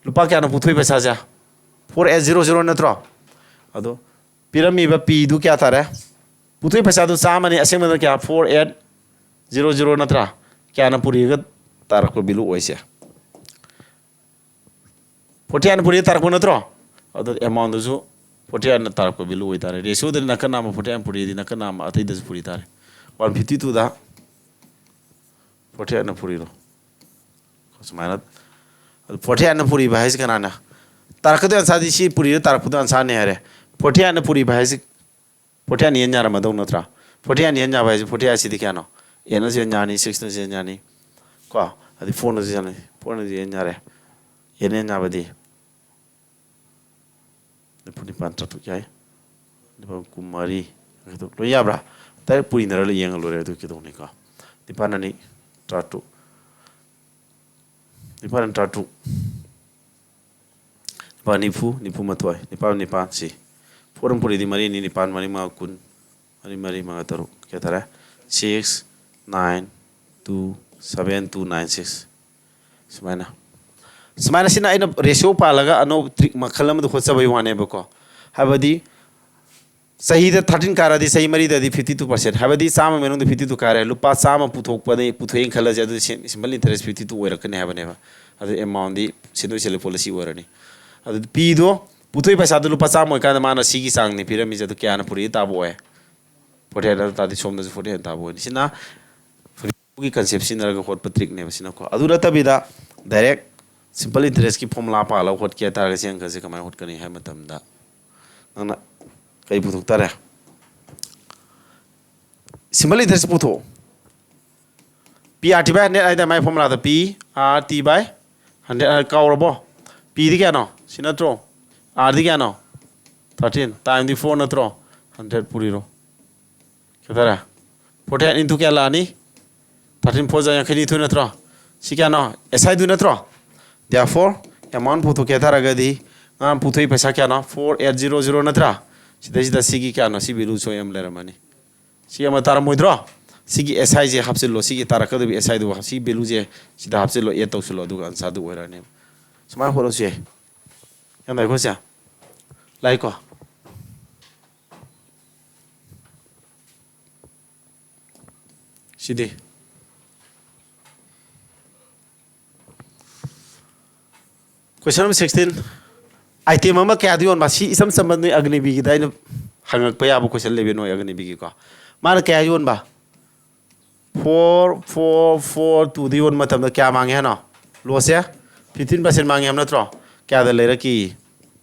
ꯂꯨꯄꯥ ꯀꯌꯥꯅꯣ ꯄꯨꯊꯣꯛꯏ ꯄꯩꯁꯥꯁꯦ? Four eight zero zero ꯅꯠꯇ꯭ꯔꯣ? ꯑꯗꯣ ꯄꯤꯔꯝꯃꯤꯕ P ꯗꯨ ꯀꯌꯥ ꯇꯥꯔꯦ? ꯄꯨꯊꯣꯛꯏ ꯄꯩꯁꯥꯗꯨ ꯆꯥꯝꯃꯅꯤ, ꯑꯁꯦꯡꯕꯗ ꯀꯌꯥ? Four eight zero zero ꯅꯠꯇ꯭ꯔꯥ? ꯀꯌꯥꯅ ꯄꯨꯔꯤꯒ ꯇꯥꯔꯛꯄ value ꯑꯣꯏꯁꯦ? Forty eight ꯅ ꯄꯨꯔꯤ ꯇꯥꯔꯛꯄ ꯅꯠꯇ꯭ꯔꯣ? ꯑꯗꯨ amount ꯗꯨꯁꯨ forty eight ꯅ ꯇꯥꯔꯛꯄ value ꯑꯣꯏꯇꯥꯔꯦ꯫ Ratio ꯗꯗꯤ ꯅꯥꯀꯟ ꯅꯥꯝꯃ forty eight ꯄꯨꯔꯤꯗꯤ ꯅꯥꯀꯟ ꯅꯥꯝꯃ ꯑꯇꯩꯗꯁꯨ ꯄꯨꯔꯤ ꯇꯥꯔꯦ꯫ One fifty two ꯗ forty eight ꯅ ꯄꯨꯔꯤꯔꯣ? ꯁꯨꯃꯥꯏꯅ ꯑꯗꯨ forty eight ꯅ ꯄꯨꯔꯤꯕ ꯍꯥꯏꯁꯤ ꯀꯅꯥꯅ? ꯇꯥꯔꯛꯀꯗꯣꯏ answer ꯗꯤ ꯁꯤ ꯄꯨꯔꯤꯗ ꯇꯥꯔꯛꯄꯗꯣ answer ꯅꯦ ꯍꯥꯏꯔꯦ꯫ Forty eight ꯅ ꯄꯨꯔꯤꯕ ꯍꯥꯏꯁꯤ forty eight ꯅ ꯌꯦꯟ ꯌꯥꯔꯝꯃꯗꯧ ꯅꯠꯇ꯭ꯔꯥ? Forty eight ꯅ ꯌꯦꯟ ꯌꯥꯕ ꯍꯥꯏꯁꯤ forty eight ꯁꯤꯗꯤ ꯀꯌꯥꯅꯣ? Eight ꯅꯁꯨ ꯌꯦꯟ ꯌꯥꯅꯤ, six ꯅꯁꯨ ꯌꯦꯟ ꯌꯥꯅꯤ, ꯀꯣ? ꯑꯗꯩ four ꯅꯁꯨ ꯌꯥꯅꯤ, four ꯅꯁꯨ ꯌꯦꯟ ꯌꯥꯔꯦ꯫ Eight ꯅ ꯌꯦꯟ ꯌꯥꯕꯗꯤ ꯅꯤꯐꯨ ꯅꯤꯄꯥꯟ ꯇꯔꯥꯇꯔꯨꯛ ꯌꯥꯏ꯫ ꯅꯤꯄꯥꯟ ꯀꯨꯟꯃꯔꯤ, ꯂꯣꯏ ꯌꯥꯕ꯭ꯔꯥ? Direct ꯄꯨꯔꯤꯅꯔ ꯌꯦꯡꯉ ꯂꯣꯏꯔꯦ, ꯑꯗꯨ ꯀꯩꯗꯧꯅꯤꯀꯣ? ꯅꯤꯄꯥꯟ ꯑꯅꯤ ꯇꯔꯥꯇꯔꯨꯛ꯫ ꯅꯤꯄꯥꯟ ꯑꯅꯤ ꯇꯔꯥꯇꯔꯨꯛ꯫ ꯅꯤꯄꯥꯜ ꯅꯤꯐꯨ, ꯅꯤꯐꯨ ꯃꯥꯊꯣꯏ, ꯅꯤꯄꯥꯜ ꯅꯤꯄꯥꯜ ꯁꯤ꯫ Four ꯑꯃ ꯄꯨꯔꯤꯗꯤ ꯃꯔꯤꯅꯤ, ꯅꯤꯄꯥꯜ ꯃꯔꯤ ꯃꯉꯥ ꯀꯨꯟ, ꯃꯔꯤ ꯃꯔꯤ ꯃꯉꯥ ꯇꯔꯨꯛ, ꯀꯌꯥ ꯇꯥꯔꯦ? Six nine two seven two nine six꯫ ꯁꯨꯃꯥꯏꯅ꯫ ꯁꯨꯃꯥꯏꯅ ꯁꯤꯅ ꯑꯩꯅ ratio ꯄꯥꯜꯂꯒ ꯑꯅꯧꯕ trick ꯃꯈꯜ ꯑꯃꯗ ꯍꯣꯠꯆꯕꯒꯤ ꯋꯥꯅꯦꯕꯀꯣ꯫ ꯍꯥꯏꯕꯗꯤ ꯆꯍꯤꯗ ꯊꯥꯔꯇꯤꯟ ꯀꯥꯔꯗꯤ ꯆꯍꯤ ꯃꯔꯤꯗꯗꯤ ꯐꯤꯐꯇꯤ ꯇꯨ ꯄꯥꯔꯁꯦꯟ, ꯍꯥꯏꯕꯗꯤ ꯆꯥꯝꯃ ꯃꯅꯨꯡꯗ ꯐꯤꯐꯇꯤ ꯇꯨ ꯀꯥꯔꯦ, ꯂꯨꯄꯥ ꯆꯥꯝꯃ ꯄꯨꯊꯣꯛꯄꯗꯤ, ꯄꯨꯊꯣꯛꯑꯦꯅ ꯈꯜꯂꯁꯦ, ꯑꯗꯨꯗꯤ ꯁꯤ-, simple interest fifty two ꯑꯣꯏꯔꯛꯀꯅꯤ ꯍꯥꯏꯕꯅꯦꯕ꯫ ꯑꯗꯨ amount ꯗꯤ ꯁꯤꯟꯗꯣꯏ ꯁꯤꯜꯂꯤ ꯄꯣꯠ ꯑꯁꯤ ꯑꯣꯏꯔꯅꯤ꯫ ꯑꯗꯨ ꯄꯤꯗꯣ, ꯄꯨꯊꯣꯛꯏ ꯄꯩꯁꯥꯗꯣ ꯂꯨꯄꯥ ꯆꯥꯝꯃ ꯑꯣꯏꯀꯥꯟꯗ ꯃꯥꯅ ꯁꯤꯒꯤ ꯆꯥꯡꯅꯤ ꯄꯤꯔꯝꯃꯤꯁꯦ, ꯑꯗꯨ ꯀꯌꯥꯅ ꯄꯨꯔꯛꯏ ꯇꯥꯕ ꯑꯣꯏ? ꯐꯣꯔꯇꯤ ꯑꯩꯠ ꯍꯥꯏꯕ ꯇꯥꯔꯗꯤ ꯁꯣꯝꯗꯁꯨ ꯐꯣꯔꯇꯤ ꯑꯩꯠ ꯇꯥꯕ ꯑꯣꯏꯅꯤ꯫ ꯁꯤꯅ ꯐꯨꯔꯤꯠꯀꯤ concept ꯁꯤꯖꯤꯟꯅꯔꯒ ꯍꯣꯠꯄ trick ꯅꯦꯕ ꯁꯤꯅꯀꯣ꯫ ꯑꯗꯨ ꯅꯠꯇꯕꯤꯗ direct simple interest ꯀꯤ formula ꯄꯥꯜꯂꯒ ꯍꯣꯠꯀꯦ ꯍꯥꯏ ꯇꯥꯔꯒꯗꯤ ꯁꯤ ꯑꯪꯀꯁꯦ ꯀꯃꯥꯏꯅ ꯍꯣꯠꯀꯅꯤ ꯍꯥꯏꯕ ꯃꯇꯝꯗ ꯅꯪꯅ ꯀꯔꯤ ꯄꯨꯊꯣꯛ ꯇꯥꯔꯦ? Simple interest ꯄꯨꯊꯣꯛꯑꯣ꯫ P R T by hundred ꯍꯥꯏꯗ ꯃꯥꯏ formula the P R T by hundred high ꯀꯥꯎꯔꯕꯣ? P ꯗꯤ ꯀꯌꯥꯅꯣ? ꯁꯤ ꯅꯠꯇ꯭ꯔꯣ? R ꯗꯤ ꯀꯌꯥꯅꯣ? Thirteen times ꯗꯤ four ꯅꯠꯇ꯭ꯔꯣ? Hundred ꯄꯨꯔꯤꯔꯣ꯫ ꯀꯌꯥ ꯇꯥꯔꯦ? Forty eight into ꯀꯌꯥ ꯂꯥꯛꯑꯅꯤ? Thirteen four ꯖꯥ ꯌꯥꯡꯈꯩ ꯅꯤꯊꯣꯏ ꯅꯠꯇ꯭ꯔꯣ? ꯁꯤ ꯀꯌꯥꯅꯣ? S I ꯗꯨ ꯅꯠꯇ꯭ꯔꯣ? Therefore amount ꯄꯨꯊꯣꯛꯀꯦ ꯍꯥꯏ ꯇꯥꯔꯒꯗꯤ ꯉꯔꯥꯡ ꯄꯨꯊꯣꯛꯏ ꯄꯩꯁꯥ ꯀꯌꯥꯅꯣ? Four eight zero zero ꯅꯠꯇ꯭ꯔꯥ? ꯁꯤꯗꯩꯁꯤꯗ ꯁꯤꯒꯤ ꯀꯌꯥꯅꯣ? ꯁꯤ value ꯁꯣꯏ ꯑꯃ ꯂꯩꯔꯝꯃꯅꯤ꯫ ꯁꯤ ꯑꯃ ꯇꯥꯔꯝꯃꯣꯏꯗ꯭ꯔꯣ? ꯁꯤꯒꯤ S I ꯁꯦ ꯍꯥꯞꯆꯤꯜꯂꯣ, ꯁꯤꯒꯤ ꯇꯥꯔꯛꯀꯗꯧꯔꯤꯕ S I ꯗꯨ, ꯁꯤ value ꯁꯦ ꯁꯤꯗ ꯍꯥꯞꯆꯤꯜꯂꯣ, add ꯇꯧꯁꯤꯜꯂꯣ, ꯑꯗꯨꯒ answer ꯗꯨ ꯑꯣꯏꯔꯛꯑꯅꯦꯕ꯫ ꯁꯨꯃꯥꯏꯅ ꯍꯣꯠꯂꯁꯨ ꯌꯥꯏ꯫ ꯌꯥꯝ ꯂꯥꯏꯀꯣ ꯁꯦ? ꯂꯥꯏꯀꯣ? ꯁꯤꯗꯤ question number sixteen, item ꯑꯃ ꯀꯌꯥꯗ ꯌꯣꯟꯕ? ꯁꯤ ꯏꯆꯝ ꯆꯝꯕ ꯅꯣꯏ ꯑꯒꯅꯤꯕꯤꯒꯤꯗ ꯑꯩꯅ ꯍꯪꯉꯛꯄ ꯌꯥꯕ question ꯂꯩꯕ, ꯅꯣꯏ ꯑꯒꯅꯤꯕꯤꯒꯤꯀꯣ꯫ ꯃꯥꯅ ꯀꯌꯥ ꯌꯣꯟꯕ? Four four four two ꯗ ꯌꯣꯟꯕ ꯃꯇꯝꯗ ꯀꯌꯥ ꯃꯥꯡꯉꯦ ꯍꯥꯏꯅꯣ? Loss ꯁꯦ fifteen percent ꯃꯥꯡꯉꯦ ꯍꯥꯏꯕ ꯅꯠꯇ꯭ꯔꯣ? ꯀꯌꯥꯗ ꯂꯩꯔꯛꯈꯤ?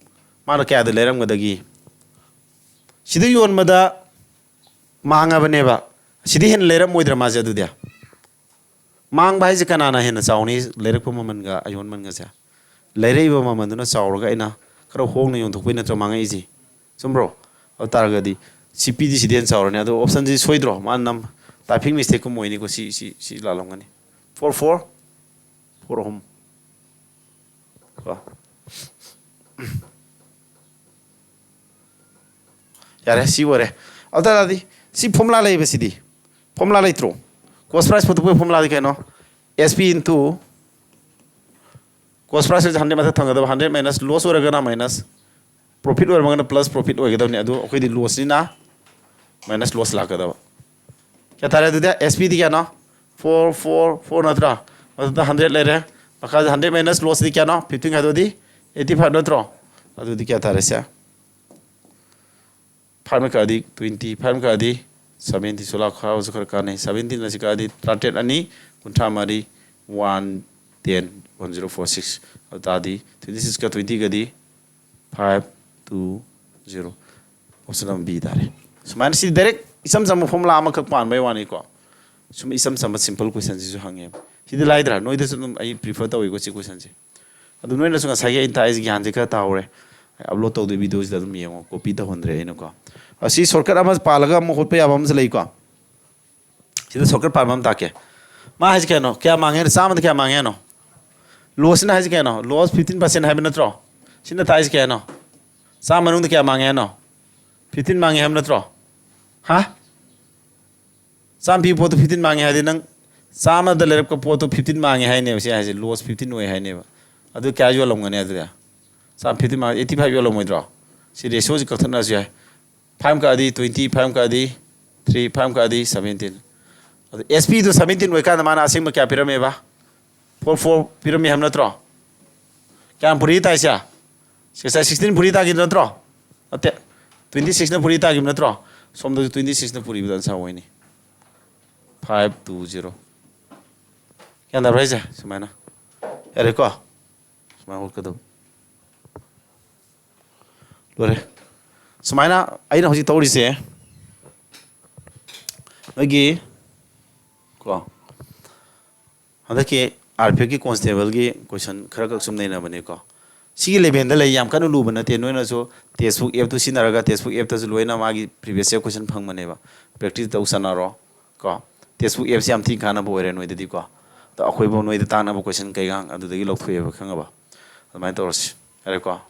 ꯃꯥꯅ ꯀꯌꯥꯗ ꯂꯩꯔꯝꯒꯗꯒꯤ? ꯁꯤꯗ ꯌꯣꯟꯕꯗ ꯃꯥꯡꯉꯕꯅꯦꯕ꯫ ꯁꯤꯗꯤ ꯍꯦꯟꯅ ꯂꯩꯔꯝꯃꯣꯏꯗ꯭ꯔꯥ ꯃꯥꯁꯦ ꯑꯗꯨꯗꯤ? ꯃꯥꯡꯕ ꯍꯥꯏꯁꯦ ꯀꯅꯥꯅ ꯍꯦꯟꯅ ꯆꯥꯎꯅꯤ? ꯂꯩꯔꯛꯄ ꯃꯃꯜꯒ ꯑꯌꯣꯟ ꯃꯃꯜꯒꯁꯦ? ꯂꯩꯔꯛꯏꯕ ꯃꯃꯜꯗꯨꯅ ꯆꯥꯎꯔꯒ ꯑꯩꯅ ꯈꯔ ꯍꯣꯡꯅ ꯌꯣꯟꯊꯣꯛꯄꯩ ꯅꯠꯇ꯭ꯔꯣ ꯃꯥꯡꯉꯛꯏꯁꯦ? ꯆꯨꯝꯕ꯭ꯔꯣ? ꯑꯗꯨ ꯇꯥꯔꯒꯗꯤ ꯁꯤ ꯄꯤꯗꯤ ꯁꯤꯗꯤ ꯍꯦꯟꯅ ꯆꯥꯎꯔꯅꯤ꯫ ꯑꯗꯣ option ꯁꯤ ꯁꯣꯏꯗ꯭ꯔꯣ? ꯃꯥꯅ ꯅꯝ-, typing mistake ꯀꯨꯝꯕ ꯑꯣꯏꯅꯤꯀꯣ꯫ ꯁꯤ, ꯁꯤ, ꯁꯤ ꯂꯥꯜꯂꯝꯒꯅꯤ꯫ Four four, four ꯑꯍꯨꯝ꯫ ꯀꯣ꯫ ꯌꯥꯔꯦ, ꯁꯤ ꯑꯣꯏꯔꯦ꯫ ꯑꯗꯨ ꯇꯥꯔꯗꯤ ꯁꯤ formula ꯂꯩꯕꯁꯤꯗꯤ, formula ꯂꯩꯇ꯭ꯔꯣ? Cost price ꯄꯨꯊꯣꯛꯄꯒꯤ formula ꯗꯤ ꯀꯩꯅꯣ? S P into cost price ꯍꯥꯏꯁꯦ hundred ꯃꯊꯛ ꯊꯪꯒꯗꯕ, hundred minus loss ꯑꯣꯏꯔꯒꯅ minus ꯄ꯭ꯔꯣꯐꯤꯠ ꯑꯣꯏꯔꯝꯃꯒꯅ ꯄ꯭ꯂꯁ ꯄ꯭ꯔꯣꯐꯤꯠ ꯑꯣꯏꯒꯗꯕꯅꯤ, ꯑꯗꯨ ꯑꯩꯈꯣꯏꯗꯤ ꯂꯣꯁꯅꯤꯅ ꯃꯥꯏꯅꯁ ꯂꯣꯁ ꯂꯥꯛꯀꯗꯕ꯫ ꯀꯌꯥ ꯇꯥꯔꯦ ꯑꯗꯨꯗꯤ? ꯑꯦꯁ ꯄꯤꯗꯤ ꯀꯌꯥꯅꯣ? ꯐꯣꯔ ꯐꯣꯔ ꯐꯣꯔ ꯅꯠꯇ꯭ꯔꯥ? ꯃꯊꯛꯇ ꯍꯟꯗ꯭ꯔꯦꯠ ꯂꯩꯔꯦ, ꯃꯈꯥꯗ ꯍꯟꯗ꯭ꯔꯦꯠ ꯃꯥꯏꯅꯁ ꯂꯣꯁꯇꯤ ꯀꯌꯥꯅꯣ? ꯐꯤꯐꯇꯤꯟ ꯈꯥꯏꯗꯣꯛꯑꯗꯤ ꯑꯩꯠꯇꯤ ꯐꯥꯏꯚ ꯅꯠꯇ꯭ꯔꯣ? ꯑꯗꯨꯗꯤ ꯀꯌꯥ ꯇꯥꯔꯦ ꯁꯦ? ꯐꯥꯏꯚꯅ ꯀꯛꯑꯗꯤ ꯇ꯭ꯋꯦꯟꯇꯤ, ꯐꯥꯏꯚꯅ ꯀꯛꯑꯗꯤ ꯁꯚꯦꯟꯇꯤ, ꯁꯣꯂꯥ ꯈꯥꯎꯁꯨ ꯈꯔ ꯀꯥꯟꯅꯩ꯫ ꯁꯚꯦꯟꯇꯤꯟ ꯑꯁꯤ ꯀꯛꯑꯗꯤ ꯇꯔꯥꯇꯔꯦꯠ ꯑꯅꯤ, ꯀꯨꯟꯊ꯭ꯔꯥ ꯃꯔꯤ, one ten, one zero four six. ꯑꯗꯨ ꯇꯥꯔꯗꯤ ꯇ꯭ꯋꯦꯟꯇꯤ ꯁꯤꯛꯁꯀ ꯇ꯭ꯋꯦꯟꯇꯤꯒꯗꯤ ꯐꯥꯏꯚ ꯇꯨ ꯖꯤꯔꯣ꯫ ꯑꯣꯞꯁꯟ ꯑꯃ ꯕꯤ ꯇꯥꯔꯦ꯫ ꯁꯨꯃꯥꯏꯅ ꯁꯤ ꯗꯥꯏꯔꯦꯛ ꯏꯆꯝ ꯆꯝꯕ ꯐꯣꯔꯃꯨꯂꯥ ꯑꯃꯈꯛ ꯄꯥꯟꯕꯩ ꯋꯥꯅꯤꯀꯣ꯫ ꯁꯨꯝ ꯏꯆꯝ ꯆꯝꯕ ꯁꯤꯝꯄꯜ ꯀꯣꯏꯁꯟꯁꯤꯁꯨ ꯍꯪꯉꯦꯕ꯫ ꯁꯤꯗꯤ ꯂꯥꯏꯗ꯭ꯔꯥ? ꯅꯣꯏꯗꯁꯨ ꯑꯗꯨꯝ ꯑꯩ ꯄ꯭ꯔꯤꯐꯔ ꯇꯧꯋꯤꯀꯣ ꯁꯤ ꯀꯣꯏꯁꯟꯁꯦ꯫ ꯑꯗꯨ ꯅꯣꯏꯅꯁꯨ ꯉꯁꯥꯏꯒꯤ ꯑꯩꯅ ꯇꯥꯛꯏꯁꯦ ꯒ꯭ꯌꯥꯟꯁꯦ ꯈꯔ ꯇꯥꯍꯧꯔꯦ꯫ ꯑꯩ ꯑꯞꯂꯣꯗ ꯇꯧꯗꯣꯏ ꯚꯤꯗꯤꯑꯣꯁꯤꯗ ꯑꯗꯨꯝ ꯌꯦꯡꯉꯣ, ꯀꯣꯄꯤ ꯇꯧꯍꯟꯗ꯭ꯔꯦ ꯑꯩꯅꯀꯣ꯫ ꯑꯁꯤ ꯁꯣꯔꯠꯀꯠ ꯑꯃ ꯄꯥꯜꯂꯒ ꯑꯃꯨꯛ ꯍꯣꯠꯄ ꯌꯥꯕ ꯑꯃꯁꯨ ꯂꯩꯀꯣ꯫ ꯁꯤꯗ ꯁꯣꯔꯠꯀꯠ ꯄꯥꯟꯕ ꯑꯃ ꯇꯥꯛꯀꯦ꯫ ꯃꯥ ꯍꯥꯏꯁꯦ ꯀꯩꯅꯣ? ꯀꯌꯥ ꯃꯥꯡꯉꯦ ꯍꯥꯏꯅꯣ? ꯆꯥꯝꯃꯗ ꯀꯌꯥ ꯃꯥꯡꯉꯦ ꯍꯥꯏꯅꯣ? ꯂꯣꯁꯁꯤꯅ ꯍꯥꯏꯁꯦ ꯀꯩꯅꯣ? ꯂꯣꯁ ꯐꯤꯐꯇꯤꯟ ꯄꯥꯔꯁꯦꯟ ꯍꯥꯏꯕ ꯅꯠꯇ꯭ꯔꯣ? ꯁꯤꯅ ꯇꯥꯛꯏꯁꯦ ꯀꯌꯥꯅꯣ? ꯆꯥꯝꯃ ꯃꯅꯨꯡꯗ ꯀꯌꯥ ꯃꯥꯡꯉꯦ ꯍꯥꯏꯅꯣ? ꯐꯤꯐꯇꯤꯟ ꯃꯥꯡꯉꯦ ꯍꯥꯏꯕ ꯅꯠꯇ꯭ꯔꯣ? ꯍꯥ? ꯆꯥꯝꯃ ꯄꯤꯕ ꯄꯣꯠꯇꯣ ꯐꯤꯐꯇꯤꯟ ꯃꯥꯡꯉꯦ ꯍꯥꯏꯗꯤ ꯅꯪ ꯆꯥꯝꯃꯗ ꯂꯩꯔꯛꯄ ꯄꯣꯠꯇꯣ ꯐꯤꯐꯇꯤꯟ ꯃꯥꯡꯉꯦ ꯍꯥꯏꯅꯦꯕ꯫ ꯁꯤ ꯍꯥꯏꯁꯦ ꯂꯣꯁ ꯐꯤꯐꯇꯤꯟ ꯑꯣꯏ ꯍꯥꯏꯅꯦꯕ꯫ ꯑꯗꯨ ꯀꯌꯥ ꯌꯣꯜꯂꯝꯒꯅꯤ ꯑꯗꯨꯗꯤ? ꯆꯥꯝꯃ ꯐꯤꯐꯇꯤꯟ ꯃꯥꯡ ꯑꯩꯠꯇꯤ ꯐꯥꯏꯚ ꯌꯣꯜꯂꯝꯃꯣꯏꯗ꯭ꯔꯣ? ꯁꯤ ꯔꯦꯁꯤꯌꯣꯁꯤ ꯀꯛꯊꯠꯅꯔꯁꯨ ꯌꯥꯏ꯫ ꯐꯥꯏꯚ ꯀꯛꯑꯗꯤ ꯇ꯭ꯋꯦꯟꯇꯤ, ꯐꯥꯏꯚ ꯀꯛꯑꯗꯤ ꯊ꯭ꯔꯤ, ꯐꯥꯏꯚ ꯀꯛꯑꯗꯤ ꯁꯚꯦꯟꯇꯤꯟ꯫ ꯑꯗꯨ ꯑꯦꯁ ꯄꯤꯗꯣ ꯁꯚꯦꯟꯇꯤꯟ ꯑꯣꯏꯀꯥꯟꯗ ꯃꯥꯅ ꯑꯁꯦꯡꯕ ꯀꯌꯥ ꯄꯤꯔꯝꯃꯦꯕ? ꯐꯣꯔ ꯐꯣꯔ ꯄꯤꯔꯝꯃꯤ ꯍꯥꯏꯕ ꯅꯠꯇ꯭ꯔꯣ? ꯀꯌꯥꯝ ꯄꯨꯔꯤ ꯇꯥꯏꯁꯦ? ꯁꯤꯛꯁꯇꯤꯟ ꯄꯨꯔꯤ ꯇꯥꯈꯤꯕ ꯅꯠꯇ꯭ꯔꯣ? ꯅꯠꯇꯦ, ꯇ꯭ꯋꯦꯟꯇꯤ ꯁꯤꯛꯁꯅ ꯄꯨꯔꯤ ꯇꯥꯈꯤꯕ ꯅꯠꯇ꯭ꯔꯣ? ꯁꯣꯝꯗꯁꯨ ꯇ꯭ꯋꯦꯟꯇꯤ ꯁꯤꯛꯁꯅ ꯄꯨꯔꯤꯕꯗ ꯑꯟꯁꯥꯔ ꯑꯣꯏꯅꯤ꯫ Five two zero. ꯒ꯭ꯌꯥꯟ ꯇꯥꯕ꯭ꯔꯥ ꯍꯥꯏꯁꯦ? ꯁꯨꯃꯥꯏꯅ꯫ ꯌꯥꯔꯦꯀꯣ? ꯁꯨꯃꯥꯏꯅ ꯍꯣꯠꯀꯗꯕ꯫ ꯂꯣꯏꯔꯦ꯫ ꯁꯨꯃꯥꯏꯅ ꯑꯩꯅ ꯍꯧꯖꯤꯛ ꯇꯧꯔꯤꯁꯦ, ꯅꯣꯏꯒꯤ ꯀꯣ, ꯍꯟꯗꯛꯀꯤ ꯑꯥꯔ ꯄꯤ ꯑꯦꯐꯀꯤ ꯀꯣꯟꯁꯇꯦꯕꯜꯒꯤ ꯀꯣꯏꯁꯟ ꯈꯔ ꯈꯛ ꯁꯨꯝ ꯅꯩꯅꯕꯅꯦꯀꯣ꯫ ꯁꯤꯒꯤ ꯂꯦꯚꯦꯜꯗ ꯂꯩ, ꯌꯥꯝ ꯀꯟꯅ ꯂꯨꯕ ꯅꯠꯇꯦ꯫ ꯅꯣꯏꯅꯁꯨ ꯇꯦꯛꯁꯕꯨꯛ ꯑꯦꯞꯇꯨ ꯁꯤꯖꯤꯟꯅꯔꯒ, ꯇꯦꯛꯁꯕꯨꯛ ꯑꯦꯞꯇꯁꯨ ꯂꯣꯏꯅ ꯃꯥꯒꯤ ꯄ꯭ꯔꯤꯚꯤꯌꯁ ꯏꯌꯔ ꯀꯣꯏꯁꯟ ꯐꯪꯕꯅꯦꯕ꯫ ꯄ꯭ꯔꯦꯛꯇꯤꯁ ꯇꯧ ꯁꯥꯟꯅꯔꯣ ꯀꯣ꯫ ꯇꯦꯛꯁꯕꯨꯛ ꯑꯦꯞꯁꯤ ꯌꯥꯝ ꯊꯤꯅ ꯀꯥꯟꯅꯕ ꯑꯣꯏꯔꯦ ꯅꯣꯏꯗꯗꯤꯀꯣ꯫ ꯑꯗꯣ ꯑꯩꯈꯣꯏꯕꯨ ꯅꯣꯏꯗ ꯇꯥꯛꯅꯕ ꯀꯣꯏꯁꯟ ꯀꯩꯒꯥꯡ ꯑꯗꯨꯗꯒꯤ ꯂꯧꯊꯣꯛꯑꯦꯕ, ꯈꯪꯉꯕ? ꯑꯗꯨꯃꯥꯏꯅ ꯇꯧꯔꯁꯤ꯫ ꯌꯥꯔꯦꯀꯣ?